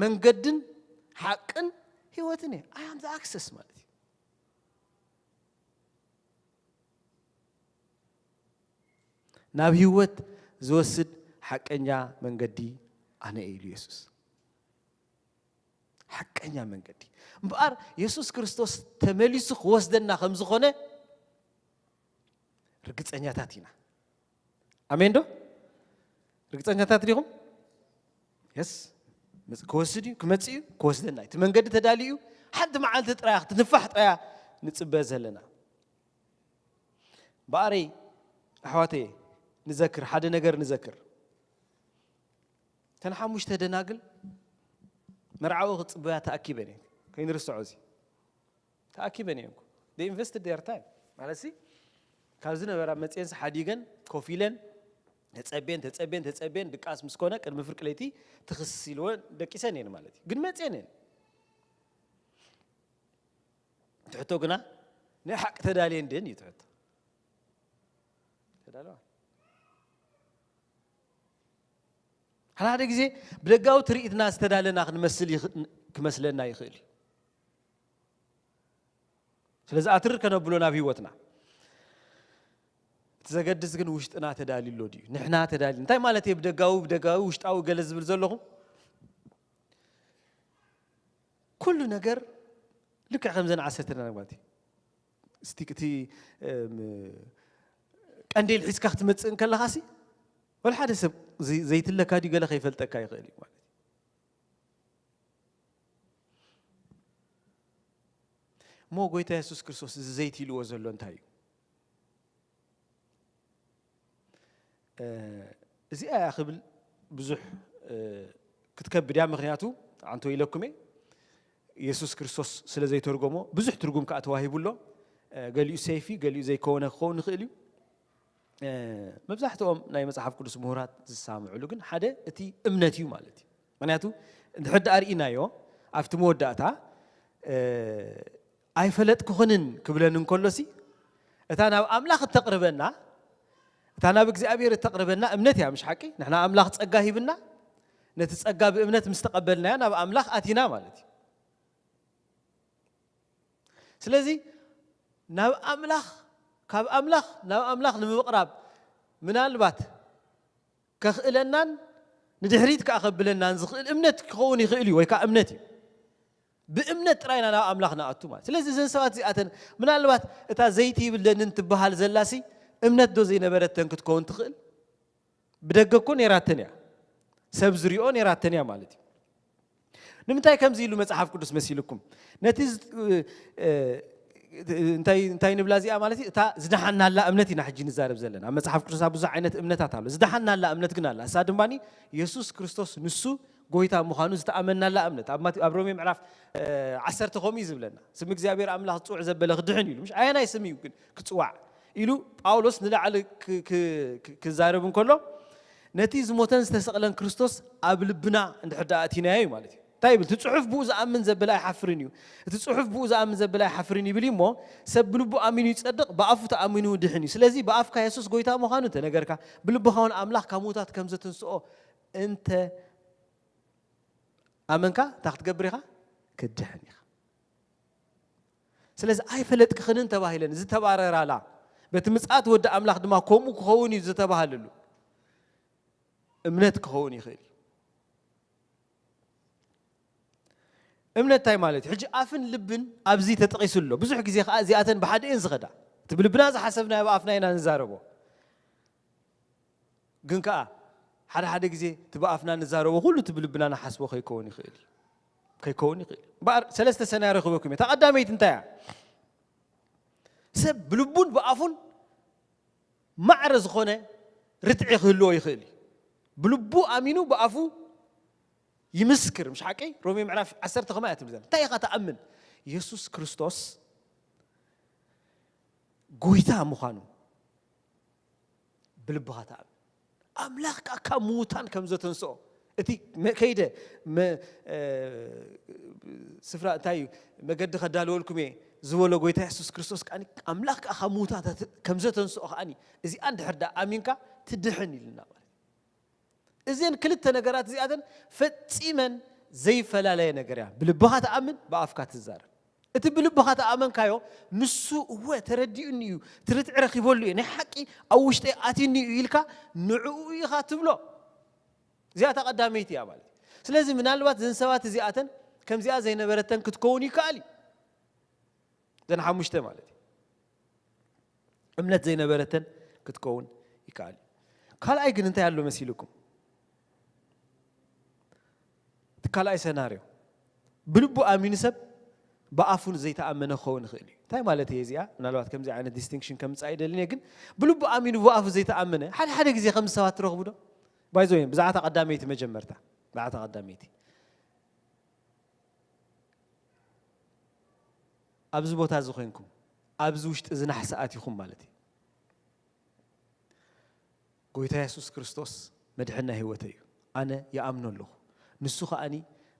መንገድን ሓቅን ህይወትን እየ። I am the access ማለት እዩ። ናብ ህይወት ዝወስድ ሓቀኛ መንገዲ ኣነ እየ ኢሉ የሱስ። ሓቀኛ መንገዲ እምበኣር የሱስ ክርስቶስ ተመሊሱ ክወስደና ከም ዝኾነ ርግጸኛታት ኢና። ኣሜን ዶ? ርግጸኛታት ዲኹም? የስ። ክወስድ እዩ፣ ክመጽእ እዩ፣ ክወስደና እዩ። እቲ መንገዲ ተዳልዩ እዩ። ሓንቲ መዓልቲ ጥራያ ክትንፋሕ ጥራያ ንጽበ ዘለና። በኣረይ ኣሕዋተየ ንዘክር፣ ሓደ ነገር ንዘክር። እተን ሓሙሽተ ደናግል መርዓዊ ክጽበያ ተኣኪበን እየን። ከይንርስዖ እዚ ተኣኪበን እየን እኮ። They invested their time ማለት ሲ ካብ ዝነበራ መፅየንስ ሓዲገን ኮፍ ኢለን ተፀቤን ተፀቤን ተፀቤን ድቃስ ምስ ኮነ ቅድሚ ፍርቂ ለይቲ ትኽስ ኢልወን ደቂሰን እየን ማለት እዩ። ግን መፅየን እየን። እቲ ሕቶ ግና ናይ ሓቂ ተዳልየን ድን እዩ እቲ ሕቶ። ተዳለዋ ሓደ ሓደ ግዜ ብደጋዊ ትርኢትና ዝተዳለና ክንመስል ይኽ- ክመስለና ይኽእል እዩ። ስለዚ ኣትርር ከነብሎ ናብ ህይወትና እቲ ዘገድስ ግን ውሽጥና ተዳልዩ ኣሎ ድዩ? ንሕና ተዳልዩ እንታይ ማለት እየ? ብደጋዊ ብደጋዊ ውሽጣዊ ገለ ዝብል ዘለኹ ኩሉ ነገር ልክዕ ከምዘን ዓሰርተ ደናግል ማለት እዩ። እስቲ እቲ እም፣ ቀንዴል ሒዝካ ክትመፅእ እንከለኻሲ ወላ ሓደ ሰብ ዘይ- ዘይትለካ ድዩ ገለ ከይፈልጠካ ይኽእል እዩ ማለት እዩ። እሞ ጎይታ የሱስ ክርስቶስ እዚ ዘይቲ ኢልዎ ዘሎ እንታይ እዩ? እዚኣ እያ ክብል ብዙሕ ክትከብድ እያ። ምክንያቱ ኣንቶ ኢለኩም እየ የሱስ ክርስቶስ ስለ ዘይተርጎሞ ብዙሕ ትርጉም ከዓ ተዋሂቡ ኣሎ። ገሊኡ ሰይፊ ገሊኡ ዘይከወነ ክኸውን ይኽእል እዩ። መብዛሕትኦም ናይ መፅሓፍ ቅዱስ ምሁራት ዝሳምዕሉ ግን ሓደ እቲ እምነት እዩ ማለት እዩ። ምክንያቱ እንድሕር ደኣ ርኢናዮ ኣብቲ መወዳእታ ኣይፈለጥኩኽንን ክብለን እንከሎሲ እታ ናብ ኣምላኽ እተቕርበና እታ ናብ እግዚኣብሔር እተቕርበና እምነት እያ። ምሽ ሓቂ ንሕና ኣምላኽ ጸጋ ሂብና ነቲ ጸጋ ብእምነት ምስ ተቐበልናዮ ናብ ኣምላኽ ኣቲና ማለት እዩ። ስለዚ ናብ ኣምላኽ ካብ ኣምላኽ ናብ ኣምላኽ ንምቕራብ ምናልባት ከኽእለናን ንድሕሪት ከዓ ከብለናን ዝኽእል እምነት ክኸውን ይኽእል እዩ ወይ ከዓ እምነት እዩ። ብእምነት ጥራይና ናብ ኣምላኽ ንኣቱ ማለት ስለዚ እዘን ሰባት እዚኣተን ምናልባት እታ ዘይቲ ይብለንን ትበሃል ዘላሲ እምነት ዶ ዘይነበረተን ክትከውን ትኽእል? ብደገ እኮ ነይራተን እያ ሰብ ዝሪኦ ነይራተን እያ ማለት እዩ። ንምንታይ ከምዚ ኢሉ መፅሓፍ ቅዱስ መሲልኩም ነቲ እንታይ ንብላ እዚኣ ማለት እዩ እታ ዝደሓናላ እምነት ኢና ሕጂ ንዛረብ ዘለና ኣብ መፅሓፍ ቅዱስ ኣብ ብዙሕ ዓይነት እምነታት ኣሎ ዝደሓናላ እምነት ግን ኣላ እሳ ድማ የሱስ ክርስቶስ ንሱ ጎይታ ምዃኑ ዝተኣመናላ እምነት ኣብ ሮሜ ምዕራፍ ዓሰርተ ከምኡ እዩ ዝብለና ስም እግዚኣብሔር ኣምላኽ ዝፅውዕ ዘበለ ክድሕን ኢሉ ምሽ ኣየናይ ስም እዩ ግን ክፅዋዕ ኢሉ ጳውሎስ ንላዕሊ ክዛረብ እንከሎ ነቲ ዝሞተን ዝተሰቕለን ክርስቶስ ኣብ ልብና እንድሕር ደኣ ኣእቲናዮ እዩ ማለት እዩ። እንታይ ይብል እቲ ፅሑፍ ብኡ ዝኣምን ዘበለ ኣይሓፍርን እዩ። እቲ ፅሑፍ ብኡ ዝኣምን ዘበለ ኣይሓፍርን ይብል እዩ እሞ ሰብ ብልቡ ኣሚኑ ይፀድቕ ብኣፉ ተኣሚኑ ድሕን እዩ። ስለዚ ብኣፍካ የሱስ ጎይታ ምዃኑ እንተነገርካ ብልብኻ እውን ኣምላኽ ካብ ምዉታት ከም ዘትንስኦ እንተ ኣመንካ እንታይ ክትገብር ኢኻ? ክትድሕን ኢኻ። ስለዚ ኣይፈለጥክኽንን ተባሂለን ዝተባረራላ በቲ ምጽኣት ወዲ ኣምላኽ ድማ ከምኡ ክኸውን እዩ ዝተባሃለሉ እምነት ክኸውን ይኽእል እዩ። እምነት እንታይ ማለት እዩ? ሕጂ ኣፍን ልብን ኣብዚ ተጠቒሱ ኣሎ። ብዙሕ ግዜ ከዓ እዚኣተን ብሓደ እየን ዝኸዳ። እቲ ብልብና ዝሓሰብናዮ ብኣፍና ኢና ንዛረቦ። ግን ከዓ ሓደ ሓደ ግዜ እቲ ብኣፍና ንዛረቦ ኩሉ እቲ ብልብና ንሓስቦ ከይከውን ይኽእል እዩ። ከይከውን ይኽእል እዩ። እምበኣር ሰለስተ ሰናይ ረኽበኩም እየ። እታ ቀዳመይቲ እንታይ እያ? ሰብ ብልቡን ብኣፉን ማዕረ ዝኾነ ርትዒ ክህልዎ ይኽእል እዩ። ብልቡ ኣሚኑ ብኣፉ ይምስክር። ምሽ ሓቀይ ሮሜ ምዕራፍ ዓሰርተ ከማይ እያ ትብል ዘላ። እንታይ ኢኻ ትኣምን? የሱስ ክርስቶስ ጎይታ ምዃኑ ብልብኻ ትኣምን። ኣምላኽ ከዓ ካብ ምዉታን ከም ዘተንስኦ እቲ ከይደ ስፍራ እንታይ እዩ መገዲ ከዳልወልኩም እየ ዝበሎ ጎይታ የሱስ ክርስቶስ ከዓ ኣምላኽ ከዓ ካብ ምዉታት ከም ዘተንስኦ ከዓ እዚኣ እንድሕር ዳ ኣሚንካ ትድሕን ኢልና ማለት እዘን ክልተ ነገራት እዚኣተን ፈጺመን ዘይፈላለየ ነገር እያ። ብልብኻ ትኣምን፣ ብኣፍካ ትዛረብ። እቲ ብልብኻ ተኣመንካዮ፣ ንሱ እወ ተረዲኡኒ እዩ፣ ትርትዕ ረኺበሉ እዩ፣ ናይ ሓቂ ኣብ ውሽጠይ ኣትዩኒ እዩ ኢልካ ንዕኡ ኢኻ ትብሎ። እዚኣታ ቀዳመይቲ እያ ማለት እዩ። ስለዚ ምናልባት እዘን ሰባት እዚኣተን ከምዚኣ ዘይነበረተን ክትከውን ይከኣል እዩ። እዘን ሓሙሽተ ማለት እዩ። እምነት ዘይነበረተን ክትከውን ይከኣል እዩ። ካልኣይ ግን እንታይ ኣሎ መሲልኩም? እቲ ካልኣይ ሰናርዮ፣ ብልቡ ኣሚኑ ሰብ ብኣፉ ዘይተኣመነ ክኸውን ይኽእል እዩ። እንታይ ማለት እየ እዚኣ? ምናልባት ከምዚ ዓይነት ዲስቲንክሽን ከምጻእ ይደልን እየ፣ ግን ብልቡ ኣሚኑ ብኣፉ ዘይተኣመነ ሓደ ሓደ ግዜ ከም ሰባት ትረኽቡ ዶ? ባይዞ ብዛዕባ ቀዳመይቲ መጀመርታ፣ ብዛዕባ ቀዳመይቲ ኣብዚ ቦታ እዚ ኮይንኩም፣ ኣብዚ ውሽጢ እዚ ናሕሲ ኣቲኹም ማለት እዩ። ጎይታ የሱስ ክርስቶስ መድሕን ናይ ህይወተይ እዩ። ኣነ ይኣምኖ ኣለኹ። ንሱ ከኣኒ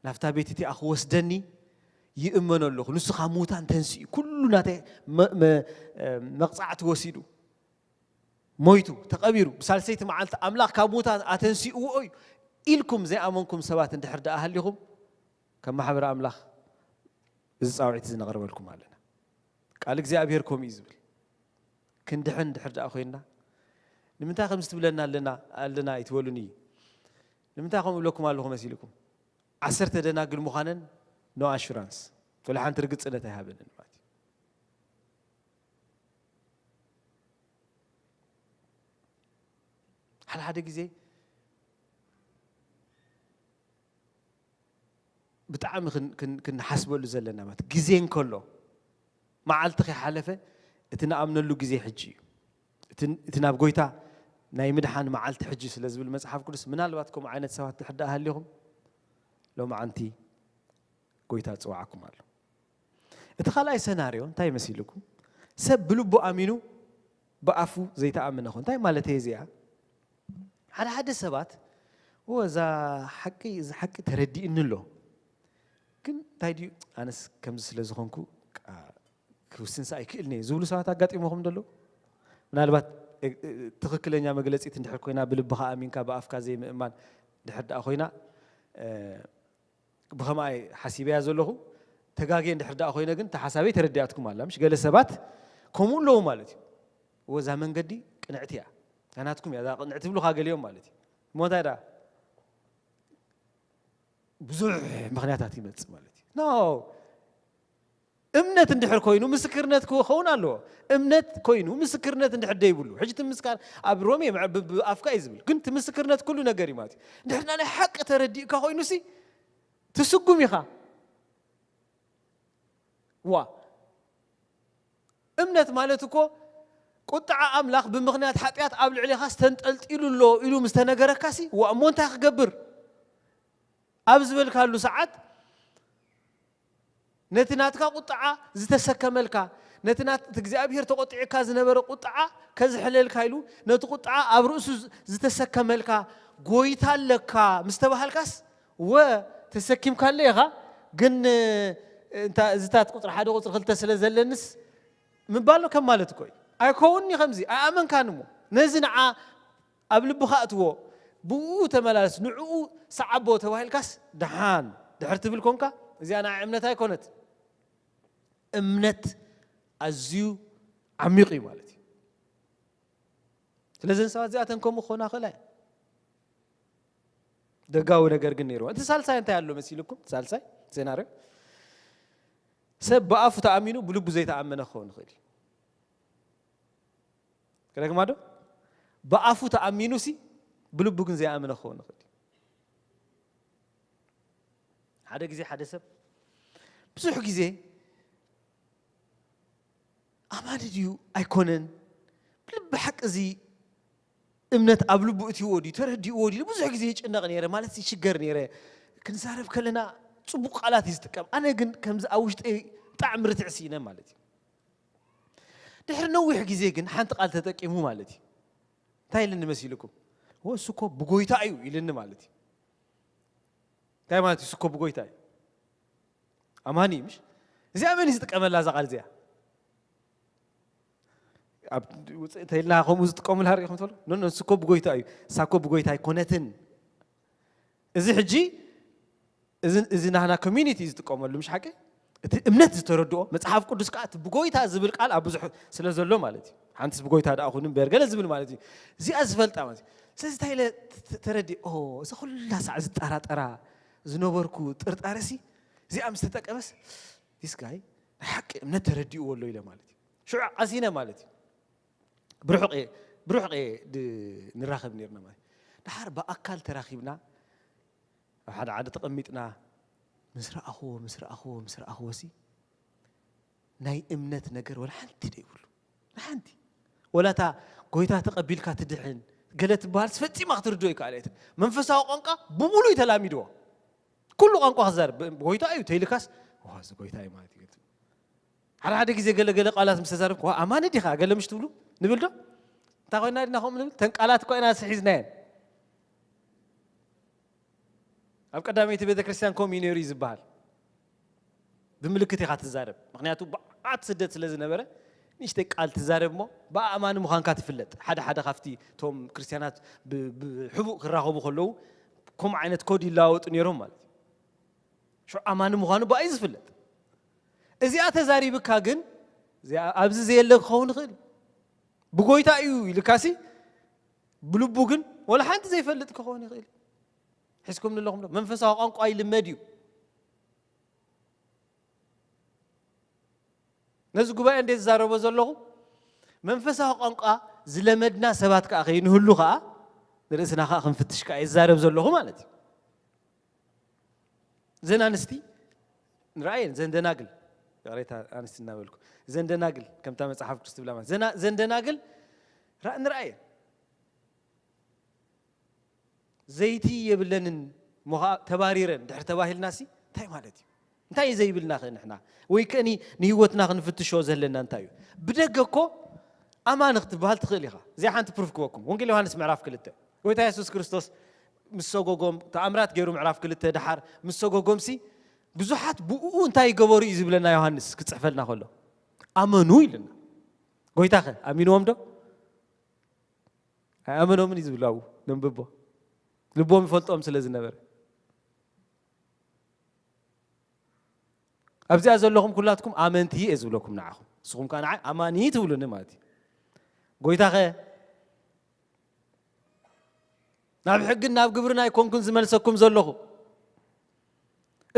ናብታ ቤት እቲኣ ክወስደኒ ይእመኖ ኣለኹ። ንሱ ካብ ምዉታን ተንሲኡ፣ ኩሉ ናተይ መ-፣ መ-፣ መቕጻዕቲ ወሲዱ፣ ሞይቱ፣ ተቐቢሩ፣ ብሳልሰይቲ መዓልቲ ኣምላኽ ካብ ምዉታን ኣተንሲእዎ እዩ ኢልኩም ዘይኣመንኩም ሰባት እንድሕር ደኣ ሃሊኹም፣ ከም ማሕበር ኣምላኽ እዚ ጻውዒት እዚ ነቕርበልኩም ኣለና። ቃል እግዚኣብሔር ከምኡ እዩ ዝብል። ክንድሕን እንድሕር ደኣ ኮይንና፣ ንምንታይ ከምዚ ትብለና ኣለና፣ ኣለና ኣይትበሉኒ። ንምንታይ ከምኡ እብለኩም ኣለኹ መሲልኩም? ዓሰርተ ደናግል ምዃነን ኖ ኣሹራንስ፣ ወላ ሓንቲ ርግጽነት ኣይሃበንን ማለት እዩ። ሓደ ሓደ ግዜ ብጣዕሚ ክን-፣ ክን-፣ ክንሓስበሉ ዘለና ማለት ግዜ እንከሎ፣ መዓልቲ ከይሓለፈ እቲ ንኣምነሉ ግዜ ሕጂ እዩ። እቲ፣ እቲ ናብ ጎይታ ናይ ምድሓን መዓልቲ ሕጂ ስለ ዝብል መጽሓፍ ቅዱስ፣ ምናልባት ከምኡ ዓይነት ሰባት ድሕር ደኣ ሃሊኹም፣ ሎማዓንቲ ጎይታ ጽዋዕኩም ኣሎ። እቲ ካልኣይ ሰናርዮ እንታይ መሲልኩም? ሰብ ብልቡ ኣሚኑ ብኣፉ ዘይተኣመነ ኾ። እንታይ ማለት እየ እዚኣ? ሓደ ሓደ ሰባት፣ "ኦ፣ እዛ ሓቂ፣ እዚ ሓቂ ተረዲእኒ ኣሎ። ግን እንታይ ድዩ? ኣነስ ከምዚ ስለ ዝኾንኩ፣ ቃ-፣ ክውስንስ ኣይክእልን እየ" ዝብሉ ሰባት ኣጋጢሞኹም ደሎ? ምናልባት፣ እ፣ እ፣ ትኽክለኛ መግለጺት እንድሕር ኮይና፣ ብልብኻ ኣሚንካ ብኣፍካ ዘይምእማን ድሕር ደኣ ኮይና፣ እ፣ ብኸምኣይ ሓሲበያ ዘለኹ፣ ተጋግየ እንድሕር ደኣ ኮይነ ግን፣ እታ ሓሳበይ ተረዲኣትኩም ኣላ። ምሽ ገለ ሰባት ከምኡ ኣለዉ ማለት እዩ። እወ፣ እዛ መንገዲ ቅንዕቲ እያ፣ እዛ ናትኩም እያ፣ እዛ ቅንዕቲ ትብሉኻ ገሊኦም ማለት እዩ። እሞ እንታይ ደኣ? ብዙሕ ምኽንያታት ይመጽእ ማለት እዩ። ኖ፣ እምነት እንድሕር ኮይኑ ምስክርነት ክኸውን ኣለዎ። እምነት ኮይኑ ምስክርነት እንድሕር ደይብሉ፣ ሕጂ እቲ ምስካር ኣብ ሮሜ ምዕ-፣ ብ-፣ ብኣፍካ እዩ ዝብል፣ ግን እቲ ምስክርነት ኩሉ ነገር እዩ ማለት እዩ። እንድሕር ናይ ሓቂ ተረዲእካ ኮይኑሲ ትስጉም ኢኻ። ዋ፣ እምነት ማለት እኮ ቁጥዓ ኣምላኽ ብምኽንያት ሓጢኣት ኣብ ልዕሌኻስ ተንጠልጢሉ ኣሎ ኢሉ ምስ ተነገረካሲ፣ ዋ፣ እሞ እንታይ ክገብር ኣብ ዝበልካሉ ሰዓት፣ ነቲ ናትካ ቁጥዓ ዝተሰከመልካ፣ ነቲ ናት-፣ እቲ እግዚኣብሔር ተቆጢዕካ ዝነበረ ቁጥዓ ከዝሕለልካ ኢሉ ነቲ ቁጥዓ ኣብ ርእሱ ዝ-፣ ዝተሰከመልካ ጎይታ ኣለካ ምስ ተባሃልካስ፣ ወ፣ ተሰኪምካለ ኢኻ፣ ግን፣ እንታ፣ እዚታት ቁጽሪ ሓደ ቁጽሪ ክልተ ስለ ዘለንስ ምባል ከም ማለት እኮ እዩ። ኣይከውንኒ ከምዚ፣ ኣይኣመንካን እሞ። ነዚ ንዓ ኣብ ልብኻ እትዎ፣ ብኡ ተመላለስ፣ ንዕኡ ሰዓቦ ተባሂልካስ ደሓን ድሕር ትብል ኮንካ፣ እዚኣ ንዓ እምነት ኣይኮነት። እምነት ኣዝዩ ዓሚቕ እዩ ማለት እዩ። ስለዚ ሰባት እዚኣተን ከምኡ ክኾና ክእላ እየን። ደጋዊ ነገር ግን ነይርዎ። እቲ ሳልሳይ እንታይ ኣሎ መሲልኩም? እቲ ሳልሳይ ሴናርዮ፣ ሰብ ብኣፉ ተኣሚኑ ብልቡ ዘይተኣመነ ክኸውን ይኽእል እዩ። ክደግማ ዶ? ብኣፉ ተኣሚኑ ሲ ብልቡ ግን ዘይኣመነ ክኸውን ይኽእል እዩ። ሓደ ግዜ ሓደ ሰብ ብዙሕ ግዜ ኣማኒ ድዩ ኣይኮነን፣ ብልቢ ሓቂ እዚ እምነት ኣብ ልቡ እትይዎ ድዩ፣ ተረዲእዎ ድዩ፣ ብዙሕ ግዜ ይጭነቕ ነይረ፣ ማለት ይሽገር ነይረ። ክንዛረብ ከለና ጽቡቕ ቃላት እዩ ዝጥቀም። ኣነ ግን ከምዚ ኣብ ውሽጠይ ብጣዕሚ ርትዕ ስኢነ ማለት እዩ። ድሕሪ ነዊሕ ግዜ ግን ሓንቲ ቃል ተጠቂሙ ማለት እዩ። እንታይ ኢልኒ መሲልኩም? "ወ፣ እሱ እኮ ብጎይታ እዩ" ኢልኒ ማለት እዩ። እንታይ ማለት እዩ? እሱ እኮ ብጎይታ እዩ። ኣማኒ እዩ፣ ምሽ? እዚኣ መን እዩ ዝጥቀመላ እዛ ቃል እዚኣ? ኣብ ውፅእ እንተኢልና ከምኡ ዝጥቀሙላ ርኢኹም ትፈልጡ? ኖ፣ ኖ፣ እሱ እኮ ብጎይታ እዩ። እሳ እኮ ብጎይታ ኣይኮነትን። እዚ ሕጂ እዚ ናህና ኮሚኒቲ ዝጥቀመሉ ምሽ ሓቂ እቲ እምነት ዝተረድኦ መፅሓፍ ቅዱስ ከዓ እቲ ብጎይታ ዝብል ቃል ኣብ ብዙሕ ስለ ዘሎ ማለት እዩ። ሓንቲስ ብጎይታ ደኣ ኩኑ እምበር ገለ ዝብል ማለት እዩ። እዚኣ ዝፈልጣ ማለት እዩ። ስለዚ እንታይ ኢለ ተረዲ ኦ እዛ ኩላ ሳዕ ዝጠራጠራ ዝነበርኩ ጥርጣረሲ እዚኣ ምስ ተጠቀመስ ዲስ ጋይ ናይ ሓቂ እምነት ተረዲእዎ ኣሎ ኢለ ማለት እዩ። ሽዑ ዓሲነ ማለት እዩ። ብርሑቕ እየ ብርሑቕ እየ ንራኸብ ነርና ማለት እዩ። ደሓር ብኣካል ተራኺብና ኣብ ሓደ ዓዲ ተቐሚጥና ምስ ረኣኽዎ ምስ ረኣኽዎ ምስ ረኣኽዎ ሲ ናይ እምነት ነገር ወላ ሓንቲ ደይብሉ ሓንቲ ወላታ ጎይታ ተቐቢልካ ትድሕን ገለ ትበሃል ፈፂማ ክትርድኦ ይከኣል እየት መንፈሳዊ ቋንቋ ብሙሉ እዩ ተላሚድዎ ኩሉ ቋንቋ ክዛርብ ጎይታ እዩ ተይልካስ እዚ ጎይታ እዩ ማለት እዩ ሓደ ሓደ ግዜ ገለገለ ቃላት ምስ ተዛረብኩ ኣማኒ ዲኻ ገለ ምሽ ትብሉ ንብል ዶ እንታይ ኮይና ድና ከምኡ ንብል ተን ቃላት እኳ ኢና ስሒዝናየን ኣብ ቀዳመይቲ ቤተ ክርስቲያን ከምኡ እዩ ነይሩ እዩ ዝበሃል ብምልክት ኢኻ ትዛረብ ምክንያቱ ብዓት ስደት ስለ ዝነበረ ንእሽተይ ቃል ትዛረብ እሞ ብኣእማኒ ምዃንካ ትፍለጥ ሓደ ሓደ ካብቲ እቶም ክርስቲያናት ብሕቡእ ክራኸቡ ከለዉ ከምኡ ዓይነት ኮድ ይለዋወጡ ነይሮም ማለት እዩ ሽዑ ኣማኒ ምዃኑ ብኣይ ዝፍለጥ እዚኣ ተዛሪብካ ግን ኣብዚ ዘየለ ክኸውን ይኽእል ብጎይታ እዩ ኢልካሲ ብልቡ ግን ወላ ሓንቲ ዘይፈልጥ ክኸውን ይኽእል ሒዝኩም ንለኹም ዶ መንፈሳዊ ቋንቋ ይልመድ እዩ ነዚ ጉባኤ እንደ ዝዛረቦ ዘለኹ መንፈሳዊ ቋንቋ ዝለመድና ሰባት ከዓ ከይንህሉ ከዓ ንርእስና ከዓ ክንፍትሽ ከዓ ይዛረብ ዘለኹ ማለት እዩ ዘን ኣንስቲ ንርኣየን ዘን ደናግል ይቕሬታ ኣንስቲ እናበልኩ ዘን ደናግል ከምታ መፅሓፍ ቅዱስ ትብላ ማለት ዘን ደናግል ንርኣየን ዘይቲ የብለንን ሞ ተባሪረን ድሕር ተባሂልና ሲ እንታይ ማለት እዩ እንታይ ዘይብልና ኸ ንሕና ወይ ከኒ ንህይወትና ክንፍትሾ ዘለና እንታይ እዩ ብደገ እኮ ኣማኒ ክትበሃል ትኽእል ኢኻ እዚኣ ሓንቲ ፕሩፍ ክበኩም ወንጌል ዮሃንስ ምዕራፍ ክልተ ጎይታ የሱስ ክርስቶስ ምስ ሰጎጎም ተኣምራት ገይሩ ምዕራፍ ክልተ ደሓር ምስ ሰጎጎም ሲ ብዙሓት ብእኡ እንታይ ይገበሩ እዩ ዝብለና ዮሃንስ ክፅሕፈልና ከሎ ኣመኑ ኢልና ጎይታ ኸ ኣሚንዎም ዶ ኣይኣመኖምን እዩ ዝብሉ ኣብኡ ነንብቦ ልቦም ይፈልጦም ስለ ዝነበረ ኣብዚኣ ዘለኹም ኩላትኩም ኣመንቲ እየ ዝብለኩም ንዓኹም ንስኹም ከዓ ንዓይ ኣማኒ ትብሉኒ ማለት እዩ ጎይታኸ ናብ ሕግን ናብ ግብርን ኣይኮንኩን ዝመልሰኩም ዘለኹ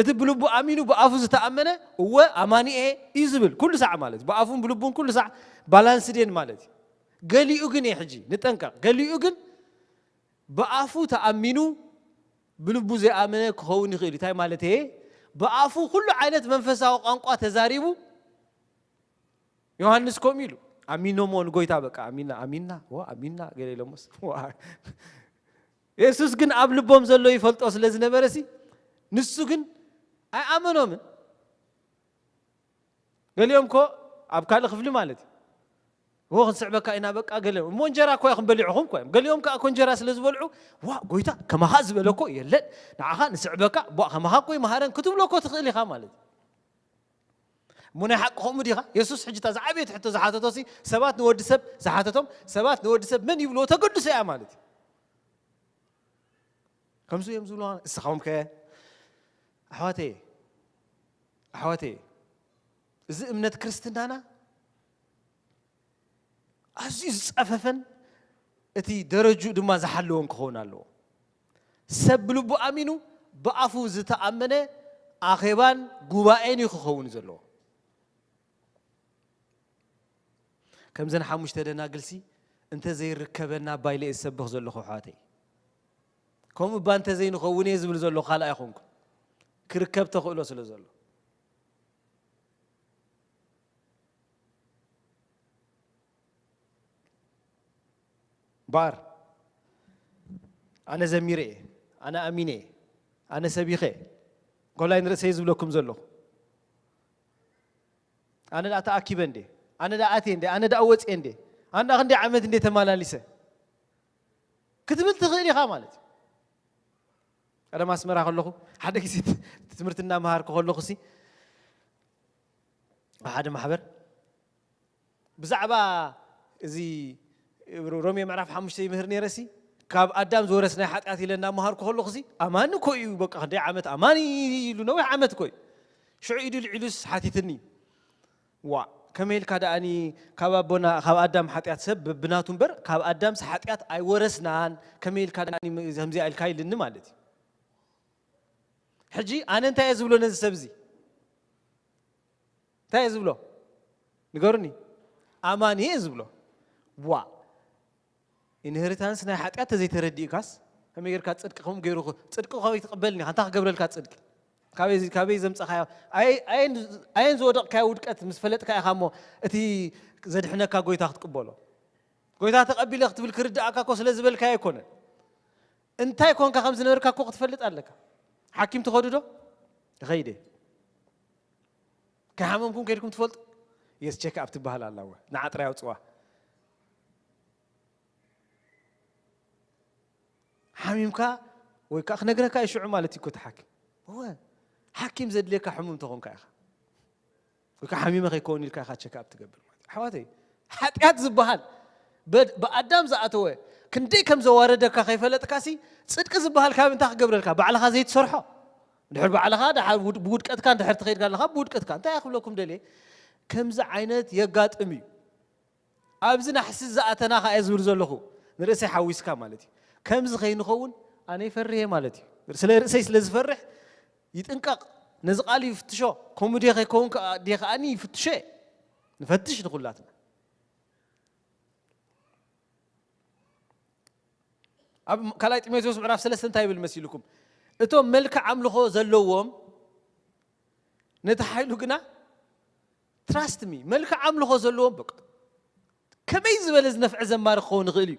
እቲ ብልቡ ኣሚኑ ብኣፉ ዝተኣመነ እወ ኣማኒኤ እዩ ዝብል ኩሉ ሳዕ ማለት እዩ ብኣፉን ብልቡን ኩሉ ሳዕ ባላንስዴን ማለት እዩ ገሊኡ ግን እየ ሕጂ ንጠንቀቕ ገሊኡ ግን ብኣፉ ተኣሚኑ ብልቡ ዘይኣመነ ክኸውን ይኽእል እዩ እንታይ ማለት እየ ብኣፉ ኩሉ ዓይነት መንፈሳዊ ቋንቋ ተዛሪቡ ዮሃንስ ከምኡ ኢሉ ኣሚኖሞ ንጎይታ በቃ ኣሚና ኣሚና ዋ ኣሚና ገለ ኢሎሞስ ዋ የሱስ ግን ኣብ ልቦም ዘሎ ይፈልጦ ስለ ዝነበረ ሲ ንሱ ግን ኣይኣመኖምን ገሊኦም ኮ ኣብ ካልእ ክፍሊ ማለት እዩ ዎ ክንስዕበካ ኢና በቃ ገለ እሞ እንጀራ እኮ ኢኹም በሊዕኹም እኮ እዮም ገሊኦም ከዓ እኮ እንጀራ ስለ ዝበልዑ ዋ ጎይታ ከማኻ ዝበለ እኮ የለን ንዓኻ ንስዕበካ ቧ ከማኻ እኮ ይመሃረን ክትብሎ እኮ ትኽእል ኢኻ ማለት እዩ እሞ ናይ ሓቂ ከምኡ ዲኻ የሱስ ሕጂ እታ ዝዓበየት ሕቶ ዝሓተቶ ሲ ሰባት ንወዲ ሰብ ዝሓተቶም ሰባት ንወዲ ሰብ መን ይብልዎ ተገድሶ እያ ማለት እዩ ከምዚ እዮም ዝብልዋ እስኻኹም ከ ኣሕዋተየ ኣሕዋተየ እዚ እምነት ክርስትናና ኣዝዩ ዝጸፈፈን እቲ ደረጅኡ ድማ ዝሓለወን ክኸውን ኣለዎ። ሰብ ብልቡ ኣሚኑ ብኣፉ ዝተኣመነ ኣኼባን ጉባኤን እዩ ክኸውን ዘለዎ። ከምዘን ሓሙሽተ ደናግልሲ እንተ ዘይርከበና ኣባይ ኢለ እየ ዝሰብኽ ዘለኹ ኣሕዋተይ። ከምኡ እባ እንተ ዘይንኸውን እየ ዝብል ዘሎ ካልእ ኣይኾንኩን። ክርከብ ተኽእሎ ስለ ዘሎ። ባር ኣነ ዘሚረ እየ ኣነ ኣሚነ እየ ኣነ ሰቢኸ እየ ጎላይ ንርእሰይ ዝብለኩም ዘለኹ ኣነ ደኣ ተኣኪበ እንዴ ኣነ ደኣ ኣትየ እንዴ ኣነ ደኣ ወፅየ እንዴ ኣነ ደኣ ክንደይ ዓመት እንዴ ተመላሊሰ ክትብል ትኽእል ኢኻ ማለት እዩ ቀደም ኣስመራ ከለኹ ሓደ ግዜ ትምህርቲ እናመሃርኩ ከለኹ ሲ ሓደ ማሕበር ብዛዕባ እዚ ሮሜ ምዕራፍ ሓሙሽተ ይምህር ነይረ ሲ ካብ ኣዳም ዝወረስናዮ ሓጢኣት ኢለ እናመሃርኩ ከለኹ ሲ ኣማኒ እኮ እዩ፣ በቃ ክንደይ ዓመት ኣማኒ ኢሉ፣ ነዊሕ ዓመት እኮ እዩ። ሽዑ ኢዱ ልዒሉስ ሓቲትኒ፣ ዋ፣ ከመይ ኢልካ ደኣኒ ካብ ኣቦና ካብ ኣዳም ሓጢኣት፣ ሰብ ብናቱ እምበር ካብ ኣዳምስ ሓጢኣት ኣይወረስናን፣ ከመይ ኢልካ ደኣኒ ከምዚኣ ኢልካ ኢልኒ ማለት እዩ። ሕጂ ኣነ እንታይ እየ ዝብሎ ነዚ ሰብ እዚ? እንታይ እየ ዝብሎ? ንገሩኒ። ኣማኒ እየ ዝብሎ። ዋ፣ ኢንሄሪታንስ ናይ ሓጢኣት ተዘይተረዲእካስ ከመይ ጌርካ ጽድቂ ከምኡ ገይሩ ኽ-፣ ጽድቂ ከመይ ትቕበልኒ? ኣንታ ክገብረልካ ጽድቂ? ካበይ ዝ-፣ ካበይ ዘምጻኻዮ? ኣየ-፣ ኣየን፣ ኣየን ዝወደቕካዮ ውድቀት ምስ ፈለጥካ ኢኻ እሞ እቲ ዘድሕነካ ጎይታ ክትቅበሎ። ጎይታ ተቐቢለ ክትብል ክርድኣካ እኮ ስለ ዝበልካዮ ኣይኮነን። እንታይ ኮንካ ከም ዝነበርካ እኮ ክትፈልጥ ኣለካ። ሓኪም ትኸዱ ዶ? እኸይደ። ከይሓመምኩም ከይድኩም ትፈልጡ? የስ ቼክ ኣፕ ትበሃል ኣላ እወ። ንዓ ጥራይ ኣውጽዋ። ሓሚምካ ወይ ከዓ ክነግረካ እዩ ሽዑ ማለት እዩ እኮ እቲ ሓኪም። እወ። ሓኪም ዘድልየካ ሕሙም ተኾንካ ኢኻ። ወይ ከዓ ሓሚመ ከይከውን ኢልካ ኢኻ ቼክ ኣፕ ትገብር ማለት እዩ። ኣሕዋተይ፣ ሓጢኣት ዝበሃል በድ-፣ ብኣዳም ዝኣተወ ክንደይ ከም ዘዋረደካ ከይፈለጥካሲ፣ ጽድቂ ዝበሃል ካብ እንታይ ክገብረልካ? ባዕልኻ ዘይትሰርሖ። ድሕር ባዕልኻ ድሓር ውድ-፣ ብውድቀትካ እንድሕር ትኸይድ ኣለኻ፣ ብውድቀትካ። እንታይ እየ ክብለኩም ደልየ? ከምዚ ዓይነት የጋጥም እዩ። ኣብዚ ናሕሲ ዝኣተና ኸኣ እየ ዝብል ዘለኹ። ንርእሰይ ሓዊስካ ማለት እዩ። ከምዚ ከይንኸውን ኣነ ይፈርህ እየ ማለት እዩ። ስለ ርእሰይ ስለ ዝፈርሕ ይጥንቀቕ። ነዚ ቃል ይፍትሾ። ከምኡ ድየ ከይከውን ከኣ፣ ድየ ከኣኒ ይፍትሾ እየ። ንፈትሽ ንኹላትና። ኣብ ካልኣይ ጢሞቴዎስ ምዕራፍ ሰለስተ እንታይ ይብል መሲልኩም? እቶም መልክዕ ኣምልኾ ዘለዎም ነቲ ሓይሉ ግና፣ ትራስት ሚ፣ መልክዕ ኣምልኾ ዘለዎም በቃ ከመይ ዝበለ ዝነፍዐ ዘማሪ ክኸውን ይኽእል እዩ።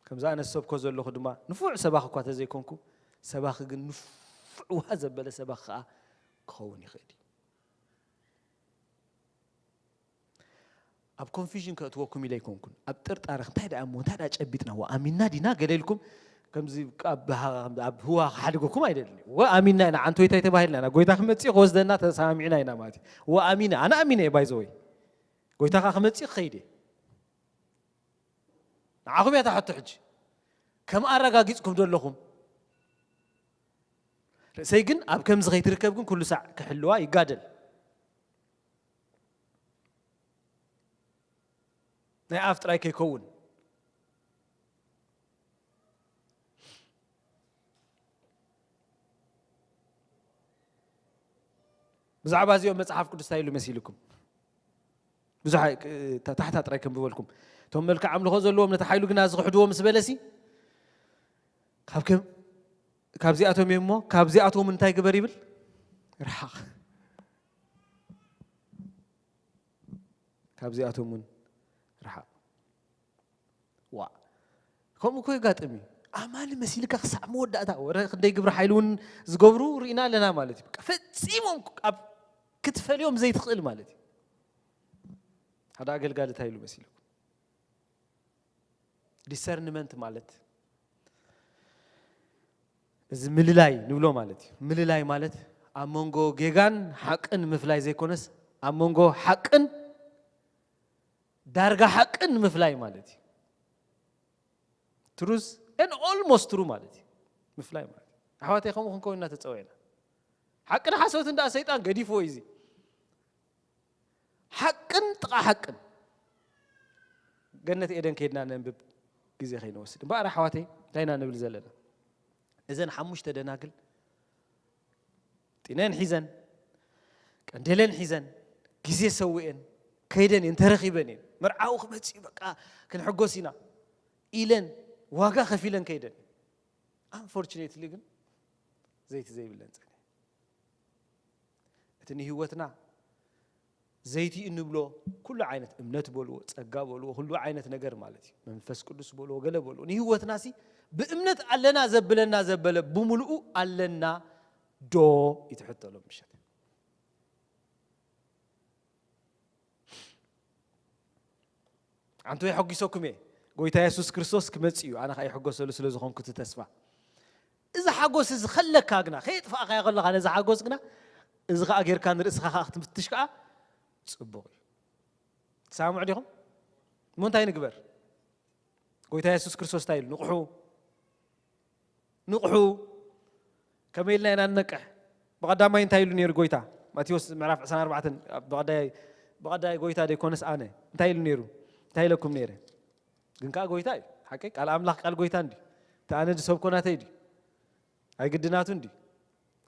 ከምዚ ኣነ ዝሰብኮ ዘለኹ ድማ ንፉዕ ሰባኺ እኳ ተዘይኮንኩ፣ ሰባኺ ግን ንፉዕ ውሃ ዘበለ ሰባኺ ከኣ ክኸውን ይኽእል እዩ። ኣብ ኮንፊዥን ከእትወኩም ኢለ ኣይኮንኩን። ኣብ ጥርጣረ፣ እንታይ ደኣ እሞ፣ እንታይ ደኣ ጨቢጥና፣ ወኣሚንና ዲና ገለ ኢልኩም፣ ከምዚ ኣብ፣ ኣብ ህዋ ክሓድገኩም ኣይደልን። ወኣሚንና ኢና፣ ዓንቶይታይ ተባሂልና ኢና፣ ጎይታ ክመጽእ ክወስደና ተሰማሚዕና ኢና ማለት እዩ። ወኣሚነ፣ ኣነ ኣሚነ እየ፣ ባይ ዘ ወይ። ጎይታ ከኣ ክመጽእ ክኸይድ እየ። ንዓኹም እያ እታ ሕቶ ሕጂ። ከም ኣረጋጊጽኩም ዶ ኣለኹም? ርእሰይ ግን ኣብ ከምዚ ከይትርከብ ግን ኩሉ ሳዕ ክሕልዋ ይጋደል። ናይ ኣፍ ጥራይ ከይከውን። ብዛዕባ እዚኦም መጽሓፍ ቅዱስ እንታይ ኢሉ መሲልኩም? ብዙሕ ኣይ-፣ ታ-፣ ታሕታ ጥራይ ከንብበልኩም። እቶም መልክዕ ኣምልኾ ዘለዎም ነቲ ሓይሉ ግና ዝኽሕድዎ ምስ በለሲ፣ ካብ ከም-፣ ካብዚኣቶም እዮም እሞ፣ ካብዚኣቶም እንታይ ግበር ይብል? ርሓቕ። ካብዚኣቶም እውን ርሓቕ። ዋ፣ ከምኡ እኮ የጋጥም እዩ። ኣማኒ መሲልካ ክሳዕ መወዳእታ፣ ወረ ክንደይ ግብሪ ሓይሊ እውን ዝገብሩ ርኢና ኣለና ማለት እዩ። በቃ ፈጺሞም ኣብ ክትፈልዮም ዘይትኽእል ማለት እዩ። ሓደ ኣገልጋሊ እንታይ ኢሉ መሲልኩም? ዲሰርንመንት ማለት እዚ ምልላይ ንብሎ ማለት እዩ። ምልላይ ማለት ኣብ መንጎ ጌጋን ሓቅን ምፍላይ ዘይኮነስ፣ ኣብ መንጎ ሓቅን ዳርጋ ሓቅን ምፍላይ ማለት እዩ። ትሩዝ ኤን ኦልሞስት ትሩ ማለት እዩ። ምፍላይ ማለት እዩ። ኣሕዋተይ፣ ከምኡ ክንከውን ኢና ተጸዊዕና። ሓቅን ሓሶትን ደኣ ሰይጣን ገዲፍዎ እዩ እዚ። ሓቅን ጥቓ ሓቅን። ገነት ኤደን ከይድና ነንብብ፣ ግዜ ከይንወስድ። እምበኣር ኣሕዋተይ፣ እንታይ ኢና ንብል ዘለና? እዘን ሓሙሽተ ደናግል ጢነን ሒዘን፣ ቀንዴለን ሒዘን፣ ግዜ ሰዊኤን ከይደን እየን፣ ተረኺበን እየን። መርዓዊ ክመጽእ እዩ፣ በቃ ክንሕጎስ ኢና ኢለን ዋጋ ከፊለን ከይደን። ኣንፎርቹኔትሊ ግን ዘይቲ ዘይብለን ጸኒሐ። እቲ ንህይወትና ዘይቲ እንብሎ ኩሉ ዓይነት እምነት በልዎ፣ ጸጋ በልዎ፣ ኩሉ ዓይነት ነገር ማለት እዩ። መንፈስ ቅዱስ በልዎ፣ ገለ በልዎ። ንህይወትናሲ ብእምነት ኣለና ዘብለና ዘበለ ብምልኡ ኣለና ዶ? እዩ እቲ ሕቶ ሎም ምሸት። ኣንቶ የሐጒሰኩም እየ። ጎይታ የሱስ ክርስቶስ ክመጽእ እዩ። ኣነ ኸኣ ይሕጎሰሉ ስለ ዝኾንኩ እቲ ተስፋ። እዚ ሓጎስ እዚ ከለካ ግና፣ ከየጥፋእካዮ ከለኻ ነዚ ሓጎስ ግና፣ እዚ ኸኣ ጌርካ ንርእስኻ ኸኣ ክትፍትሽ ከኣ ጽቡቕ እዩ። ትሰማምዑ ዲኹም? እሞ እንታይ ንግበር? ጎይታ የሱስ ክርስቶስ እንታይ ኢሉ? ንቕሑ፣ ንቕሑ፣ ከመይ ኢልና ኢና ንነቅሕ? ብቐዳማይ እንታይ ኢሉ ነይሩ ጎይታ? ማቴዎስ ምዕራፍ ዕስራን ኣርባዕተን፣ ብቐዳይ፣ ብቐዳይ ጎይታ ደይኮነስ ኣነ እንታይ ኢሉ ነይሩ? እንታይ ኢለኩም ነይረ? ግን ከኣ ጎይታ እዩ። ሓቂ ቃል ኣምላኽ ቃል ጎይታ እንዲ፣ እቲ ኣነ ድሰብኮ ናተይ ድዩ? ኣይግድናቱ እንዲ።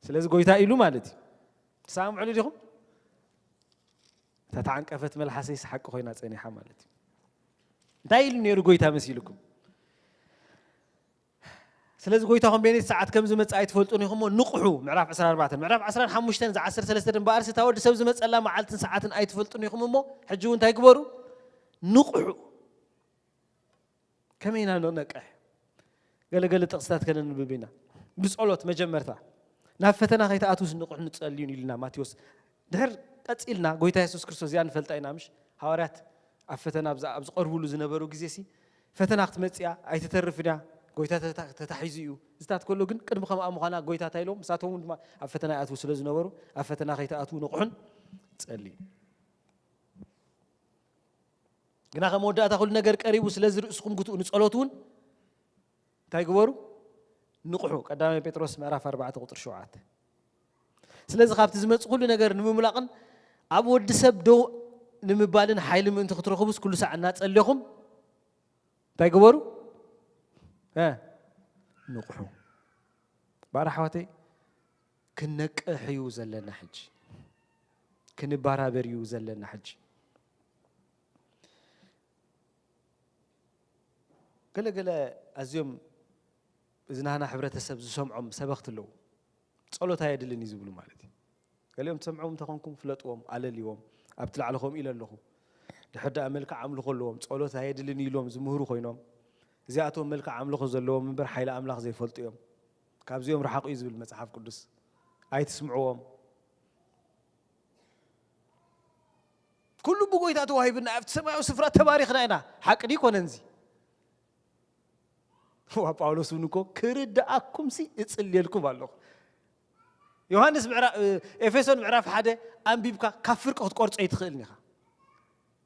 ስለዚ ጎይታ ኢሉ ማለት እዩ። ትሰማምዑሉ ዲኹም? እታ ተዓንቀፈት መልሓሰይስ ሓቂ ኮይና ጸኒሓ ማለት እዩ። እንታይ ኢሉ ነይሩ ጎይታ መሲልኩም? ስለዚ ጎይታኹም በየነይቲ ሰዓት ከም ዝመጽእ ኣይትፈልጡን ኢኹም እሞ ንቕሑ። ምዕራፍ ዕስራን ኣርባዕተን፣ ምዕራፍ ዕስራን ሓሙሽተን፣ እዛ ዓሰርተ ሰለስተ ድማ ኣርሲ፣ እታ ወዲ ሰብ ዝመጸላ መዓልትን ሰዓትን ኣይትፈልጡን ኢኹም እሞ፣ ሕጂ እውን እንታይ ግበሩ? ንቕሑ። ከመይ ኢና ንነቅሕ? ገለገለ ጥቕስታት ከነንብብ ኢና። ብጸሎት መጀመርታ፣ ናብ ፈተና ከይትኣትዉስ ንቕሑን ንጸልዩን ኢሉና ማቴዎስ። ድሕር ቀጺልና፣ ጎይታ የሱስ ክርስቶስ እዚኣ ንፈልጣ ኢና፣ ምሽ? ሃዋርያት ኣብ ፈተና ኣብ ዝ-፣ ኣብ ዝቐርብሉ ዝነበሩ ግዜ ሲ፣ ፈተና ክትመጽእ እያ፣ ኣይትተርፍን እያ፣ ጎይታ ተታ-፣ ተታሒዙ እዩ። ዝታት ከሎ ግን ቅድሚ ከምኣ ምዃና ጎይታ እንታይ ኢሎም? ንሳቶም እውን ድማ ኣብ ፈተና ይኣትዉ ስለ ዝነበሩ፣ ኣብ ፈተና ከይትኣትዉ ንቕሑን ጸልዩ። ግና ከም መወዳእታ ኩሉ ነገር ቀሪቡ፣ ስለዚ ርእስኹም ግትኡ፣ ንጸሎት እውን እንታይ ግበሩ? ንቕሑ። ቀዳማይ ጴጥሮስ ምዕራፍ ኣርባዕተ ቁጽሪ ሸውዓተ። ስለዚ ካብቲ ዝመጽእ ኩሉ ነገር ንምምላቕን ኣብ ወዲ ሰብ ደው ንምባልን ሓይሊ ምእንቲ ክትረኽቡስ ኩሉ ሳዕ እናጸለኹም እንታይ ግበሩ? እ፣ ንቕሑ። ባር ኣሕዋተይ፣ ክንነቅሕ እዩ ዘለና ሕጂ። ክንባራበር እዩ ዘለና ሕጂ። ገለገለ ኣዝዮም እዚ ናህና ሕብረተሰብ ዝሰምዖም ሰበኽቲ ኣለዉ። ጸሎት ኣየድልን እዩ ዝብሉ ማለት እዩ። ገሊኦም ትሰምዖም እንተኾንኩም ፍለጥዎም፣ ኣለልዎም። ኣብቲ ላዕሊ ከምኡ ኢለ ኣለኹ። ድሕር ደኣ መልክዕ ኣምልኾ ኣለዎም፣ ጸሎት ኣየድልን እዩ ኢሎም ዝምህሩ ኮይኖም፣ እዚኣቶም መልክዕ ኣምልኾ ዘለዎም እምበር ሓይሊ ኣምላኽ ዘይፈልጡ እዮም። ካብዚኦም ርሓቑ እዩ ዝብል መጽሓፍ ቅዱስ። ኣይትስምዕዎም። ኩሉ ብጎይታ ተዋሂብና ኣብቲ ሰማያዊ ስፍራ ተባሪኽና ኢና። ሓቂ ድዩ ኮነን እዚ? ዋ፣ ጳውሎስ እውን እኮ ክርድኣኩምሲ እጽልየልኩም ኣለኹ። ዮሃንስ ምዕራ-፣ እ፣ ኤፌሶን ምዕራፍ ሓደ ኣንቢብካ ካብ ፍርቂ ክትቆርጾ ኣይትኽእልን ኢኻ።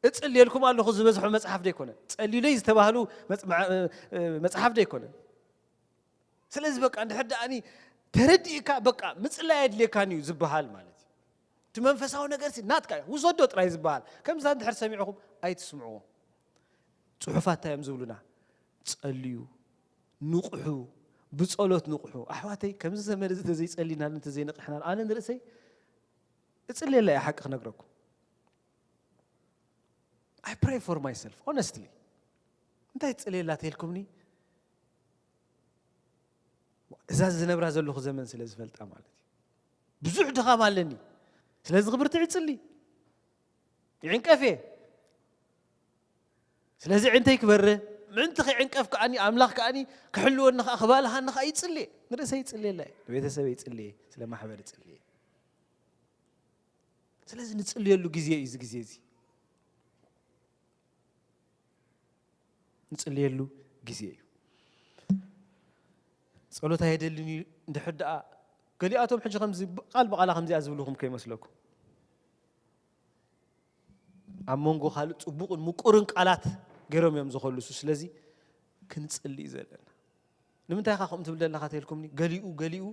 እጽልየልኩም ኣለኹ ዝበዝሖ መጽሓፍ ደይኮነን። ጸልዩለይ ዝተባህሉ መጽ-፣ መዓ-፣ እ፣ እ፣ መጽሓፍ ደይኮነን። ስለዚ በቃ እንድሕር ደኣኒ ተረዲእካ በቃ ምጽላይ ኣየድልየካን እዩ ዝበሃል ማለት እዩ። እቲ መንፈሳዊ ነገርሲ ናትካ እዩ፣ ውሰዶ ጥራይ ዝበሃል። ከምዛ እንድሕር ሰሚዕኹም ኣይትስምዕዎ። ጽሑፋት እንታይ እዮም ዝብሉና? ጸልዩ፣ ንቕሑ፣ ብጸሎት ንቕሑ። ኣሕዋተይ፣ ከምዚ ዘመን እዚ እንተዘይጸሊናሉ፣ እንተዘይነቒሕናሉ፣ ኣነ ንርእሰይ እጽልየላ እየ፣ ሓቂ ክነግረኩም። I pray for myself, honestly። እንታይ ትጽልየላ ተልኩምኒ? እዛ ዝነብራ ዘለኹ ዘመን ስለ ዝፈልጣ ማለት እዩ። ብዙሕ ድኻም ኣለኒ። ስለዚ ክብርቲ ይጽሊ። ይዕንቀፍ እየ። ስለዚ ዕንተይ ክበርህ፣ ምእንቲ ክዕንቀፍ ከኣኒ፣ ኣምላኽ ከኣኒ ክሕልወኒ ከኣ፣ ክባልሃኒ ከኣ ይጽሊ እየ። ንርእሰይ ይጽልየላ እየ። ንቤተሰበይ ይጽሊ እየ። ስለ ማሕበር ይጽሊ እየ። ስለዚ ንጽልየሉ ግዜ እዩ እዚ ግዜ እዚ። ንጽልየሉ ግዜ እዩ። ጸሎት ኣየደልን እዩ እንድሕር ደኣ፣ ገሊኣቶም ሕጂ ከምዚ ቃል ብቓላ ከምዚኣ ዝብልኹም ከይመስለኩም። ኣብ መንጎ ካልእ ጽቡቕን ምቁርን ቃላት ገይሮም እዮም ዝኸልሱ። ስለዚ ክንጽሊ እዩ ዘለና። ንምንታይ ኢኻ ከምኡ ትብል ዘለኻ ተልኩምኒ? ገሊኡ፣ ገሊኡ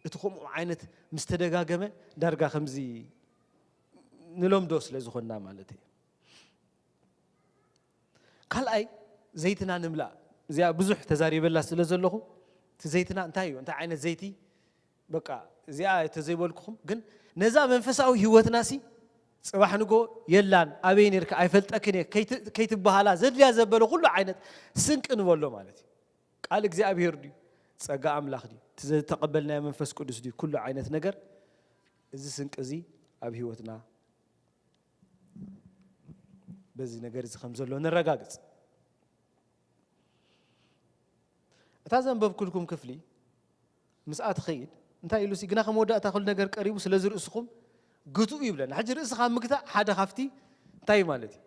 እቲ ከምኡ ዓይነት ምስ ተደጋገመ ዳርጋ ከምዚ ንለምዶ ስለ ዝኾንና ማለት እዩ። ካልኣይ፣ ዘይትና ንምላእ። እዚኣ ብዙሕ ተዛሪበላ ስለ ዘለኹ፣ እቲ ዘይትና እንታይ እዩ? እንታይ ዓይነት ዘይቲ? በቃ፣ እዚኣ ተዘይበልኩኹም፣ ግን ነዛ መንፈሳዊ ህይወትናሲ፣ ጽባሕ ንጎ የላን፣ ኣበይ ነርካ? ኣይፈልጠክን እየ፣ ከይት-፣ ከይትበሃላ ዘድልያ ዘበለ ኩሉ ዓይነት ስንቂ ንበሎ ማለት እዩ። ቃል እግዚኣብሔር ድዩ? ጸጋ ኣምላኽ ድዩ? እቲ ዝተቐበልናዮ መንፈስ ቅዱስ ድዩ? ኩሉ ዓይነት ነገር፣ እዚ ስንቂ እዚ ኣብ ህይወትና በዚ ነገር እዚ ከም ዘሎ ነረጋግጽ። እታ ዘንበብኩልኩም ክፍሊ ምስኣ ትኸይድ፣ እንታይ ኢሉ ሲ፣ ግና ከም መወዳእታ ኩሉ ነገር ቀሪቡ፣ ስለዚ ርእስኹም ግትኡ ይብለና። ሕጂ ርእስኻ ምግታእ ሓደ ካብቲ እንታይ ማለት እዩ?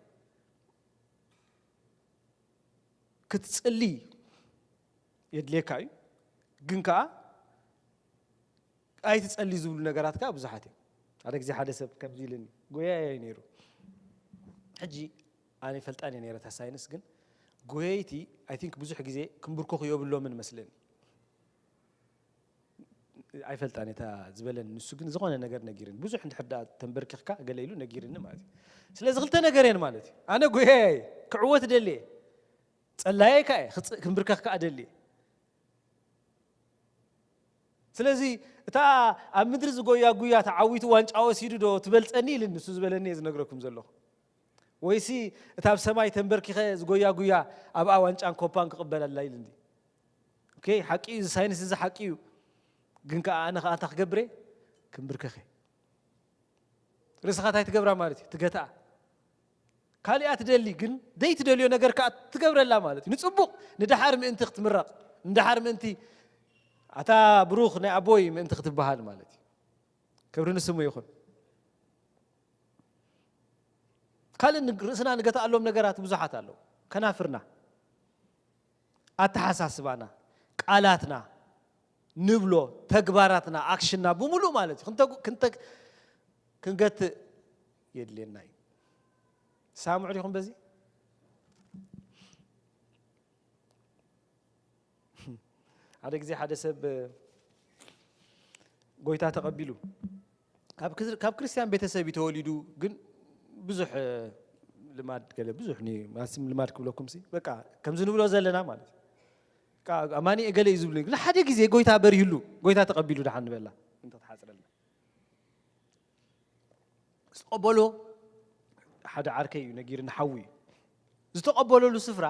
ክትጽሊ የድልየካ እዩ፣ ግን ከኣ ኣይትጸሊ ዝብሉ ነገራት ከኣ ብዙሓት እዮም። ሓደ ግዜ ሓደ ሰብ ከምዚ ኢሉኒ፣ ጎያያይ ነይሩ። ሕጂ ኣነ ይፈልጣን እየ ነይረ እታ ሳይንስ፣ ግን ጎየይቲ ኣይ ቲንክ ብዙሕ ግዜ ክንብርከኹ የብሎምን መስለኒ። ኣይፈልጣን እታ ዝበለኒ ንሱ፣ ግን ዝኾነ ነገር ነጊርኒ። ብዙሕ እንድሕር ደኣ ተንበርኪኽካ ገለ ኢሉ ነጊርኒ ማለት እዩ። ስለዚ ክልተ ነገር እየን ማለት እዩ። ኣነ ጎያየ ክዕወት ደልየ፣ ጸላየ ከኣ እየ፣ ክጽ-፣ ክንብርከኽ ከኣ ደልየ። ስለዚ እታ ኣብ ምድሪ ዝጎያ ጉያ ተዓዊቱ ዋንጫ ወሲዱ ዶ ትበልጸኒ ኢልኒ፣ ንሱ ዝበለኒ እየ ዝነግረኩም ዘለኹ። ወይሲ እታ ኣብ ሰማይ ተንበርኪኸ ዝጎያ ጉያ ኣብኣ ዋንጫን ኮፓን ክቕበለላ ኢልኒ። ኦኬ፣ ሓቂ እዩ፣ እዚ ሳይንስ እዚ ሓቂ እዩ። ግን ከኣ ኣነ ከኣ እንታይ ክገብር እየ? ክምብርከኽ እየ። ርእስኻ እንታይ ትገብራ ማለት እዩ? ትገትኣ። ካሊኣ ትደሊ፣ ግን ዘይትደልዮ ነገር ከኣ ትገብረላ ማለት እዩ። ንጽቡቕ፣ ንደሓር ምእንቲ ክትምረቕ፣ ንደሓር ምእንቲ ኣታ ብሩኽ ናይ ኣቦይ ምእንቲ ክትበሃል ማለት እዩ። ክብሪ ንስሙ ይኹን። ካልእ ንግ-፣ ርእስና ንገትኣሎም ነገራት ብዙሓት ኣለዉ። ከናፍርና፣ ኣተሓሳስባና፣ ቃላትና፣ ንብሎ፣ ተግባራትና፣ ኣክሽንና ብምሉእ ማለት እዩ። ክንተ-፣ ክንተ-፣ ክንገትእ የድልየና እዩ። ትሰማምዑ ዲኹም በዚ? ሓደ ግዜ ሓደ ሰብ ጎይታ ተቐቢሉ፣ ካብ ክዝ-፣ ካብ ክርስትያን ቤተሰብ እዩ ተወሊዱ፣ ግን ብዙሕ ልማድ ገለ፣ ብዙሕ ኒ-፣ ማለትም ልማድ ክብለኩም ሲ፣ በቃ ከምዚ ንብሎ ዘለና ማለት እዩ። በቃ ኣማኒ እገለ እዩ ዝብሉ፣ ግን ሓደ ግዜ ጎይታ በሪህሉ፣ ጎይታ ተቐቢሉ ደሓን ንበላ፣ እንተ ተሓጽረልና። ዝተቐበሎ ሓደ ዓርከይ እዩ ነጊርኒ፣ ሓዉ እዩ። ዝተቐበለሉ ስፍራ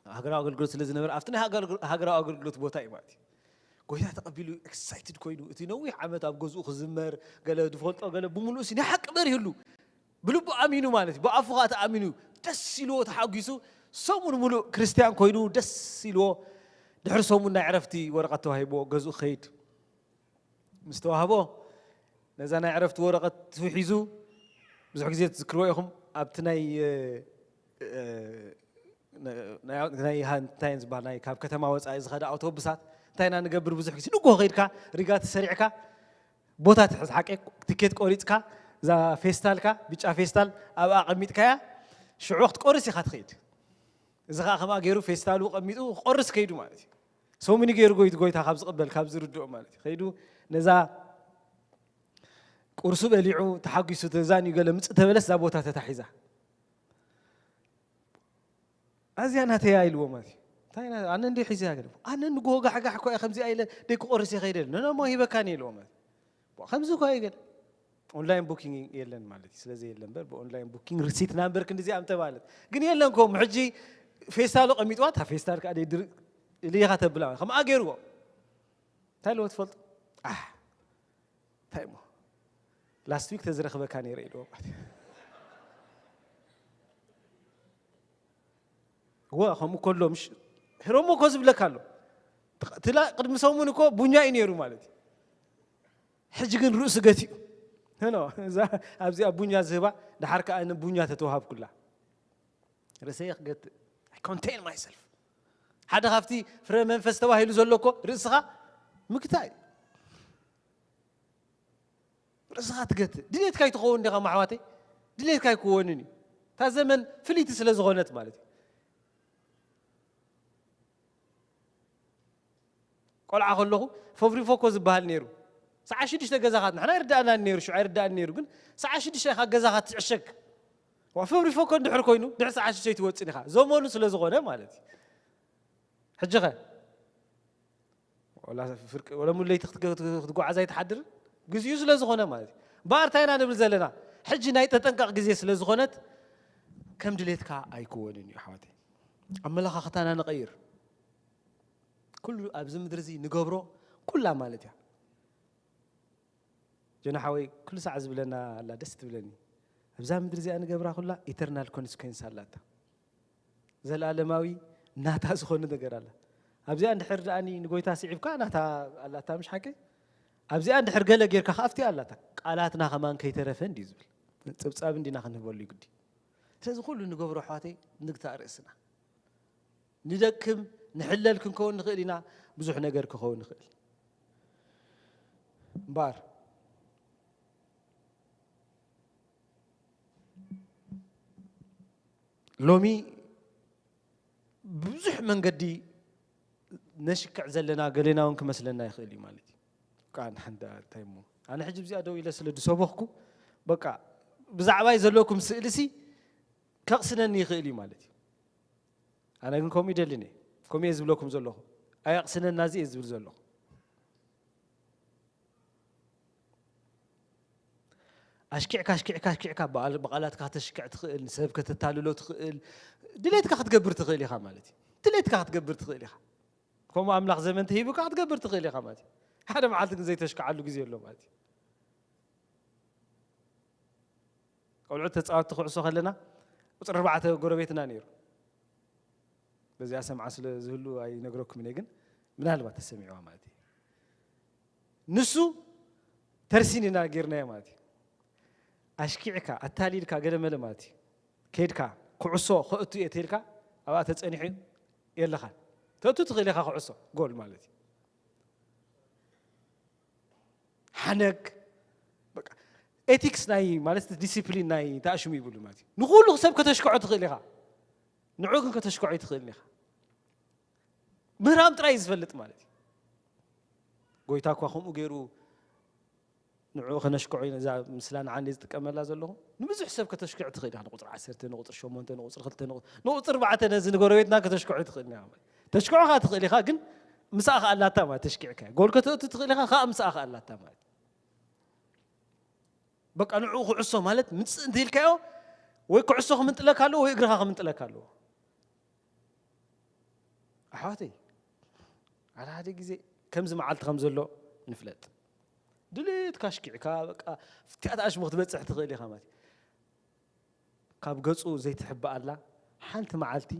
ሃገራዊ ኣገልግሎት ስለ ዝነበረ፣ ኣብቲ ናይ ሃገር-፣ ሃገራዊ ኣገልግሎት ቦታ እዩ ማለት እዩ። ጎይታ ተቐቢሉ ኤክሳይትድ ኮይኑ፣ እቲ ነዊሕ ዓመት ኣብ ገዝኡ ክዝመር፣ ገለ ዝፈልጦ፣ ገለ ብምሉእ ሲ ናይ ሓቂ በሪህሉ። ብልቡ ኣሚኑ ማለት እዩ። ብኣፉ ኸኣ ተኣሚኑ፣ ደስ ኢልዎ፣ ተሓጒሱ፣ ሰሙን ምሉእ ክርስትያን ኮይኑ፣ ደስ ኢልዎ። ድሕሪ ሰሙን ናይ ዕረፍቲ ወረቐት ተዋሂብዎ፣ ገዝኡ ክኸይድ ምስ ተዋህቦ፣ ነዛ ናይ ዕረፍቲ ወረቐት ሒዙ፣ ብዙሕ ግዜ ትዝክርዎ ኢኹም፣ ኣብቲ ናይ፣ እ፣ እ፣ ናይ፣ ናይ፣ እንታይ እየን ዝበሃል፣ ናይ ካብ ከተማ ወጻኢ ዝኸዳ ኣውቶቡሳት፣ እንታይ ኢና ንገብር፣ ብዙሕ ግዜ ንግሆ ከይድካ፣ ሪጋ ተሰሪዕካ፣ ቦታ ትሕዝ፣ ሓቀይ፣ ትኬት ቆሪጽካ፣ እዛ ፌስታልካ፣ ብጫ ፌስታል ኣብኣ ኣቐሚጥካያ፣ ሽዑ ክትቆርስ ኢኻ ትኸይድ። እዚ ኸኣ ከምኣ ገይሩ ፌስታሉ ቀሚጡ ክቆርስ ከይዱ ማለት እዩ። ሰሙኒ ገይሩ ጎይት-፣ ጎይታ ካብ ዝቕበል፣ ካብ ዝርድኦ ማለት እዩ። ከይዱ ነዛ ቁርሱ በሊዑ፣ ተሓጒሱ፣ ተዛንዩ፣ ገለ ምጽእ ተበለስ እዛ ቦታ ተታሒዛ። ኣዝያ ናተያ ኢልዎ ማለት እዩ። እንታይ ና-፣ ኣነ እንደ ሒዝያ ገለ። ኣነ ንግሆ ጋሕጋሕ እኮ እየ ከምዚኣ ኢለ ደይ ክቆርስ እየ ከይደ። ኖ፣ ኖ፣ እሞ ሂበካኒ ኢልዎ ማለት እዩ። ዋ፣ ከምዚ እኮ እዩ ገለ። ኦንላይን ቡኪንግ የለን ማለት እዩ። ስለዚ የለን እምበር፣ ብኦንላይን ቡኪንግ ሪሲት ናምበር ክንዲዚኣ ምተባለት። ግን የለን ከምኡ። ሕጂ ፌስታሉ ቀሚጥዋ፣ እታ ፌስታል ከኣ ደይ ድር-፣ ኢልኻ ተብላ። ከምኣ ገይርዎ። እንታይ ኢልዎ ትፈልጡ? ኣሕ፣ እንታይ እሞ? ላስት ዊክ ተዝረኽበካ ነይረ ኢልዎ ማለት እዩ። እወ፣ ከምኡ ከሎ ምሽ-፣ ህረሞ እኮ ዝብለካ ኣሎ። ትላ-፣ ቅድሚ ሰሙን እኮ ቡኛ እዩ ነይሩ ማለት እዩ። ሕጂ ግን ርእሱ ገቲኡ። ኖ፣ እዛ ኣብዚኣ ቡኛ ዝህባ፣ ደሓር ከኣ ን-፣ ቡኛ ተተዋሃብኩላ። ርእሰይ ክገትእ። I contain myself። ሓደ ካብቲ ፍረ መንፈስ ተባሂሉ ዘሎ እኮ ርእስኻ ምግታእ እዩ። ርእስኻ ትገትእ። ድሌትካ ኣይትኸውን ዲኻ ማሕዋተይ? ድሌትካ ኣይክወንን እዩ። እታ ዘመን ፍልይቲ ስለ ዝኾነት ማለት እዩ። ቆልዓ ከለኹ ፈብሪፎ እኮ ዝበሃል ነይሩ። ሰዓት ሽዱሽተ ገዛኻ፣ ንሕና ኣይርዳእናን ነይሩ፣ ሽዑ ኣይርዳእን ነይሩ፣ ግን ሰዓት ሽዱሽተ ኢኻ ገዛኻ ትዕሸግ። ዋ፣ ፈብሪፎ እኮ እንድሕር ኮይኑ፣ ድሕሪ ሰዓት ሽዱሽተ ኣይትወጽን ኢኻ። ዘመኑ ስለ ዝኾነ ማለት እዩ። ሕጂ ኸ? ወላ ፍርቂ፣ ወላ ሙሉ ለይቲ ክትገ-፣ ክትጓዓዝ ኣይትሓድርን? ግዚኡ ስለ ዝኾነ ማለት እዩ። እምበኣር እንታይ ኢና ንብል ዘለና? ሕጂ ናይ ተጠንቀቕ ግዜ ስለ ዝኾነት፣ ከም ድሌትካ ኣይክወንን እዩ፣ ኣሕዋተይ። ኣመለኻኽታና ንቐይር። ኩሉ ኣብዚ ምድሪ እዚ ንገብሮ ኩላ ማለት እያ። ጀና ሓወይ፣ ኩሉ ሳዕ ዝብለና ኣላ፣ ደስ ትብለኒ። ኣብዛ ምድሪ እዚኣ ንገብራ ኩላ ኢተርናል ኮንስኮንስ ኣላታ። ዘለኣለማዊ ናታ ዝኾነ ነገር ኣላ። ኣብዚኣ እንድሕር ደኣኒ ንጎይታ ስዒብካ ናታ ኣላታ፣ ምሽ ሓቂ? ኣብዚኣ እንድሕር ገለ ጌርካ ከኣ ኣብቲኣ ኣላታ። ቃላትና ከማን ከይተረፈ እንድዩ ዝብል። ጽብጻብ እንዲና ክንህበሉ ይግዲ። ስለዚ ኩሉ ንገብሮ ኣሕዋተይ ንግታእ ርእስና። ንደክም፣ ንሕለል ክንከውን ንኽእል ኢና፣ ብዙሕ ነገር ክኸውን ንኽእል። እምበኣር ሎሚ ብዙሕ መንገዲ ነሽክዕ ዘለና ገሌና እውን ክመስለና ይኽእል እዩ ማለት እዩ። ከዓ ንሓንዳ እንታይ እሞ ኣነ ሕጂ እዚኣ ደው ኢለ ስለ ዝሰበኽኩ በቃ ብዛዕባይ ዘለኩም ስእልሲ ከቕስነኒ ይኽእል እዩ ማለት እዩ። ኣነ ግን ከምኡ ይደልን እየ። ከምኡ እየ ዝብለኩም ዘለኹ። ኣየቕስነና እዚ እየ ዝብል ዘለኹ። ኣሽኪዕካ ኣሽኪዕካ ኣሽኪዕካ ብቓል- ብቓላትካ ከተሽክዕ ትኽእል፣ ንሰብ ከተታልሎ ትኽእል፣ ድሌትካ ክትገብር ትኽእል ኢኻ ማለት እዩ። ድሌትካ ክትገብር ትኽእል ኢኻ። ከምኡ ኣምላኽ ዘመን ተሂቡካ ክትገብር ትኽእል ኢኻ ማለት እዩ። ሓደ መዓልቲ ግን ዘይተሽክዓሉ ግዜ ኣሎ ማለት እዩ። ቆልዑት ተፃወትቲ ኩዕሶ ከለና ቁፅሪ ኣርባዕተ ጎረቤትና ነይሩ። በዚኣ ሰምዓ ስለ ዝህሉ ኣይነግረኩም እየ፣ ግን ምናልባት ተሰሚዕዋ ማለት እዩ። ንሱ ተርሲን ኢና ጌርናዮ ማለት እዩ። ኣሽኪዕካ ኣታሊልካ ገለ መለ ማለት እዩ። ከይድካ ኩዕሶ ከእቱ እየ ተይልካ ኣብኣ ተፀኒሑ የለኻን። ተእቱ ትኽእል ኢኻ ኩዕሶ ጎል ማለት እዩ። ሓነግ በቃ ኤቲክስ ናይ ማለት ዲሲፕሊን ናይ ተኣሽሙ ይብሉ ማለት እዩ። ንኹሉ ሰብ ከተሽክዖ ትኽእል ኢኻ፣ ንዑ ግን ከተሽክዖ ኣይትኽእልን ኢኻ። ምህራም ጥራይ እዩ ዝፈልጥ ማለት እዩ። ጎይታ እኳ ከምኡ ገይሩ ንዑ ከነሽክዖ ኢና፣ እዛ ምስላ ንዓኒ ዝጥቀመላ ዘለኹ ንብዙሕ ሰብ ከተሽክዕ ትኽእል ኢኻ። ንቁፅሪ ዓሰርተ፣ ንቁፅሪ ሸሞንተ፣ ንቁፅሪ ክልተ፣ ንቁ- ንቁፅሪ ኣርባዕተ ነዚ ንጎረቤትና ከተሽክዖ ትኽእል ኢኻ ማለት እዩ። ተሽክዖ ኸዓ ትኽእል ኢኻ፣ ግን ምሳኣ ኸኣ ኣላታ ማለት ተሽኪዕካ ጎል ከተእቱ ትኽእል ኢኻ፣ ኸዓ ምሳኣ ኸኣ ኣላታ ማለት በቃ ንዑ ኩዕሶ ማለት ምጽእ እንተ ኢልካዮ ወይ ኩዕሶ ክምንጥለካ ኣለዎ ወይ እግርኻ ክምንጥለካ ኣለዎ። ኣሕዋተይ ሓደ ሓደ ግዜ ከምዚ መዓልቲ ከም ዘሎ ንፍለጥ። ድሌትካ ኣሽኪዕካ በቃ ፍትያት ኣሽሙ ክትበጽሕ ትኽእል ኢኻ ማለት እዩ። ካብ ገጹ ዘይትሕባእ ኣላ ሓንቲ መዓልቲ።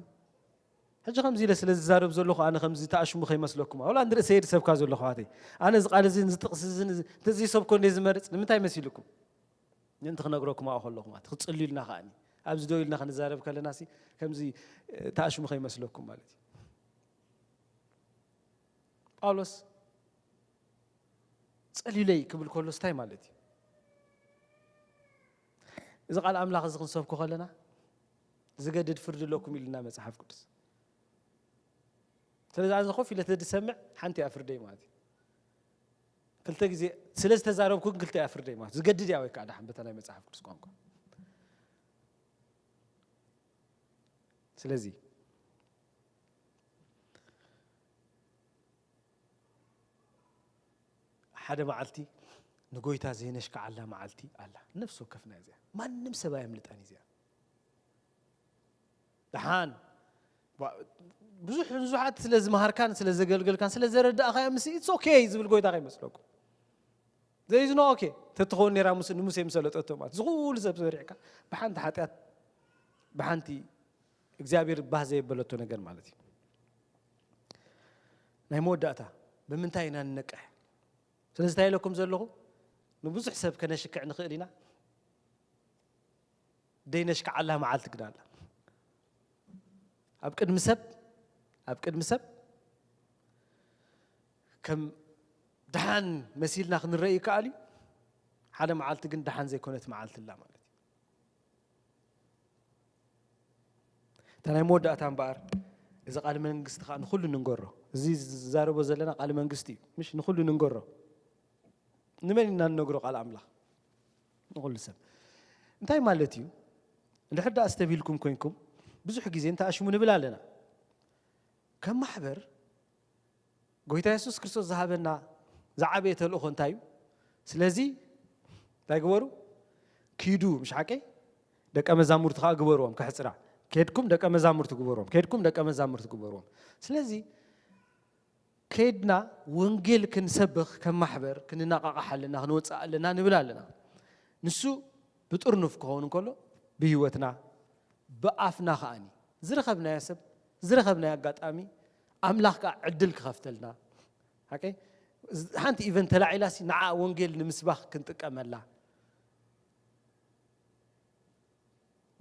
ሕጂ ከምዚ ኢለ ስለ ዝዛረብ ዘለኹ ኣነ ከምዚ ተኣሽሙ ከይመስለኩም፣ ኣውላ ንርእሰይ ድሰብካ ዘለኹ ኣሕዋተይ። ኣነ እዚ ቃል እዚ ንዝጥቕስ እዚ ንዚ- እንተዘይሰብኮ እንደ ዝመርጽ ንምንታይ መሲልኩም? ምእንቲ ክነግረኩም ኣብኡ ከለኹ ማለት ክትጽልዩ ኢልና ከኣኒ ኣብዚ ደው ኢልና ክንዛረብ ከለና ሲ ከምዚ ተኣሽሙ ከይመስለኩም ማለት እዩ። ጳውሎስ ጸልዩለይ ክብል ከሎስ እንታይ ማለት እዩ? እዚ ቃል ኣምላኽ እዚ ክንሰብኮ ከለና ዝገድድ ፍርዲ ኣለኩም ኢልና መጽሓፍ ቅዱስ። ስለዚ ኣዚ ኮፍ ኢለ ተዝሰምዕ ሓንቲ እያ ፍርደይ ማለት እዩ። ክልተ ግዜ ስለ ዝተዛረብኩ ግን ክልተ እያ ፍርደይ ማለት እዩ። ዝገድድ እያ ወይ ከዓ ደሓን በታ ናይ መጽሓፍ ቅዱስ ቋንቋ። ስለዚ ሓደ መዓልቲ ንጎይታ ዘይነሽክዓላ መዓልቲ ኣላ። ነፍሲ ወከፍና እዚኣ ማንም ሰብ ኣየምልጣን እዚኣ። ደሓን ባ- ብዙሕ ብዙሓት ስለ ዝመሃርካን ስለ ዘገልገልካን ስለ ዘረዳእካዮ ምስ ኢትስ ኦኬ ዝብል ጎይታ ከይመስለኩም። ዘይዝኖ ኦኬ ተትኸውን ነራ ሙሴ ንሙሴ ምሰለጠቶ ማለት ዝኹሉ ሰብ ሰሪሕካ ብሓንቲ ሓጢኣት ብሓንቲ እግዚኣብሔር ባህ ዘየበለቶ ነገር ማለት እዩ። ናይ መወዳእታ ብምንታይ ኢና ንነቅሕ? ስለዚ እንታይ ኢለኩም ዘለኹ ንብዙሕ ሰብ ከነሽክዕ ንኽእል ኢና። ደይነሽክዓላ መዓልቲ ግን ኣላ። ኣብ ቅድሚ ሰብ ኣብ ቅድሚ ሰብ ከም ደሓን መሲልና ክንረእ ይከኣል እዩ። ሓደ መዓልቲ ግን ደሓን ዘይኮነት መዓልቲ ኣላ ማለት እዩ። እታ ናይ መወዳእታ እምበኣር እዚ ቃል መንግስቲ ከዓ ንኩሉ ንንገሮ። እዚ ዝዛረቦ ዘለና ቃል መንግስቲ እዩ ምሽ ንኩሉ ንንገሮ። ንመን ኢና ንነግሮ ቃል ኣምላኽ ንኩሉ ሰብ እንታይ ማለት እዩ? እንድሕር ደኣ ኣስተብሂልኩም ኮይንኩም ብዙሕ ግዜ እንተኣሽሙ ንብል ኣለና። ከም ማሕበር ጎይታ የሱስ ክርስቶስ ዝሃበና ዝዓበየ ተልእኾ እንታይ እዩ? ስለዚ እንታይ ግበሩ? ኪዱ፣ ምሽ ሓቀይ? ደቀ መዛሙርቲ ከዓ ግበርዎም። ከሕፅራ፣ ኬድኩም ደቀ መዛሙርቲ ግበርዎም፣ ኬድኩም ደቀ መዛሙርቲ ግበርዎም። ስለዚ ከይድና ወንጌል ክንሰብኽ ከም ማሕበር ክንነቃቃሕ ኣለና ክንወፅእ ኣለና ንብል ኣለና። ንሱ ብጥርኑፍ ክኸውን እንከሎ ብህይወትና ብኣፍና ከዓኒ ዝረኸብናዮ ሰብ ዝረኸብናዮ ኣጋጣሚ ኣምላኽ ከዓ ዕድል ክኸፍተልና ሓቂ ሓንቲ ኢቨንት ተላዒላሲ ንዓ ወንጌል ንምስባኽ ክንጥቀመላ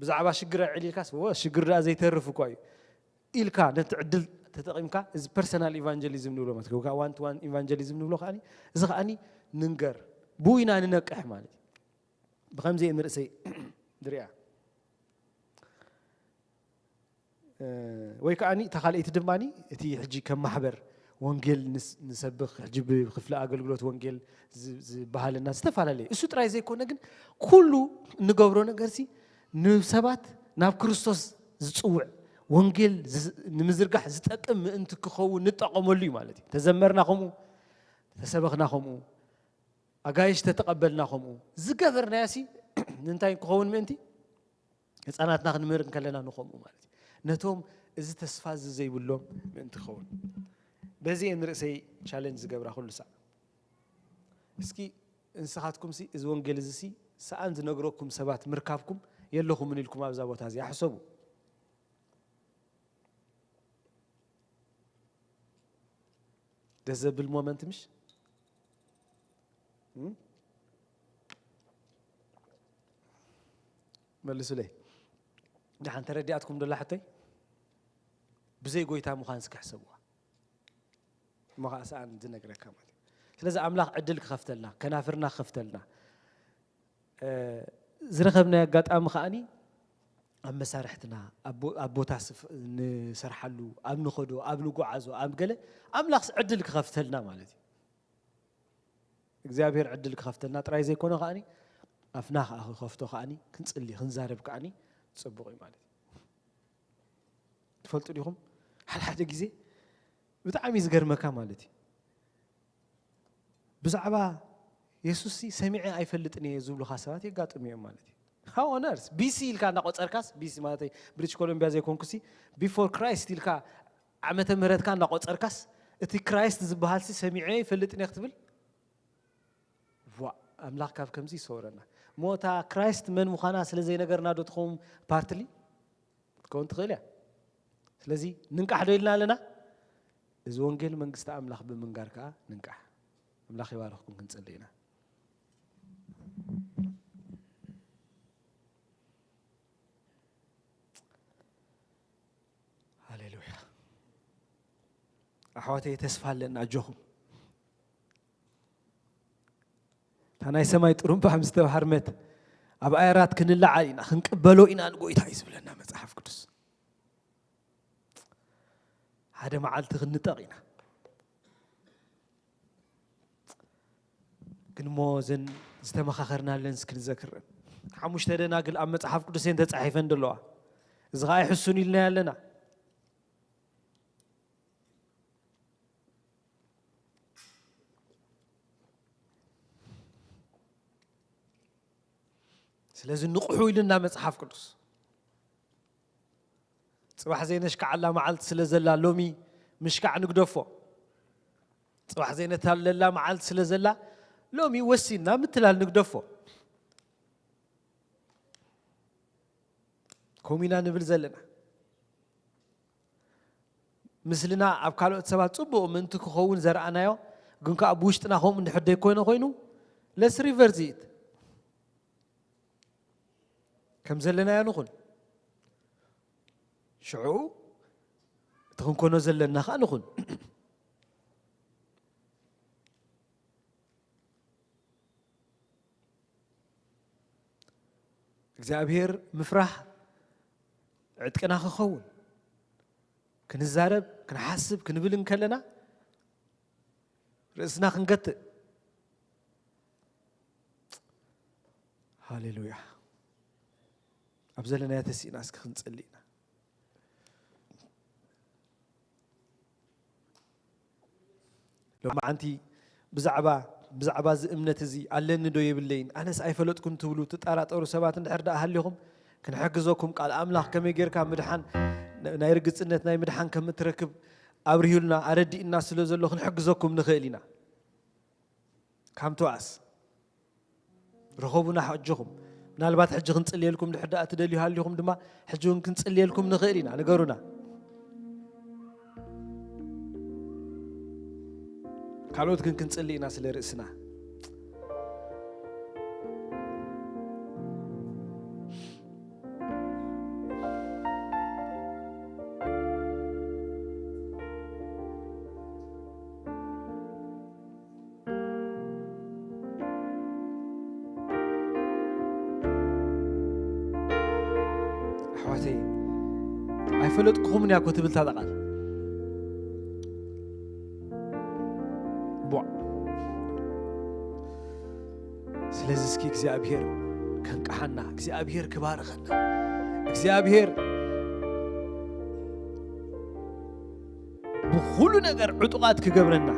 ብዛዕባ ሽግር ኣዕሊልካስ ወ ሽግር ደኣ ዘይተርፍ እኳ እዩ ኢልካ ነቲ ዕድል ተጠቒምካ እዚ ፐርሰናል ኢቫንጀሊዝም ንብሎ ማለት ዋን ቱ ዋን ኢቫንጀሊዝም ንብሎ ከዓኒ እዚ ከዓኒ ንንገር ብኡ ኢና ንነቅሕ ማለት እዩ። ብከምዚ እየ ንርእሰይ ዝሪኣ። ወይ ከዓኒ እታ ካልኣይቲ ድማ እቲ ሕጂ ከም ማሕበር ወንጌል ንሰብኽ ሕጂ ብክፍሊ ኣገልግሎት ወንጌል ዝበሃለና ዝተፈላለየ እሱ ጥራይ ዘይኮነ ግን ኩሉ እንገብሮ ነገርሲ ንሰባት ናብ ክርስቶስ ዝፅውዕ ወንጌል ንምዝርጋሕ ዝጠቅም ምእንቲ ክኸውን ንጠቐመሉ እዩ ማለት እዩ። ተዘመርና ከምኡ፣ ተሰበኽና ከምኡ፣ ኣጋይሽ ተተቐበልና ከምኡ ዝገበርናዮ ሲ ንምንታይ ክኸውን ምእንቲ ህፃናትና ክንምህር እንከለና ንኸምኡ ማለት እዩ። ነቶም እዚ ተስፋ እዚ ዘይብሎም ምእንቲ ክኸውን በዚ እየ ንርእሰይ ቻለንጅ ዝገብራ ኩሉ ሳዕ። እስኪ ንስኻትኩም ሲ እዚ ወንጌል እዚ ሲ ሰኣን ዝነግረኩም ሰባት ምርካብኩም የለኹምን ኢልኩም ኣብዛ ቦታ እዚኣ ሕሰቡ። ደስ ዘብል ሞመንት ምሽ? እም? መልሱለይ። ደሓን ተረዲኣትኩም ዶላ ሕቶይ? ብዘይ ጎይታ ምዃን እስኪ ሕሰብዋ። እሞ ኸዓ ሰኣን ዝነግረካ ማለት እዩ። ስለዚ ኣምላኽ ዕድል ክኸፍተልና፣ ከናፍርና ክኸፍተልና፣ ዝረኸብናዮ ኣጋጣሚ ከዓኒ ኣብ መሳርሕትና ኣብ ቦታ ንሰርሓሉ ኣብ ንኸዶ ኣብ ንጓዓዞ ኣብ ገለ ኣምላኽስ ዕድል ክኸፍተልና ማለት እዩ። እግዚኣብሔር ዕድል ክኸፍተልና ጥራይ ዘይኮነ ከዓኒ ኣፍና ከዓ ክኸፍቶ ከዓኒ ክንፅሊ ክንዛረብ ከዓኒ ፅቡቕ እዩ ማለት እዩ። ትፈልጡ ዲኹም ሓደ ሓደ ግዜ ብጣዕሚ እዩ ዝገርመካ ማለት እዩ። ብዛዕባ የሱስ ሰሚዐ ኣይፈልጥን እየ ዝብሉኻ ሰባት የጋጥሙ እዮም ማለት እዩ። How on earth? ቢሲ ኢልካ እናቆፀርካስ፣ ቢሲ ማለት ብሪቲሽ ኮሎምቢያ ዘይኮንኩሲ፣ ቢፎር ክራይስት ኢልካ ዓመተ ምህረትካ እናቆፀርካስ፣ እቲ ክራይስት ዝበሃል ሲ ሰሚዐ ይፈልጥን እየ ክትብል? ዋ፣ ኣምላኽ ካብ ከምዚ ይሰውረና። ሞታ ክራይስት መን ምዃና ስለ ዘይነገርና ዶ ትኸውን ፓርትሊ ክትከውን ትኽእል እያ። ስለዚ ንንቃሕ ዶ ኢልና ኣለና? እዚ ወንጌል መንግስቲ ኣምላኽ ብምንጋር ከዓ ንንቃሕ። ኣምላኽ ይባርኽኩም። ክንጽሊ ኢና። ሃሌሉያ። ኣሕዋተይ ተስፋ ኣለና፣ ኣጆኹም። እታ ናይ ሰማይ ጥሩምባ ምስ ተባህርመት ኣብ ኣየራት ክንለዓል ኢና፣ ክንቅበሎ ኢና ንጎይታ እዩ ዝብለና መጽሓፍ ቅዱስ። ሓደ መዓልቲ ክንጠቕ ኢና። ግን እሞ እዘን ዝተመኻኸርናለን እስኪ ንዘክረን። ሓሙሽተ ደናግል ኣብ መጽሓፍ ቅዱስ እየን ተጻሒፈን ዘለዋ። እዚ ኸዓ ይሕሱን ኢልናዮ ኣለና። ስለዚ ንቕሑ ኢልና መጽሓፍ ቅዱስ። ጽባሕ ዘይነሽካዓላ መዓልቲ ስለ ዘላ ሎሚ ምሽካዕ ንግደፎ። ጽባሕ ዘይነታለላ መዓልቲ ስለ ዘላ ሎሚ ወሲንና ምትላል ንግደፎ። ከምኡ ኢና ንብል ዘለና። ምስልና ኣብ ካልኦት ሰባት ጽቡቕ ምእንቲ ክኸውን ዘርኣናዮ፣ ግን ከኣ ብውሽጥና ከምኡ እንድሕር ዘይኮነ ኮይኑ፣ let's reverse it። ከም ዘለናዮ ንኹን። ሽዑ እቲ ክንኮኖ ዘለና ከኣ ንኹን። እግዚኣብሔር ምፍራህ ዕጥቅና ክኸውን፣ ክንዛረብ፣ ክንሓስብ፣ ክንብል እንከለና፣ ርእስና ክንገትእ። ሃሌሉያ። ኣብ ዘለናዮ ተሲእና እስኪ ክንጽሊ ኢና። ሎማዓንቲ ብዛዕባ፣ ብዛዕባ እዚ እምነት እዚ ኣለኒ ዶ የብለይን፣ ኣነስ ኣይፈለጥኩን ትብሉ ትጠራጠሩ ሰባት እንድሕር ደኣ ሃሊኹም፣ ክንሕግዘኩም፣ ቃል ኣምላኽ ከመይ ጌርካ ምድሓን፣ ናይ ርግጽነት ናይ ምድሓን ከም እትረክብ ኣብርሂልና፣ ኣረዲእና ስለ ዘሎ ክንሕግዘኩም ንኽእል ኢና። ካም ቱ ኣስ ርኸቡና ኣጆኹም። ምናልባት ሕጂ ክንጽልየልኩም ድሕር ደኣ ትደልዩ ሃሊኹም ድማ፣ ሕጂ እውን ክንጽልየልኩም ንኽእል ኢና። ንገሩና። ካልኦት ግን ክንጽሊ ኢና ስለ ርእስና። ኣሕዋተይ፣ I ኣይፈለጥኩኹምን እያ እኮ ትብል እታ ቃል። ቧዕ። ስለዚ እስኪ እግዚኣብሔር ከንቅሓና፣ እግዚኣብሔር ክባርኸና፣ እግዚኣብሔር ብኹሉ ነገር ዕጡቓት ክገብረና፣